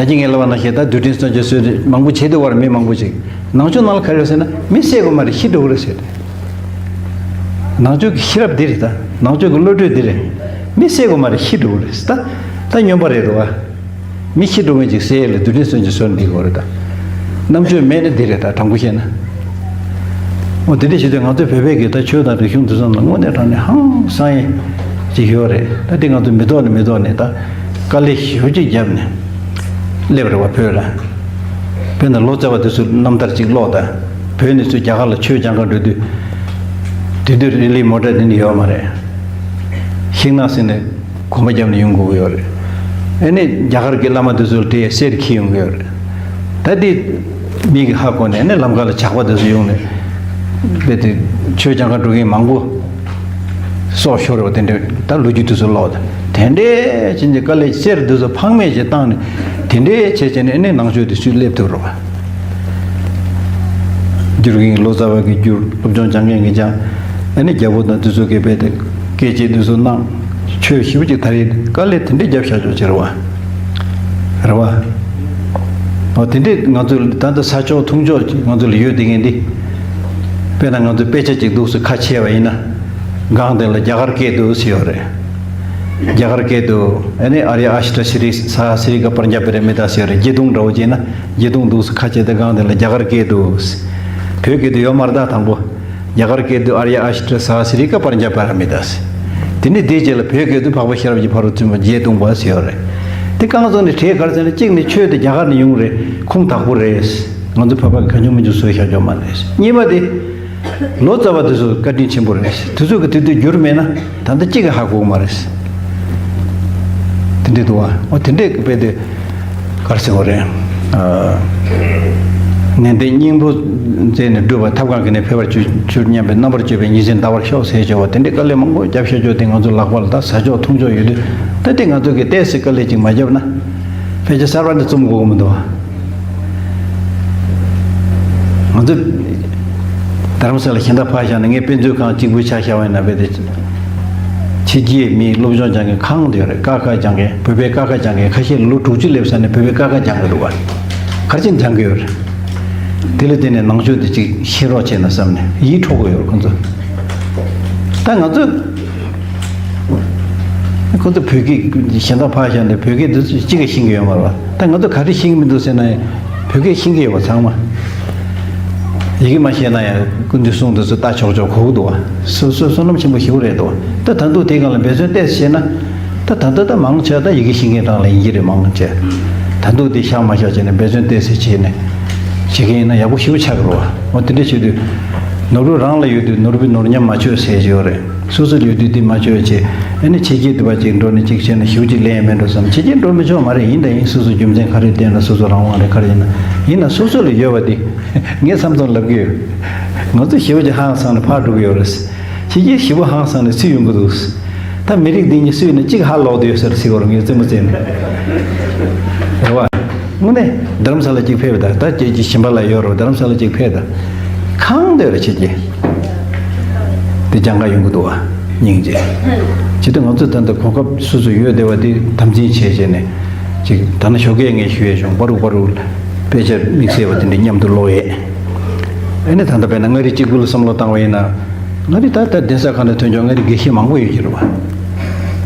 ད་ཅི་ངས་ལབ་པ་ནང་བཞིན་ད་རྡུལ་ཕྲན་སོན་ཆ་སོས་ཏེ་མང་པོ་བྱེད་འདུག་བར་མི་མང་པོ་ཅིག་ནང་ཆོས་ནང་ལ་ག་རེ་ཟེར་ན་མི་བསད་དགོས་མ་རེད་ཤི་འགྲོ་གི་རེད་ཟེར་ཏེ། ནང་ཆོས་ཀྱི་ཤེས་རབ་འདི་རེད་ད། ནང་ཆོས་ཀྱི་བློ་གྲོས་འདི་རེད། མི་བསད་དགོས་མ་རེད་ཤི་འགྲོ་གི་རེད་ད། ད་སྨྱོན་པ་རེད་འདུག་བ། མི་ཤི་འགྲོ་མཁན་ཅིག་བསད་ཡས་ལ་རྡུལ་ཕྲན་སོན་ཆ་སོན་འདི་དགོས་རེད་ད། རྣམ་དཔྱོད་མེད་ན་འདི་རེད་ད་དྲང་པོ་བཤད་ན། འོ་དེ་འདྲ་བྱེད་དུས་ང་ཚོའི་བོད་པའི་གི་ད་ཆོས་དང་རིག་གཞུང་འདི་ཚོ་ལ་དངོས་གནས་དྲང་གནས་ཧང་སང་ཡས་ཅིག་ཡོད་རེད་ད། དེ་ང་ཚོ་མི་ཐོག་ནས་མི་ཐོག་ནས་ད་དཀའ་ལས་ཞེ་པོ་ཅིག་བརྒྱབ་ནས་སླེབས་རེད་བ་བོད་ལ། དཔེར་ན་ལོ་ཙཱ་བ་དེ་ཚོ་རྣམ་ཐར་ཅིག་ཀློག་ད། བོད་ནས་ཚུར་རྒྱ་གར་ལ་ཆོས་སྦྱང་ག་འགྲོ་དུས། དེ་དུས་རི་ལི་མོ་ཊ་དེ་འདྲ་ཡོད་མ་རེད། ཤིང་ནགས་ཟེར་ནས་གོམ་པ་བརྒྱབ་ནས་ཡོང་དགོས་ཀྱི་ཡོད་རེད། ཨ་ནི་རྒྱ་གར་གྱི་བླ་མ་དེ་ཚོ་ལ་དེ་གསེར་འཁྱེར་ཡོང་གི་ཡོད་རེད། ད་དེ་མིག་གིས་ཧ་གོ་ནས་ཨ་ནི་ལམ་ཁ་ལ་ཇག་པ་དེ་ཚོ་ཡོང་ནས་དཔེ་དེ་ཆོས་སྦྱང་ག་འགྲོ་མཁན་མང་པོ་སྲོག་ཤོར་བ་དེ་འདྲ་ད་ལོ་རྒྱུས་དེ་ཚོ་ཀློག་ད། དེ་འདྲའི་ཕྱིན་ཅི་དཀའ་ལས་གསེར་དེ་ཚོ་ཕངས་མེད་ཅིག་བཏང་ནས་དེ་འདྲའི་བྱས་བྱས་ནས་ཨ་ནི་ནང་ཆོས་དེ་ཚུར་སླེབས་ཐུབ་རེད་བ། བསྒྱུར་མཁན་ལོ་ཙཱ་བ་གིས་བསྒྱུར། སློབ་སྦྱོང་སྦྱང་མཁན་གྱིས་སྦྱང་། ཨ་ནི་རྒྱལ་པོ་དང་དེ་ཚོ་གིས་རྦད་དེ་སྐད་ཆ་དེ་ཚོ་གནང་། ཆོས་ཞེ་པོ་ཅིག་དར་ཡིན། དཀའ་ལས་དེ་འདྲས་བརྒྱབ་བཞག་ཆོག་ཅིག་རེད་བ། རེད་བ། འོ་དེ་འདྲས་ང་ཚོ་ད་ལྟ་ས་ཕྱོགས་ཐུང་ཕྱོགས་ཅིག་ང་ཚོ་ལ་ཡོད་བསྡད་མཁན་འདི། དཔེར་ན་ང་ཚོ་དཔེ་ཆ་ཅིག་འདུག་སེ་ཁ་ཕྱེ་བ་ཡིན་ན། སྒང་དེ་ལ་རྒྱ་གར་སྐད་དུ་ཟེར་ཡོད་རེད། རྒྱ་གར་སྐད་དུ་ཨ་ནི་ཨཱརྱ་ཨཥྚ་སི་རི་ས་ཧ་སི་རི་ཀ་པྲ་ཛྙཱ་པཱ་ར་མི་ཏཱ་ཟེར་རེད། བརྒྱད་སྟོང་འདྲ་བོ་བྱས་ན་བརྒྱད་སྟོང་འདུག་སེ་ཁ་ཕྱེ་སྟེ་སྒང་དེ་ལ་རྒྱ་གར་སྐད་དུ། བོད་སྐད་དུ་ཡོད་མ་རེད་ད་དང་པོ། རྒྱ་གར་སྐད་དུ་ཨཱརྱ་ཨཥྚ་ས་ཧ་སི་རི་ཀ་པྲ་ཛྙཱ་པཱ་ར་མི་ཏཱ་ཟེར། དེ་ནས་དེའི་རྗེས་ལ་བོད་སྐད་དུ་འཕགས་པ་ཤེས་རབ་ཀྱི་ཕ་རོལ་ཏུ་ཕྱིན་པ་བརྒྱད་སྟོང་པ་ཟེར་ཡོད་རེད། དེ་རྐང་བཙུགས་ནས་གྲས་ག་རེ་ཟེར་ན་གཅིག་ནི་ཆོས་དེ་རྒྱ་གར་ནས་ཡོང་རེད། ཁུངས་དག་པོ་རེད། ང་ཚོ་བོད་པ་གིས་གང་བྱུང་མང་བྱུང་བཟོས་བཞག་རྒྱུ་མ་རེད། གཉིས་པ་དེ། ལོ་ཙཱ་བ་དེ་ཚོ་བཀའ་དྲིན་ཆེན་པོ་རེད། དེ་ཚོ་གིས་དེ་དུས་བསྒྱུར་མེད་ན་ད་ལྟ་གཅིག་གིས་ཧ་གོ་གི་མ་རེད། དེ་འདྲས་འདུག་བ། འོ་དེ་འདྲས་དཔེ་དེ་ག་རེ་ཟེར་བ་རེད། ཨ། ནན་ཏན་སྙིང་པོ་མཛད་ནས་སྒྲུབ་པ་ཐབས་གང་གིས་ནི་འཕེལ་བར་གྱུར་གྱུར་སྙམ་པའི་རྣམ་པར་དཔྱོད་པའི་ཉིན་མཚན་འདའ་བར་ཤོག་ཟེར་བྱས་བ་དེ་འདྲས་དཀའ་ལས་མང་པོ་བརྒྱབ་བཞག་རྒྱུ་དེ་ང་ཚོ་ལག་པ་ལ་ད་ས་ཕྱོགས་ཐུང་ཕྱོགས་ཡོད་དུས་ད་དེ་ང་ཚོ་གིས་ཏོག་ཙམ་དཀའ་ལས་ཅིག་མ་བརྒྱབ་ན་ཕལ་ཆེར་གསར་པ་འདི་རྩོམ་དགོས་ཀྱི་མི་འདུག་བ། ང་ཚོ་རྡ་རམ་ས་ལ་གཞན་དག་ཕར་བཞག་ན་ངའི་དཔེ་མཛོད་ཁང་གཅིག་པུ་ཆ་བཞག་པ་ཡིན་ན་རྦད་དེ། ཕྱི་རྒྱལ་མི་སློབ་སྦྱོང་སྦྱང་མཁན་གང་དུ་ཡོད་རེད། ཀ་ཁ་སྦྱང་མཁན་བོད་པའི་ཀ་ཁ་སྦྱང་མཁན་ཁ་ཤས་ལོ་དྲུག་ཅུ་སླེབས་ས་ནས་བོད་པའི་ཀ་ཁ་སྦྱང་གི་འདུག་བ། ག་རེ་བྱས་ནས་སྦྱང་གི་ཡོད་རེད། དེ་ལ་བརྟེན་ནས་ནང་ཆོས་དེ་ཅིག་ཤེས་རོགས་བྱས་ན་བསམ་ནས་ཡིད་འཕྲོག་གི་ཡོད་རེད་ཁོང་ཚོ། ད་ང་ཚོ། ཁོ་ཚོ་བོད་སྐད་གཞན་དག་ཕར་བཞག་ནས་བོད་སྐད་འདི་ཚོ་གཅིག་ཀྱང་ཤེས་ཀྱི་ཡོད་མ་རེད་བ། ད་ང་ཚོ་ག་རེ་ཤེས་ཀྱི་མི་འདུག་ཟེར་ན་ཡང་བོད་སྐད་ཤེས་ཀྱི་ཡོད་པ་ཚང་མ། ཡི་གེ་མ་ཤེས་ན་ཡང་སྐུ་མདུན་གསུང་འདི་ཚོ་ལྟ་ཆོག་ཆོག་གོ་གི་འདུག་བ། སོ་སོ་བསོད་ནམས་ཆེན་པོ་ཞེ་པོ་རེད་འདུག་བ། ད་ད་དུང་དེའི་སྒང་ལ་འབད་བརྩོན་ཏོག་ཙམ་བྱས་ན། ད་ད་ལྟ་ད་མང་ཆེ་ད་ཡི་གེ་ཤེས་མཁན་རང་ལ་ཡིན་གྱི་རེད་མང་ཆེ། ད་དུང་དེ་བཞག་མ་བཞག་བྱས་ནས་འབད་བརྩོན་ཏོག་ཙམ་བྱས་ནས་བྱེད་མཁན་ཡིན་ན་ཡག་པོ་ཞེ་པོ་ཆགས་ཀྱི་རེད་བ། འོ་དེ་འདྲ་བྱེད་དུས་ནོར་བུ་རང་ལ་ཡོད་དུས་ནོར་བུའི་ནོར་ཉམས་མ་བཅོས་ཟེར་གྱི་ཡོད་རེད། སོ་སོ་ལ་ཡོད་དུས་དེ་མ་བཅོས་བྱས། ཨ་ནི་ཕྱི་རྒྱལ་དུ་བ་ཅིག་འགྲོ་ནས་ཅིག་བྱས་ན་ཞེ་པོ་ཅིག་ལན་མེད་འགྲོ་བསམ། ཕྱི་རྒྱལ་འགྲོ་མི་ཆོག་མ་རེད། ཡིན་དང་ཡིན། སོ་སོ་རྒྱུ་མཚན་ག་རེ་བསྟན་ན་སོ་སོ་རང་དབང་རེད། ག་རེ་ཡིན་ན་ཡིན་ན་སོ་སོ་ལ་ཡོད་པ་དེ་ངས་མཚམས་མཚམས་ལབ་ཀྱི་ཡོད། ང་ཚོ་ཞེ་པོ་ཅིག་ཧང་སངས་ནས་ཕར་འགྲོ་གི་ཡོད་རེད། ཕྱི་རྒྱལ་ཞེ་པོ་ཧང་སངས་ནས་སུ་ཡོང་གི་འདུག་ད་མི་རིགས་འདི་གཉིས་སུ་ཡིན་ན་གཅིག་ཧ་ལོག་བསྡད་ཡོད་ཟེར་ཟེར་བར་ངས་རྩེད་མོ་རྩེ་ནས། རེད་བ། དངོས་གནས་རྡ་རམ་ས་ལ་གཅིག་ཕེབས་དང་ད་ཁྱེད་ཀྱི་ཞིམ་པ་ལ་ཡོད་རོགས་རྡ་རམ་ས་ལ་གཅིག་ཕེབས་དང་། གང་འདོད་རེ་བྱེད་ཀྱི། དེ་སྦྱང་ག་ཡོང་གི་འདུག་བ། སྙིང་རྗེ། བྱེད་དུས་ང་ཚོ་ད་ལྟ་གོ་སྐབས་སོ་སོ་ཡོད་བསྡད་པ་དེ་དམ་འཛིན་བྱས་བྱས་ནས། ཅིག་ད་ནི་ཞོགས་ཀས་ངས་ཞུ་ཡས་བྱུང་པ་རུག་པ་རུག་དཔེ་ཆ་དམིགས་བསལ་བ་དེ་འདྲ་མཉམ་དུ་ཀློག་ཡས། ཨ་ནི་ད་ལྟ་དཔེར་ན་མངའ་རིས་གཅིག་པུ་ལ་བསམ་བློ་བཏང་བ་ཡིན་ན། མངའ་རིས་ད་ལྟ་གདན་ས་ཁག་ནས་ཐོན་ཆོག་མངའ་རིས་དགེ་བཤེས་མང་པོ་ཡོད་ཀྱི་རེད་བ།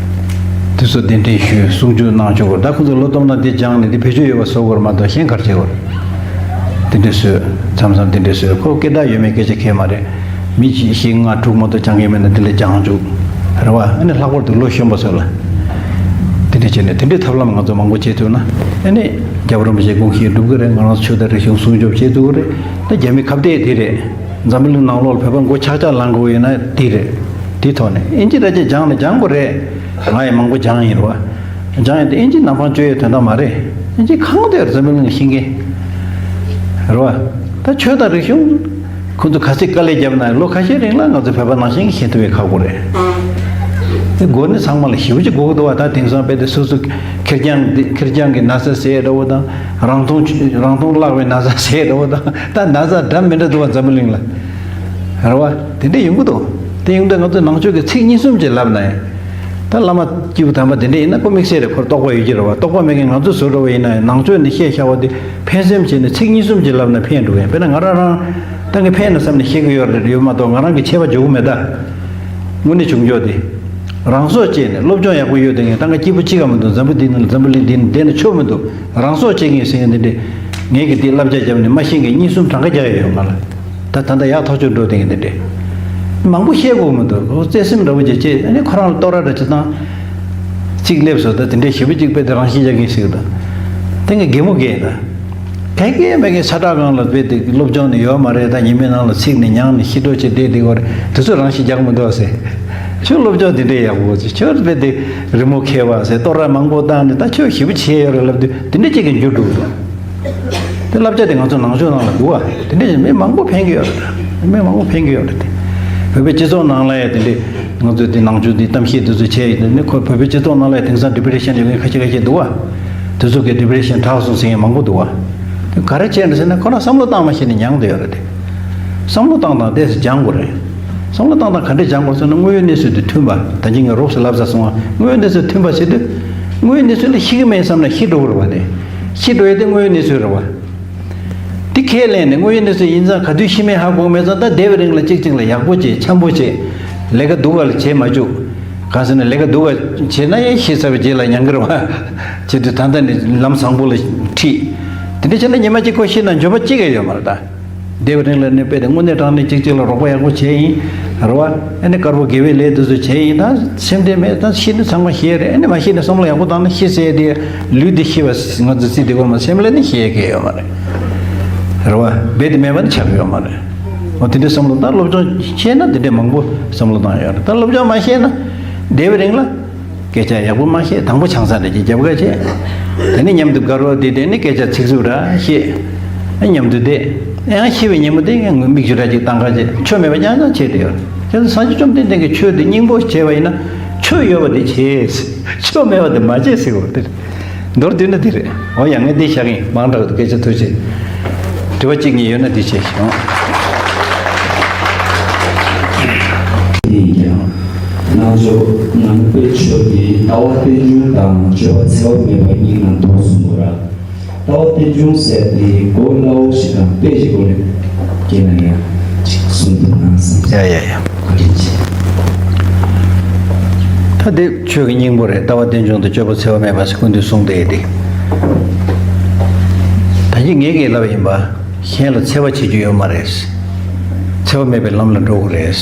དེ་ཚོ་གདན་འདྲེན་ཞུས་གསུང་ཆོས་གནང་ཆོག་གི་རེད། ད་ཁོ་ཚོ་ལོ་སྟོང་ན་འདི་སྦྱངས་ནས་འདི་བེད་སྤྱོད་ཡོད་པ་བཟོ་དགོས་རེད་མ་གཏོགས་གཞན་ག་རེ་བྱེད་དགོས་རེད། དེ་འདྲས་བཟོས། མཚམས་མཚམས་དེ་འདྲས་བཟོས། ཁོ་སྐད་གྲགས་ཡོད་མེད་སྐད་ཆ་གང་ཡང་མ་རེད། མི་གཅིག་བཞི་ལྔ་དྲུག་མ་གཏོགས་སྦྱང་མཁན་མེད་ན་དེ་ལ་སྦྱང་བཅུག་རེད་བ། ཨ་ནི་ལྷག་པར་དུ་ལོ་གཞོན་པ་ཚོ་ལ། དེ་འདྲས་བྱས་ནས་དེ་འདྲས་ཐབས་ལམ་ང་ཚོ་མང་པོ་བྱེད་ཐུབ་ན། ཨ་ནི་རྒྱལ་བ་རིན་པོ་ཆེའི་དགོངས་གཞི་འགྲུབ་ཀྱི་རེད། ང་རང་ཚོ་ཆོས་དང་རིག་གཞུང་སྲུང་སྐྱོབ་བྱེད་ཐུབ་ཀྱི་རེད། ད་རྒྱ་མི་ཁ་གཏད་དེ་རེད། འཛམ་བུ་གླིང་ནང་ལོགས་ལ་བོད་པ་མགོ་ཆག་ཆག་ལངས་དགོས་ཡོད་ན་དེ་རེད། དེ་ཐོག་ནས་ཨིན་ཇི་ར་ཅིག་སྦྱངས་ན་སྦྱང་དགོས་རེད། ང་ཡང་མང་པོ་སྦྱངས་ཡིན་རེད་བ། སྦྱངས་ཡིན་དེ་ཨིན་ཇི་ནམ་འཕང་གཅོད་ཡས་དོན་དག་མ་རེད། ཨིན་ཇི་གང་དུ་ཡོད་འཛམ་བུ་གླིང་ལ་ཤེས་མཁན། རེད་བ། ད་ཆོས་དང་རིག་གཞུང་། ཁོ་ཚོ་ག་ཚོད་དཀའ་ལས་བརྒྱབ་ན་ལོ་ཁ་ཤས་རིང་ལ་ང་ཚོ་བོད་པ་ནང་བཞིན་ཤེས་ཐུབ་པའི་ཁག་པོ་རེད། དེ་དགོས་ནི་ཚང་མ་ལ་ཞེ་པོ་ཅིག་དགོས་ཀྱི་འདུག་བ། ད་དེང་སང་དཔེ་དེ་སོ་སོ་ཁེར་རྐྱང་འདི་ཁེར་རྐྱང་གི་ན་ཚ་ཟེར་འདྲ་བོ་དང་རང་མཐོང་རང་མཐོང་བརླག་པའི་ན་ཚ་ཟེར་འདྲ་བོ་དང་ད་ན་ཚ་འདྲ་མི་འདྲ་འདུག་བ་འཛམ་བུ་གླིང་ལ། རེད་བ། དེ་འདྲ་ཡོང་གི་འདུག་དེ་ཡོང་དུས་ང་ཚོས་ནང་ཆོས་ཀྱི་ཚིག་གཉིས་གསུམ་ཅིག་ལབ་ན་ཡང་། ད་བླ་མ་སྐྱེས་བུ་དམ་པ་དེ་འདྲ་ཡིན་ན་ཁོ་དམིགས་བསལ་རེད། ཁོར་རྟོགས་པ་ཡོད་ཀྱི་རེད་བ། རྟོགས་པ་མེད་མཁན་ང་ཚོ་བཟོ་འདྲ་བ་ཡིན་ན་ནང་ཆོས་འདི་བཤད་བཞག་པ་དེ་ཕན་སེམས་བྱས་ནས་ཚིག་གཉིས་གསུམ་གྱི་ལབ་ན་ཕན་འགྲོ་གི་ཡིན། དཔེར་ན་ང་རང་རང་ད་ངས་ཕན་ན་བསམ་ནས་བཤད་ཀྱི་ཡོད་རེད་ཡོད་མ་གཏོགས་ང་རང་གི་ཆད་པ་འཇོག་གི་མེད་ད། དངོས་གནས་བྱུང་ཆོག་དེ། རང་སྲོག་བཅད་ནས་སློབ་སྦྱོང་ཡག་པོ་ཡོད་དེ་ངས་ད་ང་སྐྱིད་པོ་གཅིག་ག་མི་འདུག་འཛམ་བུ་འདི་ནང་འཛམ་བུ་གླིང་འདི་ནང་བསྡད་ན་ཆོག་མི་འདུག་རང་སྲོག་བཅད་ངེས་ཟེར་མཁན་འདི་འདྲས་ངས་ཀྱི་འདི་བསླབ་བྱ་བརྒྱབ་ནས་མ་ཤེས་མཁན་གཉིས་གསུམ་གྲངས་ཀ་རྒྱག་ཡ་ཡོད་ང་ལ། ད་ད་ལྟ་ཡག་ཐག་ཆོད་འགྲོ་དེ་འདི་འདྲས། མང་པོ་བཤད་དགོས་མི་འདུག་བརྩེ་སེམས་འདྲ་བོ་ཅིག་བྱས་ཨ་ནི་ཁོ་རང་ལ་བསྟོད་ར་འདྲ་ཅིག་བཏང་། གཅིག་སླེབས་སོང་ད་དེ་འདྲས་ཞེ་པོ་གཅིག་དཔེ་དེ་རང་བཞིན་རྒྱག་གིན་ཞིག་ད། དེ་ངས་གད་མོ་བགད་ད། ག་གེ་མེད་གེ་ས་ཁྲ་སྒང་ལ་དཔེ་དེ་སློབ་སྦྱོང་ནི་ཡོད་མ་རེད། ད་ཉི་མའི་ནང་ལ་ཚིག་ནི་ཉང་ནི་ཤི་འགྲོ་ཆེ་བསྡད་དེ་གོ་རེད། དེ་ཚོ་རང་ཞིག་རྒྱག་མི་འདུག་ཟེར། ཁྱོད་སློབ་སྦྱོང་དེ་འདྲས་ཡག་པོ་ཟེར། ཁྱོད་དཔེ་དེ་རི་མོ་མཁས་པ་ཟེར། ལྟོ་ར་མང་པོ་བཏང་ནས་ད་ཁྱོད་ཞེ་པོ་བྱས་ཡོད་རེད་ལབ་དུས་དེ་འདྲས་ཅིག་གི་འགྱུར་འགྲོ་གི་འདུག་དེ་བསླབ་བྱ་དེ་ང་ཚོ་ནང་ཆོས་ནང་ལ་འདུག་བ། དེ་འདྲས་མི་མང་པོ་ཕན་གི་ཡོད་རེད། མི་མང་པོ་ཕན་གི་ཡོད་རེད་དེ། བོད་པའི་སྤྱི་ཚོགས་ནང་ལ་ཡ་དེ་འདྲས་ང་ཚོས་དེ་ནང་ཆོས་དེ་གཏམ་བཤད་དེ་ཚོ་བྱས་ཡོད་དེ་ནི་ཁོ་བོད་པའི་སྤྱི་ཚོགས་ནང་ལ་ཡ་དེང་སང་ཌི་པི་རེ་ཤན་ཡོད་མཁན་ཁ་ཤས་ཁ་ཤས་འདུག་བ། དེ་ཚོ་གི་ཌི་པི་རེ་ཤན་དྲག་སོང་ཟེར་མཁན་མང་པོ་འདུག་བ། དེ་ག་རེ་བྱས་ནས་ཟེར་ན་ཁོ་རང་བསམ་བློ་བཏང་མ་ཤེས་ནས་མྱངས་བསྡད་ཡོད་རེད་དེ། བསམ་བློ་བཏང་སྟངས་དེ་སྦྱང་དགོས་རེད། བསམ་བློ་བཏང་སྟངས་ག་འདྲས་སྦྱང་དགོས་ཟེར་ན་དངོས་ཡོད་གནས་ཚུལ་དེ་མཐུན་པ། ད་གིན་ངས་རོབ་ཙམ་ལབ་ཚར་སོང་བ། དངོས་ཡོད་གནས་ཚུལ་མཐུན་པ་བྱེད་དུས། དངོས་ཡོད་གནས་ཚུལ་ལ་ཤི་གི་མེད་བསམ་ན་ཤི་འགྲོ་གི་རེད་བ་དེ། ཤི་འགྲོ་ཡ་དེ་དངོས་ཡོད་གནས་ཚུལ་རེད་བ། དེ་ཁས་ལེན་ནས་དངོས་ཡོད་གནས་ཚུལ་ཡིན་ཙང་ག་དུས་ཤི་མིན་ཧ་གོ་མེད་ཙང་ད་བསྡད་པའི་རིང་ལ་གཅིག་གཅིག་ལ་ཡག་པོ་བྱེད་འཆམ་པོ་བྱེད། ལས་ཀ་སྡུག་ག་ལ་བྱེད་མ་བཅུག་གང་ཟེར་ན་ལས་ཀ་སྡུག་ག་བྱེད་ན་ཡང་ཤི་ཚར་བའི་རྗེས་ལ་མྱང་གི་རེད་བ། བྱེད་དུས་ད་ལྟ་ནས་ལམ་བཟང་པོ་ལ་ཁྲིད། དེ་འདྲ་བྱས་ན་ཉི་མ་གཅིག་ཁོ་ཤི་ན་འགྱོད་པ་གཅིག་ཡང་ཡོད་མ་རེད་ད། བསྡད་པའི་རིང་ལ་ནི་དཔེ་དེ་དངོས་གནས་དྲང་གནས་གཅིག་གཅིག་ལ་རོགས་པ་ཡག་པོ་བྱས་ཡིན། རེད་བ། ཨ་ནི་དཀར་པོ་དགེ་བའི་ལས་དེ་ཚོ་བྱས་ཡིན་ད་སེམས་ཁྲལ་མེད་ད་ཤི་ནི་ཚང་མ་ཤེས་རེད། ཨ་ནི་མ་ཤི་ནི་བསམ་བློ་ཡག་པོ་བཏང་ན་ཤི་ཟེར་དེ་ལུས་དེ་ཤི་བ་ང་ཚོ་རྩིས་དེ་གོ་མ་སེམས་ལ་ནི་ཤེས་ཡ་གི་ཡོད་མ་རེད། རེད་བ། རྦད་དེ་མེད་པ་ནི་ཆགས་ཡོད་མ་རེད། འོ་དེ་འདྲའི་བསམ་བློ་ད་སློབ་སྦྱོང་ཤེས་ན་དེ་འདྲའི་མང་པོ་བསམ་བློ་བཏང་ཡོད་རེད། ད་སློབ་སྦྱོང་མ་ཤེས་ན་བསྡད་པའི་རིང་ལ། སྐད་ཆ་ཡག་པོ་མ་བཤད་དང་པོ་ཆང་ས་འདྲ་ཅིག་རྒྱབ་ཁ་བྱས། དེ་ནས་མཉམ་དུ་དགའ་རོགས་དེ་དེ་ནས་སྐད་ཆ་ཚིག་རྩུབ་ར་བཤད། ཨ་མཉམ་དུ་བསྡད། ཡང་ཤི་བའི་ཉིན་མོ་དེ་ངས་ངུ་མིག་ཆུ་འདྲ་ཅིག་བཏང་ཁ་བྱས་ཆོ་མེད་པ་རྐྱང་རྐྱང་བྱས་བསྡད་ཡོད། བྱས་ཙང་སངས་རྒྱས་བཅོམ་ལྡན་འདས་ཀྱིས་ཆོས་དེ་སྙིང་པོ་བྱས་པ་ཡིན་ན་ཆོ་ཡོད་པ་དེ་བྱས། ཆོ་མེད་པ་དེ་མ་བྱས་ཟེར་བ་དེ་རེད། མདོར་བསྡུས་ན་དེ་རེད། འོ་ཡ་ངས་འདི་བཞག་གི་ཡིན། མང་དྲགས་འདུག་སྐད་ཆ་ཐུགས་རྗེ་ཆེ། དྲི་བ་གཅིག་གཉིས་ཡོད་ན་འདི་བྱས་ཤོག་དེ་ཡིན་ཀྱང་། རྣལ་འབྱོར་ངང་པའི་ཆོས་དེ་ལྟ་བ་རྟེན་འབྱུང་དང་སྤྱོད་པ་འཚེ་བ་མེད་པ་གཉིས་ནང་དུ་གསུངས་པ་རེད། ལྟ་བ་རྟེན་འབྱུང་ཟེར་དེ་གོ་སླ་བོ་ཞིག་དང་དཔེ་ཞིག་གོ་རེད། ཁྱེད་ན་ཡང་ཅིག་གསུང་ཐུབ་ན་བསམ། ཡ་ཡ་ཡ། བཀའ་དྲིན་ཆེ། ད་དེ་ཆོས་ཀྱི་སྙིང་པོ་རེད། ལྟ་བ་རྟེན་འབྱུང་དང་སྤྱོད་པ་འཚེ་བ་མེད་པ་ཟེར་ཀུན་འདུས་གསུངས་དེ་དེ། ད་གིན་ངས་ཀྱིས་ལབ་ཡིན་པ། གཞན་ལ་འཚེ་བ་བྱེད་རྒྱུ་ཡོད་མ་རེད། འཚེ་བ་མེད་པའི་ལམ་ལ་འགྲོ་དགོས་རེད།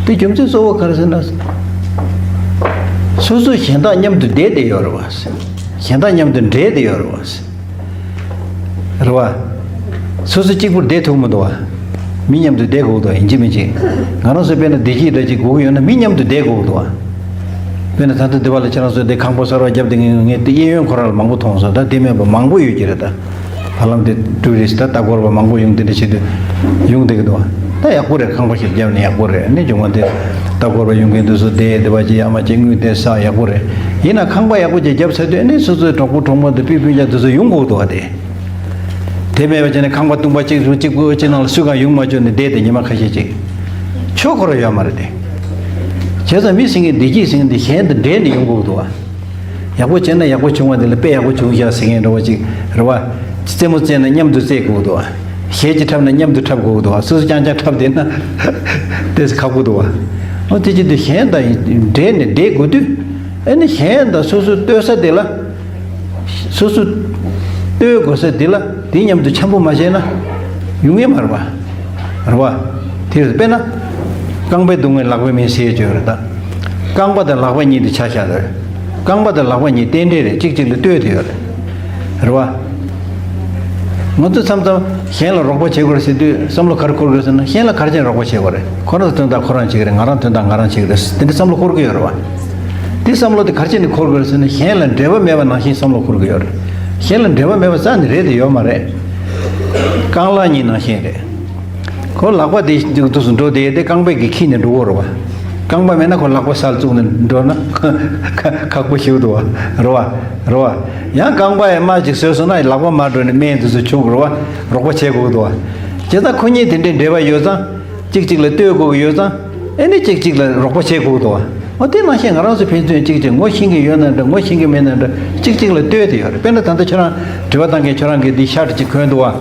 དེ་རྒྱུ་མཚན་གཙོ་བོ་ག་རེ་ཟེར་ན། སོ་སོ་གཞན་དག་མཉམ་དུ་བསྡད་བསྡད་ཡོད་རེད་བ། གཞན་དག་མཉམ་དུ་འདྲེས་བསྡད་ཡོད་རེད་བ། རེད་བ། སོ་སོ་གཅིག་པུར་བསྡད་ཐུབ་མི་འདུག་བ། མི་མཉམ་དུ་བསྡད་དགོས་འདུག་བ་ཡིན་གཅིག་མིན་གཅིག་ང་རང་ཚོ་དཔེར་ན་བདེ་སྐྱིད་འདྲ་གཅིག་དགོས་ཀྱི་ཡོད་ན་མི་མཉམ་དུ་བསྡད་དགོས་འདུག་བ། དཔེར་ན་ད་ལྟ་འདི་བ་ལ་ཁྱེད་རང་ཚོ་འདི་ཁང་པ་གསར་བ་བརྒྱབ་བསྡད་མཁན་ངས་དེ་གཡས་གཡོན་ཁོ་རང་ལ་མང་པོ་མཐོང་སོང་། ད་དེ་མེད་པ་མང་པོ་ཡོད་ཀྱི་རེད་ད། ཧ་ལམ་དེ་ཊུ་རི་སི་ཊི་ད་ལྟ་སྐོར་བ་མང་པོ་ཡོང་དེ་འདྲ་བྱེད་དུས་ཡོང་བསྡད་ཀྱི་འདུག་ད་ཡག་པོ་རེད། ཁང་པ་ཞིག་བརྒྱབ་ནས་ཡག་པོ་རེད། ནི་བྱུང་བ་དེ་ལྟ་སྐོར་བ་ཡོང་མཁན་དེ་ཚོ་བསྡད་དེ་བ་ཅི་ཡག་མ་ཅིག་དངུལ་དེ་བསགས་ཡག་པོ་རེད། ཡིན་ན་ཁང་པ་ཡག་པོ་ཅིག་བརྒྱབ་ཚར་དུས་ནི་སོ་སོའི་གྲོགས་པོ་གྲོགས་མོ་དེ་སྤུན་སྤུན་ཀྱག་དེ་ཚོ་ཡོང་དགོས་འདུག་བ་དེ། དེ་མེད་པ་བྱས་ནས་ཁང་པ་སྟོང་པ་གཅིག་གཅིག་པུ་གཅིག་ནང་ལ་སུ་གང་ཡོང་མ་བཅུག་ནས་བསྡད་དེ་ཉི་མ་ཁ་ཤས་ཅིག་ཆོས་ཁོ་རང་ཡོད་མ་རེད་དེ། བྱས་ཙང་མི་ཟེར་མཁན་བདེ་སྐྱིད་ཟེར་མཁན་དེ་གཞན་དང་འདྲེས་ནས་ཡོང་དགོས་འདུག་བ། ཡག་པོ་བྱས་ན་ཡག་པོ་བྱུང་བ་དེ་ལ་དཔེ་ཡག་པོ་བྱུང་ཤག་ཟེར་མཁན་འདྲ་བོ་ཅིག་རེད་བ། རྩེད་མོ་རྩེས་ན་མཉམ་དུ་རྩེད་དགོས་འདུག་བ། གཞས་ཅིག་འཁྲབ་ན་མཉམ་དུ་འཁྲབ་དགོས་འདུག་བ། སོ་སོ་རྐྱང་རྐྱང་འཁྲབ་བསྡད་ན་དེ་ཁག་པོ་འདུག་བ། འོ་དེ་ཅི་འདུག་གཞན་དང་འདྲེས་ནས་བསྡད་དགོས་དུས། ཨ་ནི་གཞན་དང་སོ་སོ་ལྟོས་ས་དེ་ལ། སོ་སོ་ལྟོས་དགོས་ས་དེ་ལ་དེ་མཉམ་དུ་འཆམ་པོ་མ་བྱས་ན་ཡོང་ངེས་མ་རེད་པ། རེད་པ། དེ་རེད། དཔེར་ན། རྐང་པའི་སྡུག་བསྔལ་ལག་པའི་སྨན་ཟེར་ཡ་ཅིག་ཡོད་རེད་ད། རྐང་པ་དང་ལག་པ་གཉིས་དེ་ཆ་བཞག་རེད། རྐང་པ་དང་ལག་པ་གཉིས་རྟེན་འབྲེལ་རེད། གཅིག་གཅིག་ལ་ལྟོས་དེ་ཡོད་རེད། རེད་པ། ང་ཚོས་མཚམས་མཚམས་གཞན་ལ་རོགས་པ་བྱེད་དགོས་རེད་ཟེར་དུས་བསམ་བློ་ག་རེ་འཁོར་དགོས་ཟེར་ན། གཞན་ལ་ག་རེ་བྱས་ནས་རོགས་པ་བྱེད་དགོས་རེད། ཁོ་རང་ཚོ་དོན་དག་ཁོ་རང་བྱེད་ཀྱི་རེད། ང་རང་དོན་དག་ང་རང་བྱེད་ཀྱི་རེད། དེ་འདྲ་བསམ་བློ་འཁོར་གྱི་ཡོད་རེད་པ། དེ་བསམ་བློ་དེ་ག་རེ་བྱས་ནས་འཁོར་དགོས་རེད་ཟེར་ན། གཞན་ལ་འབྲེལ་བ་མེད་པ་ནང་བཞིན་བསམ་བློ་འཁོར་གྱི་ཡོད་རེད། གཞན་ལ་འབྲེལ་བ་མེད་པ་རྩ་ནས་རེད་དེ་ཡོད་མ་རེད། རྐང་ལག་གཉིས་ནང་བཞིན་རེད། ཁོ་ལག་པ་དེ་འདུག་ཏུ་འགྲོ་དེ་དེ་རྐང་པས་ཀྱིས་འཁྱེར་ནས་འགྲོ་གི་རེད་པ། རྐང་པ་མེད་ན་ཁོ་ལག་པ་སར་བཙུགས་ནས་འགྲོ་ན་ཁག་པོ་ཞིག་འདུག་པ། རེད་པ། རེད་པ། ཡང་རྐང་པ་ཡང་མར་ཅིག་བཟོས་སོང་ན་ལག་པ་མར་འགྲོ་ནས་སྨན་དེ་ཚོ་བྱུག་རེད་པ། རོགས་པ་བྱེད་དགོས་འདུག་པ། བྱས་ཙང་ཁོ་གཉིས་དེ་འདྲའི་འབྲེལ་བ་ཡོད་ཙང་། གཅིག་གཅིག་ལ་ལྟོས་དགོས་ཀྱི་ཡོད་ཙང་། ཨེ་ནི་གཅིག་གཅིག་ལ་རོགས་པ་བྱེད་དགོས་འདུག་པ། འོ་དེ་ནང་བཞིན་ང་རང་ཚོ་ཕན་ཚུན་གཅིག་གཅིག་ངོ་ཤེས་ཀྱི་ཡོད་ན་འདྲ། ངོ་ཤེས་ཀྱི་མེད་ན་འདྲ། གཅིག་གཅིག་ལ་ལྟོས་ཏེ་ཡོད་རེད། དཔེར་ན་ད་ལྟ་ཁྱོད་རང་དྲི་བ་བཏང་མཁན་ཁྱོད་རང་གིས་འདི་ཤར་ཅིག་གོན་འདུག་བ།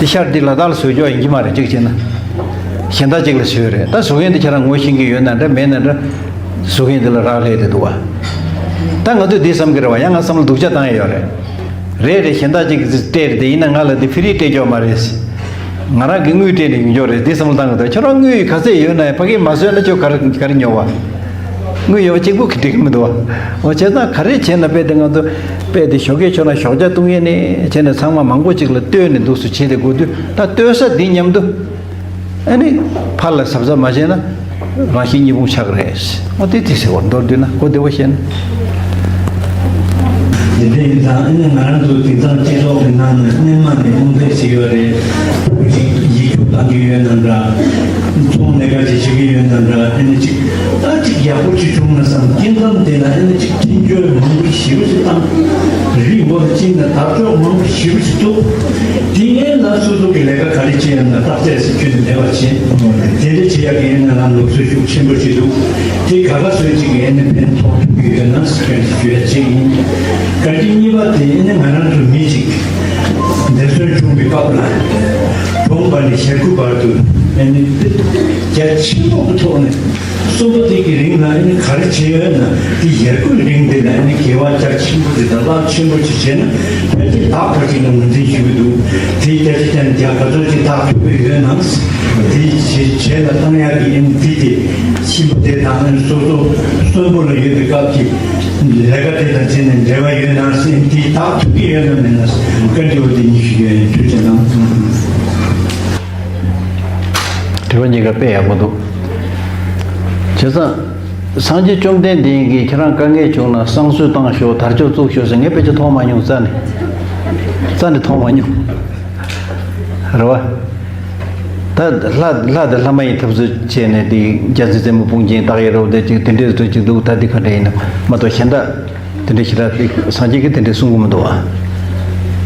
འདི་ཤར་འདི་ལ་དྭགས་ལ་བཟོས་རྒྱུ་ཡིན་གྱི་མ་རེད། གཅིག་བྱས་ན་གཞན་དག་ཅིག་ལ་བཟོས་རེད། ད་བཟོ་མཁན་འདི་ཁྱེད་རང་ངོ་ཤེས་ཀྱི་ཡོད་ན་འདྲ་མེད་ན་འདྲ། བཟོ་མཁན་འདི་ལ་རག་ལས་དེ་འདུག་བ། ད་ང་ཚོས་འདི་བསམ་གྱི་རེད་བ། ཡང་ང་བསམ་བློ་སྡུག་ཅག་བཏང་ཡ་ཡོད་རེད། རེད་རེད། གཞན་དག་ཅིག་གིས་སྤྲད་རེད་དེ། ཡིན་ན་ང་ལ་འདི་ཕི་རི་སྤྲད་རྒྱུ་མ་རེད། ང་རང་གིས་དངུལ་སྤྲད་ནས་ཡོང་རྒྱུ་རེད། འདི་བསམ་བློ་བཏང་གི་འདུག་ཁྱོད་རང་དངུལ་ག་ཚད་ཡོད་ན་ཡང་ཕ་གིར་མ་བཟོས་ན་ཁྱོད་ག་རེ་ག་རེ་ཉོ་བ། དངུལ་ཡོད་པ་གཅིག་པུ་གིས་འགྲིག་གི་མི་འདུག་བ། འོ་བྱས་ཙང་ག་རེ་བྱས་ན་དཔེ་དེ་ང་ཚོ་དཔེ་དེ་ཞོགས་ཀས་ཁྱོད་རང་ཞོགས་ཇ་བཏུང་ཡས་ནས་བྱས་ནས་ཚང་མ་མང་པོ་ཅིག་ལ་ལྟོས་ནས་འདུག་སུ་བྱས་ཏེ་དགོས་དུས། ད་ལྟོས་ས་འདི་མཉམ་དུ། ཨ་ནི་ཕར་ལ་གཟབ་གཟབ་མ་བྱས་ན་རང་བཞིན་གཉིས་ཕུང་ཆགས་རེད། ཨོ་དེ་དེ་ཟེར་བ་མདོར་བསྡུས་ན་གོ་བདེ་བོ་བཤད་ན། དེ་འདྲ་ཡིན་ཙང་ཨ་ནི་ང་རང་ཚོ་དེང་སང་སྤྱི་ཚོགས་ཀྱི་ནང་ནས་སྔོན་མ་ནས་རྨོངས་དད་བྱེད་ཀྱི་ཡོད་རེད། ཕྲུ་གུ་ཅིག་ཡིག་རྒྱུགས་བཏང་གི་ཡོད་ན་འདྲ། ཚོང་ལས་ཀ་ཅིག་བྱེད་ཀྱི་ཡོད་ན་འདྲ། ཨ་ནི་ཅིག་ད་ཅིག་ཡག་པོ་ཅིག་བྱུང་ན་བསམ། སྐྱེ་ཁམས་དེ་ལ་ཨ་ནི་ཅིག་འཕྲིན་བཅོལ་མང་པོ་ཞེ་པོ་ཅིག་བཏང་། རི་མགོ་ལ་ཅིག་ན་དར་ལྕོག་མང་པོ་ཞེ་པོ་ཅིག་བཙུགས། དེ་ངས་ལ་སོ་སོ་གི་ལས་ཀ་ག་རེ་བྱེད་ཡོད་ན་བརྟག་དཔྱད་ཟེར་ཁྱོན་ནས་བསྡད་པ་བྱེད། དེ་འདྲ་བྱེད་ཡག་གི་ཨེ་ནས་ལམ་ལུགས་སྲོལ་ཤུགས་ཆེན་པོ་ཞིག་འདུག་དེ་ག་ག་སོས་ཅིག་གི་ཨེ་ནས་ཕན་ཐོགས་ཐུབ་ཀྱི་ཡོད་ན་ཟེར་ཁྱོན་ཞིག་ཞུ་ཡ་གཅིག་ཡིན། ག་གི་གཉིས་པ་དེ་ཨེ་ནས་ང་རང་ཚོ་མི་ཅིག་འདས་གསོན་བྱུང་བའི་སྐབས་ལ་གྲོངས་པ་ནས་ཞེ་དགུ་བར་དུ་ཨེ་ནས་རྒྱ་ཆེན་པོ་གི་ཐོག་ནས། གསོན་པོ་དེ་གི་རིང་ལ་ཨ་ནི་ག་རེ་བྱས་ཡོད་ན། དེ་ཡར་སྐུལ་རིང་དེ་ལ་ཨ་ནི་དགེ་བ་རྒྱ་ཆེན་པོ་དེ་དང་རླབས་ཆེན་པོ་ཅིག་བྱས་ན། ཕལ་ཆེར་ལག་ཁ་ཅིག་ལ་ངོས་འཛིན་ཞུ་གི་འདུག་དེ་རྒྱ་ཆེ་ཅན་རྒྱ་ག་ཚོད་ཅིག་ལག་ཐུབ་ཀྱི་ཡོད་ན། དེ་བྱས་བྱས་ལ་བཏང་ཡག་གི་ཨ་ནི་དེ་དེ་གཤིན་པོ་དེ་དང་ཨ་ནི་སོ་སོ་གསོན་པོ་ལ་ཡོད་པའི་སྐབས་ཀྱི་ལས་ཀ་དེ་དང་བྱས་ནས་འབྲེལ་བ་ཡོད་ན་ཟེར། དེ་ལག་ཐུབ་ཀྱི་ཡོད་ན་མེད་ན་བཀའ་འདྲི་བ་དེ་གཉིས་ཞུ་གི་ཡོད། ཐུགས་རྗེ་གནང་། དྲི་བ་གཉིས་ཀ་དཔེ་ཡག་པོ་འདུག་བྱས་ཙང་། སངས་རྒྱས་བཅོམ་ལྡན་འདས་ཀྱིས་ཁྱེད་རང་དཀའ་ངལ་བྱུང་ན་བསང་གསོལ་བཏང་ཤོག་དར་ལྕོག་བཙུགས་ཤོག་ཟེར་ངས་དཔེ་ཆ་མཐོང་མ་མྱོང་། རྩ་ནས། རྩ་ནས་མཐོང་མ་མྱོང་། རེད་བ། ད་ལྷ་ལྷ་དང་ལྷ་མ་ཡིན་འཐབ་རྩོད་བྱས་ནས་དེ་རྒྱལ་སྲས་རྩེ་མོ་དཔུང་རྒྱན་བཏགས་ཡས་རེད་བ། དེ་ཅིག་དེ་འདྲས་རེད་ཅིག་འདུག་ད་དེ་ག་འདྲས་ཡིན་ན་མ་གཏོགས་གཞན་དག་དེ་འདྲ་ཞིག་ལ་དེ་སངས་རྒྱས་ཀྱིས་དེ་འདྲ་གསུང་གི་མི་འདུག་ཨ།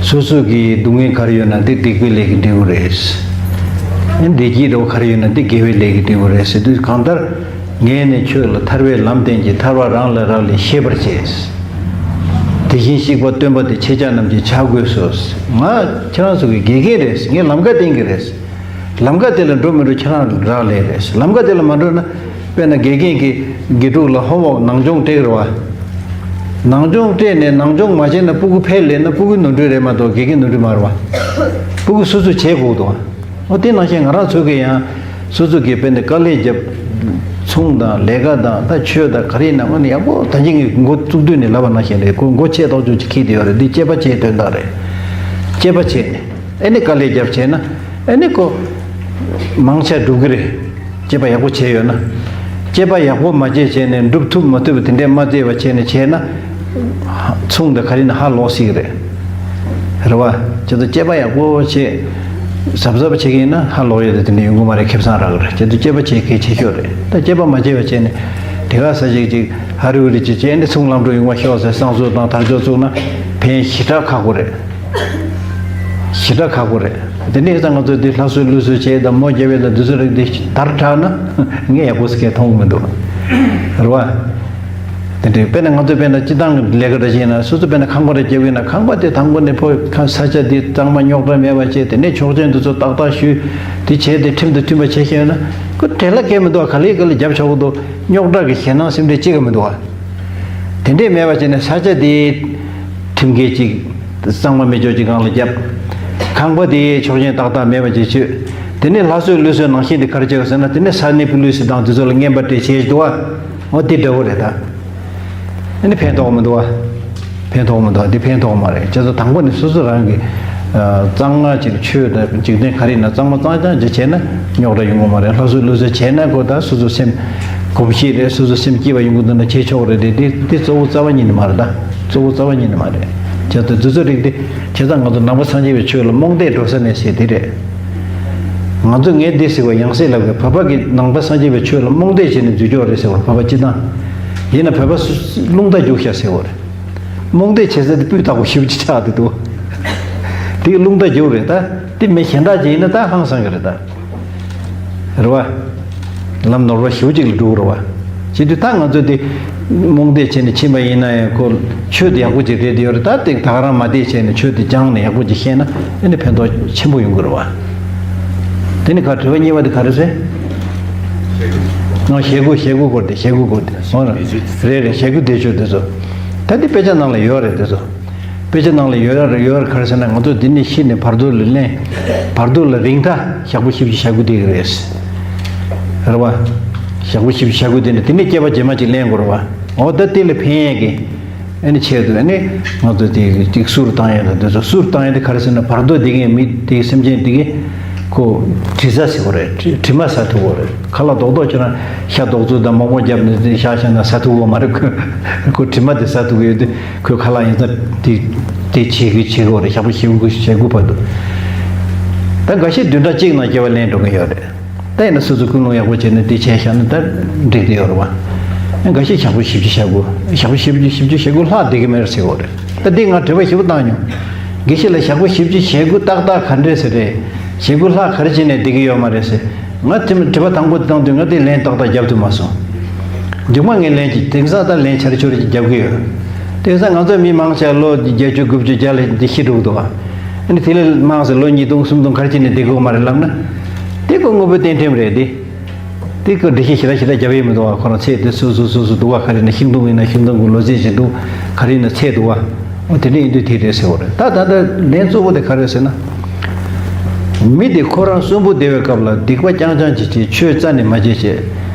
སོ་སོ་གི་སྡུག་བསྔལ་ག་རེ་ཡོད་ན་དེ་སྡིག་པའི་ལས་ཀྱིས་འབྲས་བུ་རེད། ཨ་བདེ་སྐྱིད་འདྲ་བོ་ག་རེ་ཡོད་ན་དེ་དགེ་བའི་ལས་ཀྱིས་འབྲས་བུ་རེད་ཟེར་དུས། གང་ལྟར་ངས་ནི་ཆོས་ལ་ཐར་པའི་ལམ་བསྟན་ཅིང་། ཐར་པ་རང་ལ་རག་ལས་ཤེས་པར་བྱེད། དེ་བཞིན་གཤེགས་པ་སྟོན་པ་དེ། ཁྱེད་ཅག་རྣམས་ཀྱི་ཕྱག་དགོས་སོ། ང་ཁྱེད་རང་ཚོ་གི་དགེ་རྒན་རེད། ངས་ལམ་ཁ་བསྟན་གྱི་རེད། ལམ་ཁ་དེ་ལ་འགྲོ་མི་འགྲོ་ཁྱེད་རང་རག་ལས་རེད། ལམ་ཁ་དེ་ལ་མ་འགྲོ་ན། དཔེར་ན་དགེ་རྒན་གྱིས་དགེ་ཕྲུག་ལ་ཧོམ་ཝོག་ནང་སྦྱོང་སྤྲད་རེད་བ། ནང་སྦྱོང་སྤྲད་ནས་ནང་སྦྱོང་མ་བྱས་ན་སྤུ་གུ་ཕར་ལེན་ན་སྤུ་གུ་ནོར་འཁྲུལ་རེད་མ་གཏོགས་དགེ་རྒན་ནོར་འཁྲུལ་མ་རེད་བ། སྤུ་གུ་སོ་སོས་བྱེད་དགོས་འདུག་བ། འོ་དེ་ནང་བཞིན་ང་རང་ཚོ་གིས་ཡང་སོ་སོ་གིས་དཔེར་ན་དཀའ་ལས་བརྒྱབ། ཚོང་དང་ལས་ཀ་དང་ད་ཆོས་དང་ག་རེ་ཡིན་ན་ཨ་ནི་ཡག་པོ་ད་གིན་ངས་འགོ་བཙུགས་དུས་ནས་ལབ་པ་ནང་བཞིན་རེད། ཁོ་མགོ་ཆེ་ཏོག་ཙམ་ཅིག་འཁྱེར་བསྡད་ཡོད་རེད། འདི་དཔྱད་པ་བྱེད་དོན་དག་རེད། དཔྱད་པ་བྱས་ནས། ཨེ་ནི་དཀའ་ལས་རྒྱབ་བྱས་ན། ཨེ་ནི་ཁོ། མང་ཆེ་འགྲུབ་ཀྱི་རེད། དཔྱད་པ་ཡག་པོ་བྱས་ཡོད་ན། དཔྱད་པ་ཡག་པོ་མ་བྱས་བྱས་ནས་འགྲུབ་ཐུབ་མ་ཐུབ་དེ་འདྲས་མ་བལྟས་པ་བྱས་ནས་བྱས་ན། ཚོང་དང་ག་རེ་ན་ཧ་ལོག་སྲིད་ཀྱི་རེད། རེད་བ། ཁྱེད་ཚོ་དཔྱད་པ་ཡག་པོ་བྱས། གཟབ་གཟབ་བྱེད་ཀྱི་ཡིན་ན་ཧ་ལོག་ཡོད་དེ་དེ་འདྲས་ཡོང་གི་མ་རེད། ཁེ་བཟང་རག་གི་རེད། ཁྱེད་ཚོ་དཔྱད་པ་བྱེད་གལ་ཆེ་ཤོས་རེད། ད་དཔྱད་པ་མ་བྱས་པ་བྱས་ནས། དེ་ག་ས་ཞིག་ཅིག་ཧ་རི་ཧུ་རི་ཅིག་བྱས་ནས་ཚོང་ལམ་འགྲོ་ཡོང་བ་ཤོག་ཟེར་བསང་གསོལ་དང་དར་ལྕོག་བཙུགས་ན་ཕན་ཞེ་དྲག་ཁག་པོ་རེད། ཞེ་དྲག་ཁག་པོ་རེད། དེ་ནས་ད་ང་ཚོ་འདི་ལྷ་གསོལ་ཀླུ་གསོལ་བྱས་དང་མོ་རྒྱབ་ཡས་དང་འདི་ཚོ་རིགས་འདི་དར་དྲགས་ན་ངས་ཡག་པོ་ཟེར་མཁན་མཐོང་གི་མི་འདུག་རེད་བ། དེ་འདྲའི་དཔེར་ན་ང་ཚོ་དཔེར་ན་སྤྱི་བཏང་གི་ལས་ཀ་འདྲ་བྱས་ན་སོ་སོ་དཔེར་ན་ཁང་པ་རེ་རྒྱབ་ཡོད་ན་ཁང་པ་དེ་དང་པོ་ནས་ཕོ་ཁ་ས་ཆ་འདི་གཙང་མ་རྙོག་དྲ་མེད་པ་བྱས། དེ་ནས་ཆོག་མཆན་འདི་ཚོ་ཏག་ཏག་ཞུས། དེ་བྱས་ཏེ་ཁྲིམས་དང་མཐུན་པ་བྱས་ཤེས་ཡོད་ན་ཁོ་བྲེལ་བ་གང་ཡང་མི་འདུག་ག་ལེ་ག་ལེ་རྒྱབ་ཆོག་གི་འདུག་རྙོག་དྲ་གི་ཞེད་སྣང་སེམས་ཁྲལ་ཅི་ག་མི་འདུག་བ། དེ་འདྲས་མེད་པ་བྱས་ནས་ས་ཆ་དེའི་ཁྲིམས་འགལ་ཅིག་གཙང་མ་མེད་ཅོག་ཅིག་སྒང་ལ་བརྒྱབ། ཁང་པ་དེའི་ཆོག་མཆན་ཏག་ཏག་མེད་པ་ཅིག་བྱོས། དེ་ནས་ལྷ་གསོལ་ཀླུ་གསོལ་ནང་བཞིན་དེ་ག་རེ་བྱས་ཟེར་ན། དེ་ནས་ས་གནས་པུ་ལི་སི་དང་དེ་ཚོ་ལ་རྔན་པ་སྤྲད་བྱས་འདུག་བ། འོ་དེ་འདྲ་བོ་རེད་ད། ཨ་ནི་ཕན་ཐོགས་མི་འདུག་བ། ཕན་ཐོགས་མི་འདུག་འདི་ཕན་ཐོགས་མ་རེད། བྱས་ཙང་དང་པོ་ནས་སོ་སོ་རང་གི་ཨ་གཙང་མ་ཅིག་ཆོས་དང་འཇིག་རྟེན་ག་རེ་ཡིན་ན་གཙང་མ་གཙང་རྐྱང་ཅིག་བྱས་ན་རྙོག་དྲ་ཡོང་གི་མ་རེད། ལྷ་གསོལ་ཀླུ་གསོལ་བྱས་ན་ཁོ་ད་སོ་སོ་སེམས་གོམས་གཤིས་རེད། སོ་སོ་སེམས་སྐྱིད་པ་ཡོང་གི་འདུག་ན་བྱེད་ཆོག་རེད་དེ། འདི་འདི་གཙོ་བོ་རྩ་བ་ཉིད་ནས་མ་རེད་ད། གཙོ་བོ་རྩ་བ་ཉིད་ནས་མ་རེད། བྱས་ཙང་འདི་ཚོ་རིགས་འདི་བྱས་ཙང་ང་ཚོ་ནང་པ་སངས་རྒྱས་པའི་ཆོས་ལ་རྨོངས་དད་འགྲོ་ས་མེད་ཟེར་འདི་རེད། ང་ཚོ་ངས་འདི་ཟེར་བ་ཡང་སེ་ལབ་གི། བོད་པ་གིས་ནང་པ་སངས་རྒྱས་པའི་ཆོས་ལ་རྨོངས་དད་བྱས་ནས་འཛུལ་ཀྱོག་རེད་ཟེར་བ། བོད་པ་སྤྱི་བཏང་ཡིན་ན་བོད་པ་སུ་རླུང་རྟ་རྒྱུག་ཤག་ཟེར་བ་རེད། རྨོངས་དད་བྱེད་ས་དེ་སྤུས་དག་པོ་ཞེ་པོ་ཅིག་ཆགས་བསྡད་འདུག་དེ་རླུང་རྟ་རྒྱུག་རེད་ད། དེ་མི་གཞན་དག་ཅིག་ཡིན་ན་ད་ཧང་སང་གི་རེད་ད། རེད་བ། ལམ་ནོར་བ་ཞེ་པོ་ཅིག་ལ་འགྲོ་གི་རེད་བ། བྱེད་དུས་ད་ང་ཚོ་དེ་རྨོངས་དད་བྱས་ནས་ཕྱིན་པ་ཡིན་ན་ཡང་ཁོ་ཆོས་དེ་ཡག་པོ་ཅིག་རེད་དེ་ཡོད་རེད། ད་དེ་ད་ག་རང་མ་དད་བྱས་ནས་ཆོས་དེ་སྦྱངས་ནས་ཡག་པོ་ཅིག་ཤེས་ན་ཨ་ནི་ཕན་ཐོགས་ཆེན་པོ་ཡོང་གི་རེད་བ། དེ་ནི་ག་དྲི་བ་གཉིས་པ་དེ་ག་རེ་ཟེར། ང་ཞེ་དགུ་ཞེ་དགུ་སྐོར་དེ་ཞེ་དགུ་སྐོར་དེ་འོ་རེད་རེད། ཞེ་དགུ་བདེ་མཆོག་དེ་ཚོ་ད་དེ་དཔེ་ཆ་ནང་ལ་ཡོད་རེད་དེ་ཚོ། དཔེ་ཆ་ནང་ལ་ཡོད་ར་ཡོད་ར་ག་རེ་ཟེར་ན་ང་ཚོ་འདི་ནས་ཤི་ནས་བར་དོ་ལ་ལེན། བར་དོ་ལ་རིང་ཐག་ཞག་པོ་བཞི་བཅུ་ཞེ་དགུ་དེ་གི་རེད། རེད་བ། ཞག་པོ་བཞི་བཅུ་ཞེ་དགུ་དེ་ནས་དེ་ནས་སྐྱེ་བ་རྗེས་མ་ཅིག་ལེན་དགོས་རེད་བ། འོ་ད་དེ་ལ་ཕན་ཡས་ཀྱི། ཨ་ནི་ཆེད་དུ་ཨ་ནི་ང་ཚོ་དེ་ཅིག་གསུར་བཏང་ཡས་དང་དེ་ཚོ་གསུར་བཏང་ཡས་དེ་ག་རེ་ཟེར་ན་བར་དོ་དེ་གི་མི་དེ་སེམས་ཅན་དེ་གི་ཁོ་དྲི་ཟ་ཟེར་དགོས་རེད། དྲི་དྲི་མ་ཟ་ཐུབ་དགོས་རེད། ཁ་ལག་རྡོག་རྡོག་ཁྱེད་རང་ཤ་རྡོག་བཙུགས་དང་མོག་མོག་བརྒྱབ་ནས་དེ་བཞག་བཞག་ན་ཟ་ཐུབ་དགོས་མ་རེད། ཁོ་ཁོ་དྲི་མ་དེ་ཟ་ཐུབ་ཀྱི་ཡོད་དུས། ཁོའི་ཁ་ལག་ཡིན་ཙང་དེ་དེ་བྱེད་ཀྱི་བྱེད་དགོས་རེད། ཞག་པོ་བཞི་དགུ་ཞེ་དགུ་བར་དུ། ད་འགའ་ཤས་བདུན་ཕྲག་གཅིག་ནང་སྐྱེ་བ་ལེན་འགྲོ་གི་ཡོད་རེད། ད་ཡིན་ན་སོ་སོ་ཀུན་སློང་ཡག་པོ་བྱས་ནས་དེ་བྱས་བཞག་ན་ད་འགྲིག་གི་ཡོད་རེད་བ། འགའ་ཤས་ཞག་པོ་བཞི་བཅུ་ཞེ་དགུ། ཞག་པོ་བཞི་བཅུ་བཞི་བཅུ་ཞེ་དགུ་ལྷག་བསྡད་ཀྱི་མེད་རེད་ཟེར་གྱི་ཡོད་རེད། ད་འདི་ང་དྲི་བ་ཞེ་པོ་བཏང་མྱོང་། དགེ་བཤེས་ལགས་ཞག་པོ་བཞི་བཅུ་ཞེ་དགུ་ཏག་ཏག་ག་འདྲས་ཟེར་རེད། ཞེ་དགུ་ལྷག་ག་རེ་བྱས་ནས་བསྡད་ཀྱི་ཡོད་མ་རེད་ཟེར། ང་དེ་དྲི་བ་དང་པོ་དེ་བཏང་དུས་ང་དེ་ལན་ཏག་ཏག་རྒྱབ་ཐུབ་མ་སོང་། མཇུག་མ་ངས་ལན་གྱིས་དེང་སང་ད་ལན་ཆར་ཆུར་ཅིག་རྒྱབ་ཀྱི་ཡོད། དེང་སང་ང་ཚོ་མི་མང་ཆེ་ལོ་བརྒྱད་ཅུ་དགུ་བཅུ་བརྒྱ་ལ་འདི་ཤི་འགྲོ་གི་འདུག་བ། ཨ་ནི་དེ་ལས་མང་ཟེར་ལོ་ཉིས་སྟོང་སུམ་སྟོང་ག་རེ་བྱས་ནས་བསྡད་དགོས་མ་རེད་ལབ་ན། དེ་ཁོ་དངོས་པོའི་རྟེན་ཁྲིམས་རེད་དེ། དེ་ཁོ་འགྲེལ་བཤད་ཞེ་དྲག་ཞེ་དྲག་རྒྱབ་ཡས་མི་འདུག་བ། ཁོ་རང་ཚད་དེ་སོ་སོ་སོ་སོ་འདུག་བ། ག་རེ་ཡིན་ན་ཤིང་སྡོང་ཡིན་ན་ཤིང་སྡོང་གི་ལོ་ཚད་ཅིག་འདུག་ག་རེ་ཡིན་ན་ཚད་འདུག་བ། འོ་དེ་འདྲ་ཡིན་དུས་དེ་རེད་ཟེར་བ་རེད། ད་ད་ལྟ་ལན་གཙོ་བོ་དེ་ག་རེ་ཟེར་ན། མི་དེ་ཁོ་རང་གསོན་པོ་བསྡད་པའི་སྐབས་ལ་སྡིག་པ་རྐྱང་རྐྱང་ཅིག་བྱས། ཆོས་རྩ་ནས་མ་བྱས་བྱས།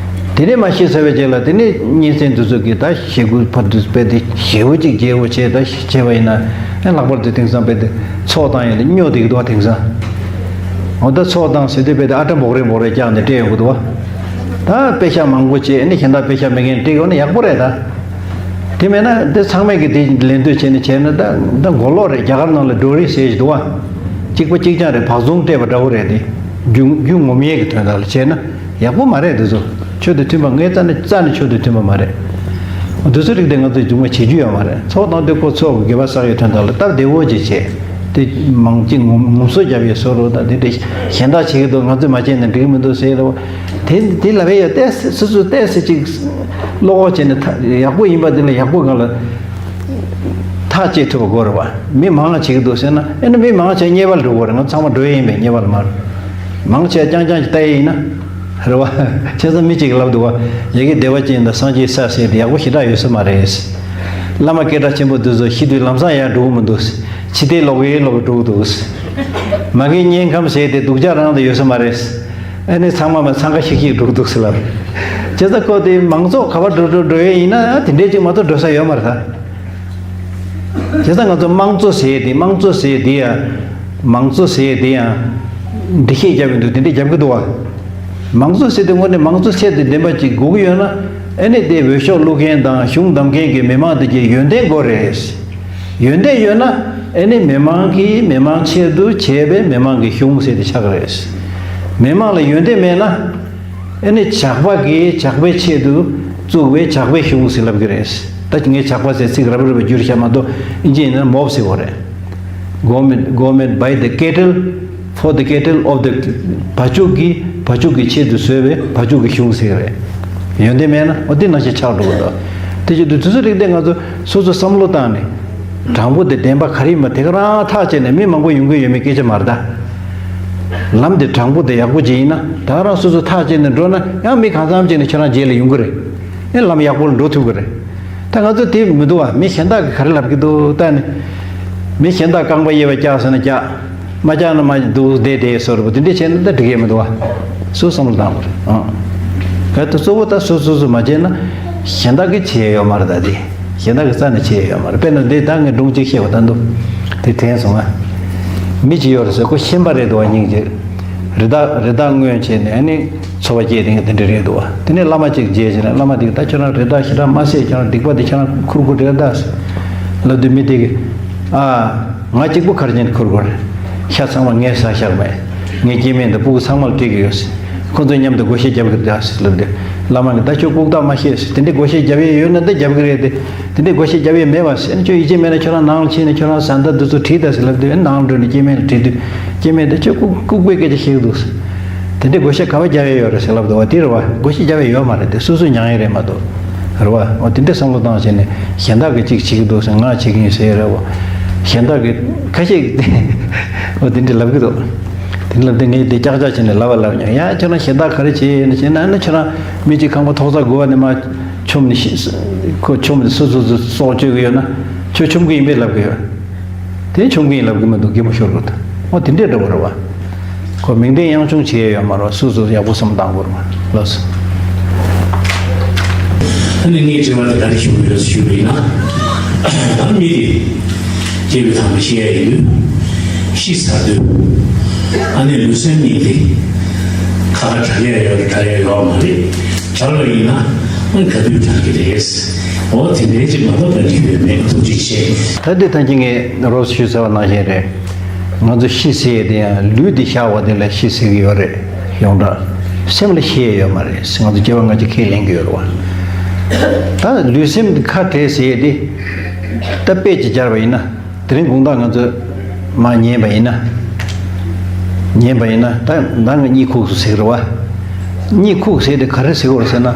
དེ་ནས་མ་ཤི་ཚར་བའི་རྗེས་ལ་དེ་ནས་གཉེན་ཚན་དེ་ཚོ་གིས་ད་ཞེ་དགུ་བར་དུ་སྤེལ་ཏེ་ཞེ་པོ་ཅིག་རྒྱས་པོ་བྱས། ད་བྱས་པ་ཡིན་ན་ཨེ་ལྷག་པར་དུ་དེང་སང་སྤེལ་ཏེ་ཚོགས་བཏང་ཡས་ལ་སྨྱོ་བསྡད་ཀྱི་འདུག་བ། དེང་སང་འོ་ད་ཚོགས་བཏང་ཟེར་དུས་སྤེལ་ཏེ་ཨ་ཊ་འབོག་རེ་འབོག་རེ་བཀྱགས་ནས་སྤྲད་ཡོང་གི་འདུག་བ། ད་དཔེ་ཤག་མང་པོ་བྱས། ཨ་ནི་གཞན་དག་དཔེ་ཤག་མེད་མཁན་སྤྲད་ཡོང་ན་ཡག་པོ་རེད་ད། དེ་མེད་ན་དེ་ཚང་མས་ཀྱི་དེ་ལེན་འདོད་བྱས་ནས་བྱས་ན་ད་ད་མགོ་ལོག་རེད། རྒྱ་གར་ནང་ལ་ཌོ་རི་ཟེར་ཞིག་འདུག་བ། གཅིག་པ་གཅིག་རྐྱང་རེད། བག་ཟུང་སྤྲད་པ་འདྲ་བོ་རེད་དེ། རྒྱུ་རྒྱུ་ངོམ་ཡས་ཀྱི་དོན་དག་ལ་བྱས་ན་ཡག་པོ་མ་རེད་དེ་ཚོ། ཆོས་དང་མཐུན་པ་ངའི་རྩ་ནས་རྩ་ནས་ཆོས་དང་མཐུན་པ་མ་རེད། དེ་ཚོ་རིགས་དེ་ང་ཚོས་མཇུག་མ་བྱེད་རྒྱུ་ཡོད་མ་རེད། ཚོགས་བཏང་དུས་ཁོ་ཚོགས་ཀྱི་དགེ་བ་བསགས་ཡས་དོན་དག་ལ་སྟབས་བདེ་བོ་ཅིག་བྱས། དེ་མང་ཅིག་ངོམ་ངོམ་སོ་རྒྱབ་ཡས་བཟོ་རོགས་དང་། དེ་འདྲ་གཞན་དག་བྱེད་ཀྱི་འདུག་ང་ཚོས་མ་བྱས་ན་འགྲིག་གི་མི་འདུག་ཟེར་རོགས། དེ་དེ་ལབ་ཡས་ཡོད། ཏོག་ཙམ་སོ་སོ་ཏོག་ཙམ་ཅིག་བློ་ཁོག་བྱས་ནས་ཐ་ཡག་པོ་ཡིན་པ་དེ་ལ་ཡག་པོ་གང་ལ་ཐག་བཅད་ཐུབ་པ་དགོས་རེད་བ། མི་མང་ལ་བྱེད་ཀྱི་འདུག་ཟེར་ན་ཨེ་ན་མི་མང་བྱས་དམྱལ་བ་ལ་འགྲོ་དགོས་རེད། ང་ཚང་མ་འགྲོ་ཡས་ཡིན་པས་དམྱལ་བ་ལ་མར། མང་ཆེ་རྐྱང་རྐྱང་ཅིག་ལྟ་ཡས་ཡིན་ན། རེད་བ། བྱས་ཙང་མི་གཅིག་གིས་ལབ་འདུག་བ། ཡ་གི་བདེ་བ་ཅན་དང་སངས་རྒྱས་ས་ཟེར་དེ་ཡག་པོ་ཞེ་དྲག་ཡོད་ས་མ་རེད། བླ་མ་སྐད་གྲགས་ཆེན་པོ་འདི་ཚོ་ཤི་དུས་ལམ་སང་ཡར་འགྲོ་གི་མི་འདུག་ཕྱི་བལྟས་ལོག་གི་ལོག་གི་འགྲོ་གི་འདུག་མ་གི་དམྱལ་ཁམས་ཟེར་དེ་སྡུག་ཅག་རང་དུ་ཡོད་ས་མ་རེད། ཨ་ནི་ཚང་མ་མ་འཚང་ཁ་ཤིག་ཤིག་འགྲོ་གི་འདུག་ཟེར་ལབ། བྱས་ཙང་ཁོ་དེ་མང་ཚོགས་ག་པར་འགྲོ་འགྲོ་འགྲོ་ཡས་ཡིན་ན་དེ་འདྲས་ཅིག་མ་གཏོགས་འགྲོ་ས་ཡོད་མ་རེད་ད། བྱས་ཙང་ང་ཚོ་དམངས་གཙོ་ཟེར་ཡས་དེ་དམངས་གཙོ་ཟེར་ཡས་དེ་ཡང་། དམངས་གཙོ་ཟེར་ཡས་དེ་ཡང་། འགྲེལ་བཤད་རྒྱབ་ཡོང་དུས་དེ་འདྲས་རྒྱབ་ཀྱི་འདུག་བ། དམངས་གཙོ་ཟེར་དུས་དངོས་གནས་དམངས་གཙོ་ཚད་དང་ལྡན་པ་ཅིག་དགོས་ཀྱི་ཡོད་ན། ཨ་ནི་དེ་འོས་ཤོག་བླུག་མཁན་དང་གཞུང་བདམས་མཁན་གྱི་མི་མང་དེ་གྱི་ཡོན་ཏན་དགོས་རེད། ཡོན་ཏན་ཡོད་ན་ཨ་ནི་མི་མང་གིས་མི་མང་ཆེད་དུ་བྱས་པའི་མི་མང་གི་གཞུང་ཟེར་དེ་ཆགས་ཀྱི་རེད། མི་མང་ལ་ཡོན་ཏན་མེད་ན། ཨ་ནི་ཇག་པ་གིས་ཇག་པའི་ཆེད་དུ་བཙུགས་པའི་ཇག་པའི་གཞུང་ཟེར་ལབ་ཀྱི་རེད། ད་ངས་ཇག་པ་ཟེར་ཚིག་རབ་རིབ་བསྒྱུར་བཞག་མ་གཏོགས་ཨིན་ཇི་ཡིན་ན་མོབ་ཟེར་བ་རེད། Government, government by the cattle, for the cattle of the བ་ཕྱུགས་ཀྱི་བ་ཕྱུགས་ཀྱི་ཆེད་དུ་བཟོས་པའི་བ་ཕྱུགས་ཀྱི་གཞུང་ཟེར་གྱི་རེད། ཡོན་ཏན་མེད་ན་འོ་དེ་ནང་བཞིན་ཆགས་འགྲོ་གི་འདུག་དེ་བྱེད་དུས་དེ་ཚོ་རིགས་དེ་ང་ཚོ་སོ་སོ་བསམ་བློ་བཏང་ནས། དྲང་པོ་དེ་བདེན་པ་ག་རེ་ཡིན་པ་དེ་ག་རང་ཐག་བཅད་ནས་མི་མང་པོ་ཡོང་གི་ཡོད་མེད་སྐད་ཆ་མ་རེད་ད། ལམ་དེ་དྲང་པོ་དེ་ཡག་པོ་ཅིག་ཡིན་ན་ད་ག་རང་སོ་སོ་ཐག་བཅད་ནས་འགྲོ་ན་ཡང་མི་གང་འཚམ་ཅིག་ནས་ཁྱོད་རང་རྗེས་ལ་ཡོང་གི་རེད། ཡང་ལམ་ཡག་པོ་ལ་འགྲོ་ཐུབ་ཀྱི་རེད། ད་ང་ཚོ་དེ་མི་འདུག་བ། མི་གཞན་དག་གིས་ག་རེ་ལབ་ཀྱི་འདུག་ལྟ་ནས། མི་གཞན་དག་རྐང་པ་གཡས་པ་བཀྱག་ཟེར་ན་བཀྱག་མ་བཀྱག་ན་མ་འདུག་བསྡད་བསྡད་བཟོ་འདྲ་པོ་དེ་འདྲས་བྱས་ན་ད་འགྲིག་གི་མི་འདུག་བ། སོ་བསམ་བློ་བཏང་དགོས་རེད་ཨང་། གལ་ཏེ་གཙོ་བོ་ད་སོ་སོ་སོ་མ་བྱས་ན་གཞན་དག་གིས་བྱེད་ཡ་ཡོད་མ་རེད་ད་དེ། གཞན་དག་གི་རྩ་ནས་བྱེད་ཡོད་མ་རེད། དཔེར་ན་འདི་ད་ངས་སྒྲུང་གཅིག་བཤད་པ་ད་འདུག་དེ་དྲན་སོང་ང་། མི་གཅིག་ཡོད་རེད་ཟེར། ཁོ་ཤན་པ་རེད་འདུག་བ། སྙིང་རྗེ། རི་དྭགས་རི་དྭགས་རྔོན་བྱས་ནས་ཨ་ནི་འཚོ་བ་སྐྱེལ་དེ་དེ་འདྲ་རེད་འདུག་བ། དེ་ནས་བླ་མ་གཅིག་མཇལ་བྱས་ནས་བླ་མ་དེ་གིས་ད་ཁྱོད་རང་རི་དྭགས་ཞེ་དྲག་མ་བསད། ཁྱོད་རང་སྡིག་པ་དེ་ཁྱོད་རང་ཁུར་དགོས་རེད་ད་ཟེར་ལབ་དུས་མི་དེ་གིས་ཨ། ང་གཅིག་པུ་ག་རེ་བྱས་ནས་ཁུར་དགོས་རེད། ཤ་ཚང་མ་ངས་ཟ་བཞག་པས། ངའི་སྐྱེ་དམན་དང་སྤུ་གུ་ཚང་མ་ལ་སྤྲད་ཀྱི་ཡོད་ཟེར། ཁོ་ཚོ་མཉམ་དུ་བགོ་བཤའ་རྒྱབ་ཀྱི་འདུག་ཟེར་ལབ་དུས་བླ་མ་གིས་ད་ཁྱོད་ལྐུགས་རྟགས་མ་བཤད་ཟེར། དེ་འདྲའི་བགོ་བཤའ་རྒྱབ་ཡས་ཡོད་ན་ད་རྒྱབ་ཀྱི་རེད་དེ། དེ་འདྲའི་བགོ་བཤའ་རྒྱབ་ཡས་མེད་པ་ཟེར། ཨ་ནི་ཁྱོད་ཡིད་ཆེས་མེད་ན་ཁྱོད་རང་ནང་ལ་ཕྱིན་ནས་ཁྱོད་རང་བཟའ་ཟླ་འདི་ཚོ་དྲིས་དང་ཟེར་ལབ་དུས་ཨ་ནི་ནང་ལ་འགྲོ་ནས་སྐྱེ་དམན་ལ་དྲིས་དུས་སྐྱེ་དམན་དེ་ཁྱོད་ལྐུགས་ལྐུགས་པའི་སྐད་ཆ་བཤད་ཀྱི་འདུག་ཟེར། དེ་འདྲའི་བགོ་བཤའ་ག་བ་རྒྱག་ཡས་ཡོད་རེད་ཟེར་ལབ་འདུག་བ། དེ་རེད་བ། བགོ་བཤའ་རྒྱག་ཡས་ཡོད་མ་རེད། དེ་སོ་སོས་མྱངས་ཡས་རེད་མ་གཏོགས། རེད་བ། འོ་དེ་འདྲའི་བསམ་བློ་བཏང་བྱས་ནས་གཞན་དག་གིས་ཅིག་བྱེད་ཀྱི་འདུག་ཟེར། ང་བྱེད་ཀྱི་ཡིན་ཟེར་ཡས་རེད་བ། གཞན་དག་གིས་ཁ་ཤས་ཀྱིས་འོ་དེ་འདྲ་ལབ་ཀྱི་འདུག་དེ་འདྲ་ལབ་དུས་ངས་དེ་ཀྱག་ཀྱག་བྱས་ནས་ལབ་པ་ལབ་མྱོང་། ཡ་ཁྱོད་རང་གཞན་དག་ག་རེ་བྱེད་ཡས་ཡིན་ན་བྱས་ན། ཨ་ནི་ཁྱོད་རང་མི་གཅིག་ཁང་པ་ཐོག་ས་དགུ་པ་ནས་མར་མཆོངས་ནས་ཤི། ཁོ་མཆོངས་ནས་སོ་སོ་སོ་སྲོག་གཅོད་ཀྱི་ཡོད་ན་ཁྱོད་མཆོང་གི་ཡིན་པས་ལབ་ཀྱི་ཡོད། དེ་མཆོང་གི་ཡིན་ལབ་ཀྱི་མི་འདུག་རྒན་མོ་ཤོར་དགོས་ད། འོ་དེ་འདྲས་འདྲ་བོ་རེད་བ། ཁོ་མིང་དོན་དབྱངས་ཆུང་བྱེད་ཡས་ཡོད་མ་རེད་བ། སོ་སོ་ཡག་པོ་བསམ་བློ་བཏང་དགོས་རེད་བ། ལགས་སོ། ཨ་ནི་ངའི་དྲི་བ་དེ་ག་རེ་ཞུ་དགོས་ཡོད་ཞུས་པ་ཡིན་ན། ད་མི་དེ་སྐྱེས་བུ་དམ་པ་ཤི་ཡས་ཡོད། ཤི་ཚར་དུས་ཨ་ནི་ལུས་སེམས་གཉིས་དེ་ཁ་ཁ་བྲལ་ཡས་ཡོད་རེད། བྲལ་ཡས་ཡོད་མ་རེད། བྲལ་བ་ཡིན་ན་ཨ་ནི་ག་དུས་བྲལ་གི་རེད། འོ་དེ་འདྲའི་ཅིག་མ་གཏོགས་ག་རེ་ཡོད་མེད། ཐུགས་རྗེ་ཆེ། ད་འདི་ཐང་ཅིག་ངས་རོབ་ཞུས་ཚར་བ་ནང་བཞིན་རེད། ང་ཚོ་ཤི་ཟེར་ཡས་དེ་ཡང་ལུས་འདི་བཞག་པ་དེ་ལ་ཤི་ཟེར་གི་ཡོད་རེད། ཡོངས་གྲགས། སེམས་ལ་ཤི་ཡས་ཡོད་མ་རེད། ང་ཚོ་སྐྱེ་བ་སྔ་ཕྱི་ཁས་ལེན་གི་ཡོད་རེད་བ། ད་ལུས་སེམས་ཁ་བྲལ་ཟེར་ཡས་དེ་ད་དཔེ་ཅིག་སྦྱར་བ་ཡིན་ན། དེ་རིང་དགོང་དག་ང་ཚོ་མར་ཉལ་བ་ཡིན་ན། ཉལ་བ་ཡིན་ན་ད་ད་ང་གཉིད་ཁུག་སོང་ཟེར་གི་རེད་བ། གཉིད་ཁུག་ཟེར་དེ་ག་རེ་ཟེར་གི་རེད་ཟེར་ན།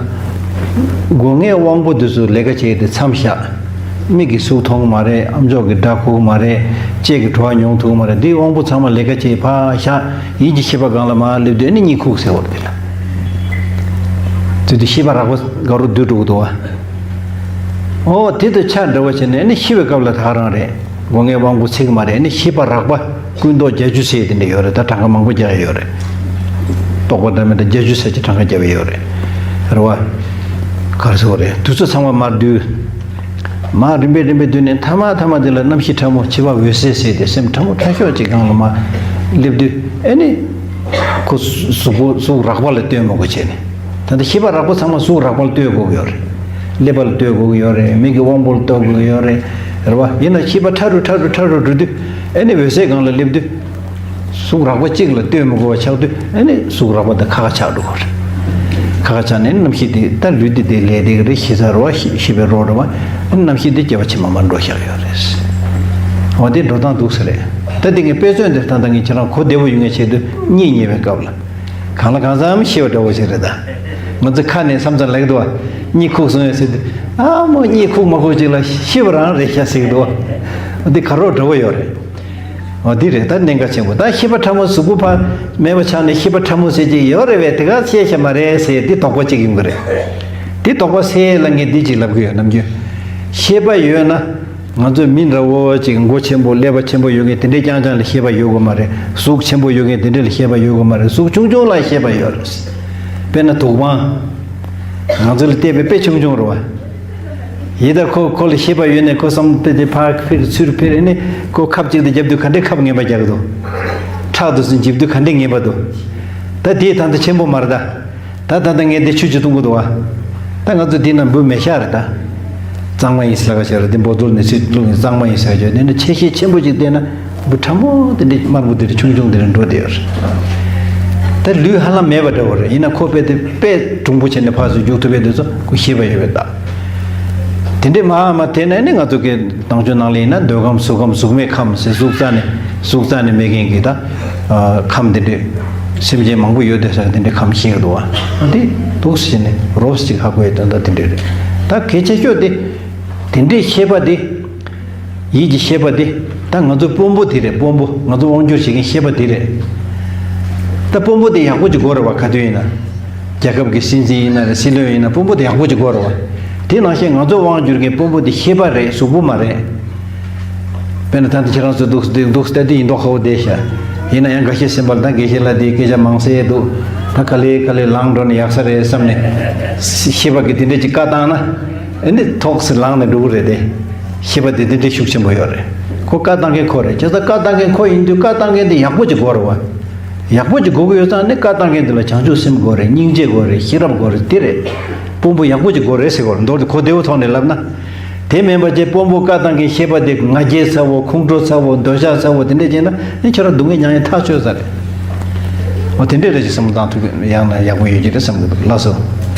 སྒོ་ངའི་དབང་པོ་དེ་ཚོ་ལས་ཀ་བྱེད་དེ་མཚམས་བཞག་མིག་གིས་གཟུགས་མཐོང་གི་མ་རེད། ཨམ་ཅོག་གིས་སྒྲ་གོ་གི་མ་རེད། ལྕེ་གིས་བྲོ་བ་མྱོང་ཐུབ་ཀྱི་མ་རེད། འདིའི་དབང་པོ་ཚང་མ་ལས་ཀ་བྱེད་ཕར་བཞག་ཡིད་ཀྱི་ཤེས་པ་སྒང་ལ་མར་སླེབས་དུས་ཨ་ནི་གཉིད་ཁུག་ཟེར་བ་རེད། དེ་ལ་དེ་དུས་ཤེས་པ་རགས་པ་དགའ་རུ་སྡུད་འགྲོ་གི་འདུག་བ། ཨོ་དེ་དང་ཆ་འདྲ་བ་བྱས་ནས་ཨ་ནི་ཤི་བའི་སྐབས་ལ་ད་ག་རང་རེད། སྒོ་ངའི་དབང་པོ་ཚིག་མ་རེད། ཨ་ནི་ཤེས་པ་རགས་པ་ཀུན་རྟོག་བརྒྱད་ཅུ་ཟེར་དེ་འདྲ་ཡོད་རེད། ད་གྲངས་ཀ་མང་པོ་རྒྱག་ཡ་ཡོད་རེད། རྟོག་པ་འདྲ་མི་འདྲ་བརྒྱད་ཅུ་ཟེར་གྱི་གྲངས་ཀ་རྒྱབ་ཡ་ཡོད་རེད། རེད་བ། ག་རེ་ཟེར་བ་རེད། དུས་ཚོད་ཚང་མ་མར་བསྡུས། མར་རིམ་པས་རིམ་པས་བསྡུས་ནས་མཐའ་མ་མཐའ་མ་དེ་ལ་རྣམ་ཤེས་ཕྲ་མོ་འཆི་བ་འོད་གསལ་ཟེར་དེ་སེམས་ཕྲ་མོ་ཕྲ་ཤོས་ཅིག་སྒང་ལ་མར་སླེབས་དུས་ཨ་ནི། ཁོ་གཟུགས་པོ་གཟུགས་རགས་པ་ལ་ལྟོས་མི་དགོས་བྱས་ནས། ད་ལྟ་ཤེས་པ་རགས་པ་ཚང་མ་གཟུགས་རགས་པ་ལ་ལྟོས་དགོས་ཀྱི་ཡོད་རེད། ཀླད་པ་ལ་ལྟོས་དགོས་ཀྱི་ཡོད་རེད། མིག་གི་དབང་པོ་ལ་ལྟོས་དགོས་ཀྱི་ཡོད་རེད། རེད་བ། ཡིན་ན་ཤེས་པ་ཕྲ་རུ་ཕྲ་རུ་ཕྲ་རུ་འགྲོ་དུས་ཨ་ནི་འོད་གསལ་སྒང་ལ་སླེབས་དུས། གཟུགས་རགས་པ་གཅིག་ལ་ལྟོས་མི་དགོས་པ་ཆགས་དུས་ཨ་ནི་གཟུགས་རགས་པ་དེ་ཁ་ཁ་ཆགས་འགྲོ་གི་རེད། ཁ་ཁ་ཆགས་ནས་རྣམ་ཤེས་དེ་ད་ལུས་དེ་དེ་ལས་དེ་གི་རེད། ཤི་ཚར་བ་ཤི་ཤི་བའི་རོ་འདྲ་བ། རྣམ་ཤེས་དེ་སྐྱེ་བ་ཕྱི་མ་མར་འགྲོ་བཞག་ཡོད་རེད། འོ་དེ་འགྲོ་སྟངས་འདུག་ས་རེད། ད་དེ་ངས་དཔེ་མཚོན་དེ་ད་ལྟ་ངས་ཁྱེད་རང་གོ་བདེ་བོ་ཡོང་ངེས་ཆེད་དུ་གཉིད་ཉལ་བའི་སྐབས་ལ། གང་ལ་གང་འཚམ་ཤི་བ་འདྲ་བོ་ཞིག་རེད་ད། ང་ཚོ་ཁ་ནས་མཚམས་མཚམས་ལབ་ཀྱི་འདུག་བ། གཉིད་ཁུག་སོང་ཡོད་ཟེར་དུས། ཨ་མོ་གཉིད་ཁུག་མ་ཁུག་ཅིག་ལ་ཤི་བ་རང་རེད་ཤག་ཟེར་གྱི་འདུག་བ། འདི་ག་རོགས་འདྲ་བོ་ཡོད་རེད། འོ་འདི་རེད་ད་གནད་འགག་ཆེན་པོ། ད་ཤེས་པ་ཕྲ་མོ་གཟུགས་པོ་ཕར་མེད་པ་ཆགས་ནས་ཤེས་པ་ཕྲ་མོ་ཟེར་གྱི་ཡོད་རེད་པས། དེ་ག་ཤེས་ཤེས་མ་རེད་ཟེར་འདི་དོགས་པ་གཅིག་ཡོང་གི་རེད། འདི་དོགས་པ་སེལ་ལ་ངས་འདི་གཅིག་ལབ་གི་ཡོད། ནམ་རྒྱུན་ཤེས་པ་ཡོད་ན། ང་ཚོ་མི་འདྲ་བོ་ཅིག་མགོ་ཆེན་པོ་ཀླད་པ་ཆེན་པོ་ཡོད་མཁན་དེ་འདྲའི་རྐྱང་རྐྱང་ལ་ཤེས་པ་ཡོད་དགོས་མ་རེད། གཟུགས་ཆེན་པོ་ཡོད་མཁན་དེ་འདྲ་ལ་ཤེས་པ་ཡོད་དགོས་མ་རེད། གཟུགས་ཆུང་ཆུང་ལ་ཤེས་པ་ཡོད་རེད། དཔེར་ན་དུག་པང་། ང་ཚོ་ལ་བལྟས་པའི་དཔེ་ཆུང་ཆུང་རེད་བ། ཡིན་ད་ཁོ་ཁོ་ལ་ཤེས་པ་ཡོད་ནས་ཁོ་བསམ་པའི་དེ་ཕར་འཕེར་ཚུར་འཕེར་ནས་ཁོ་ཁབ་ཅིག་ཏུ་བརྒྱབ་དུས་ག་འདྲའི་ཁབ་ངན་པ་རྒྱག་གི་འདུག་ཁྲག་ཏུ་སུ་འཇིབ་དུས་ག་འདྲའི་ངན་པ་འདུག་ད་དེའི་ཐང་དུ་ཆེན་པོ་མ་རེད་ད། ད་ད་ལྟ་ངས་འདི་ཆུ་ཅིག་བཏུང་གི་འདུག་བ། ད་ང་ཚོ་འདི་ན་འབུ་མེ་ཤ་རེད་ད། གཙང་མ་ཡིན་ཟེར་ལ་ཁ་བྱས་རེད། འདི་འབོ་ཏོལ་ནས་ཚུར་བླུགས་ནས་གཙང་མ་ཡིན་ཟེར་བྱས་འདི་ནི་ཆེ་ཤེལ་ཆེན་པོ་ཅིག་བལྟས་ན་འབུ་ཕྲ་མོ་དེ་འདྲ་དམར་པོ་དེ་འདྲ་ཆུང་ཆུང་དེ་འདྲ་འགྲོ་བསྡད་ཡོད་རེད། ད་ལུས་ཧ་ལམ་མེད་པ་འདྲ་བོ་རེད། ཡིན་ན་ཁོ་དཔེ་དེ་དཔེ་གྲུང་པོ་བྱས་ནས་ཕར་ཚུར་རྒྱུག་ཐུབ་པའི་དུས་ཚོད་ཁོ་ཤེས་པ་ཡོད་པའི་རྟགས། དེ་འདྲའི་མ་མ་དེ་ནས་ནི་ང་ཚོ་གི་ནང་ཆོས་ནང་ལ་ཡིན་ན་འདོད་ཁམས་གཟུགས་ཁམས་གཟུགས་མེད་ཁམས་ཟེར་གཟུགས་རྩ་ནས་གཟུགས་རྩ་ནས་མེད་མཁན་གྱི་ད་ཁམས་དེ་འདྲའི་སེམས་ཅན་མང་པོ་ཡོད་དེ་ཟེར་དེ་འདྲའི་ཁམས་ཤེས་ཀྱི་འདུག་བ། འདི་འདུག་ཟེར་ནས་རོབ་ཅིག་ཧ་གོ་ཡའི་དོན་དག་དེ་འདྲ་རེད། ད་གལ་ཆེ་ཤོས་དེ་དེ་འདྲའི་ཤེས་པ་དེ་ཡིད་ཀྱི་ཤེས་པ་དེ་ད་ང་ཚོ་དཔོན་པོ་དེ་རེད། དཔོན་པོ་ང་ཚོ་དབང་སྒྱུར་བྱེད་མཁན་ཤེས་པ་དེ་རེད། ད་དཔོན་པོ་དེ་ཡག་པོ་ཅིག་དགོས་རེད་བ། ག་དུས་ཡིན་ན། རྒྱལ་ཁབ་ཀྱི་སྲིད་འཛིན་ཡིན་ན་རེད། སྲིད་བློན་ཡིན་ན་དཔོན་པོ་དེ་ཡག་པོ་ཅིག་དགོས་རེད་བ། དེ་ནང་བཞིན་ང་ཚོ་དབང་བསྒྱུར་མཁན་དཔོན་པོ་དེ་ཤེས་པ་རེད། གཟུགས་པོ་མ་རེད། དཔེར་ན་ད་ལྟ་ཁྱེད་རང་ཚོ་འདུག་འདུག་ལྟ་དུས་ཡིན་མདོག་ཁ་པོ་བསྡད་ཤག་ཡིན་ན་ཡང་འགའ་ཤས་སེམས་པ་ལ་ད་དགེ་བཤེས་ལགས་དེའི་སྐད་ཆ་མང་ཟེར་འདུག་ད་ག་ལེ་ག་ལེ་ལངས་འགྲོ་ན་ཡག་ས་རེད་བསམ་ནས། ཤེས་པ་གི་དེ་འདྲས་ཅིག་བཀའ་བཏང་ན། ཨ་ནི་ཐོག་སེ་ལངས་ནས་འགྲོ་གི་རེད་དེ། ཤེས་པ་དེ་དེ་འདྲས་ཤུགས་ཆེན་པོ་ཡོད་རེད། ཁོ་བཀའ་བཏང་མཁན་ཁོ་རེད། བྱས་ཙང་བཀའ་བཏང་མཁན་ཁོ་ཡིན་དུས་བཀའ་བཏང་མཁན་དེ་ཡག་པོ་ཅིག་དགོས་རེད་བ། ཡག་པོ་ཅིག་དགོས་ཀྱི་ཡོད་ཙང་ནི་བཀའ་བཏང་མཁན་དེ་ལ་བྱང་ཆུབ་སེམས་དགོས་རེད། སྙིང་རྗེ་དགོས་རེད། ཤེས་རབ་དགོས་རེད། དེ་རེད། དཔོན་པོ་ཡག་པོ་ཅིག་དགོས་རེད་ཟེར་དགོས་རེད། མདོར་དེ་གོ་བདེ་བོ་ཐོག་ནས་ལབ་ན། དེ་མིན་པ་ཅིག་དཔོན་པོ་བཀའ་བཏང་མཁན་ཤེས་པ་དེ་ང་རྒྱལ་ཚ་བོ། ཁོང་ཁྲོ་ཚ་བོ། འདོད་ཆགས་ཚ་བོ། དེ་འདྲས་བྱས་ན་ནི་ཁྱོད་རང་སྡུག་བསྔལ་མྱངས་ཡས་ཐག་ཆོད་ས་རེད། འོ་དེ་འདྲས་རེད་ཅིག་བསམ་བློ་བཏང་ཐུབ་ཡང་ན་ཡག་པོ་ཡོད་ཀྱི་རེད་བསམ་གི་འདུག་ལགས་སོ།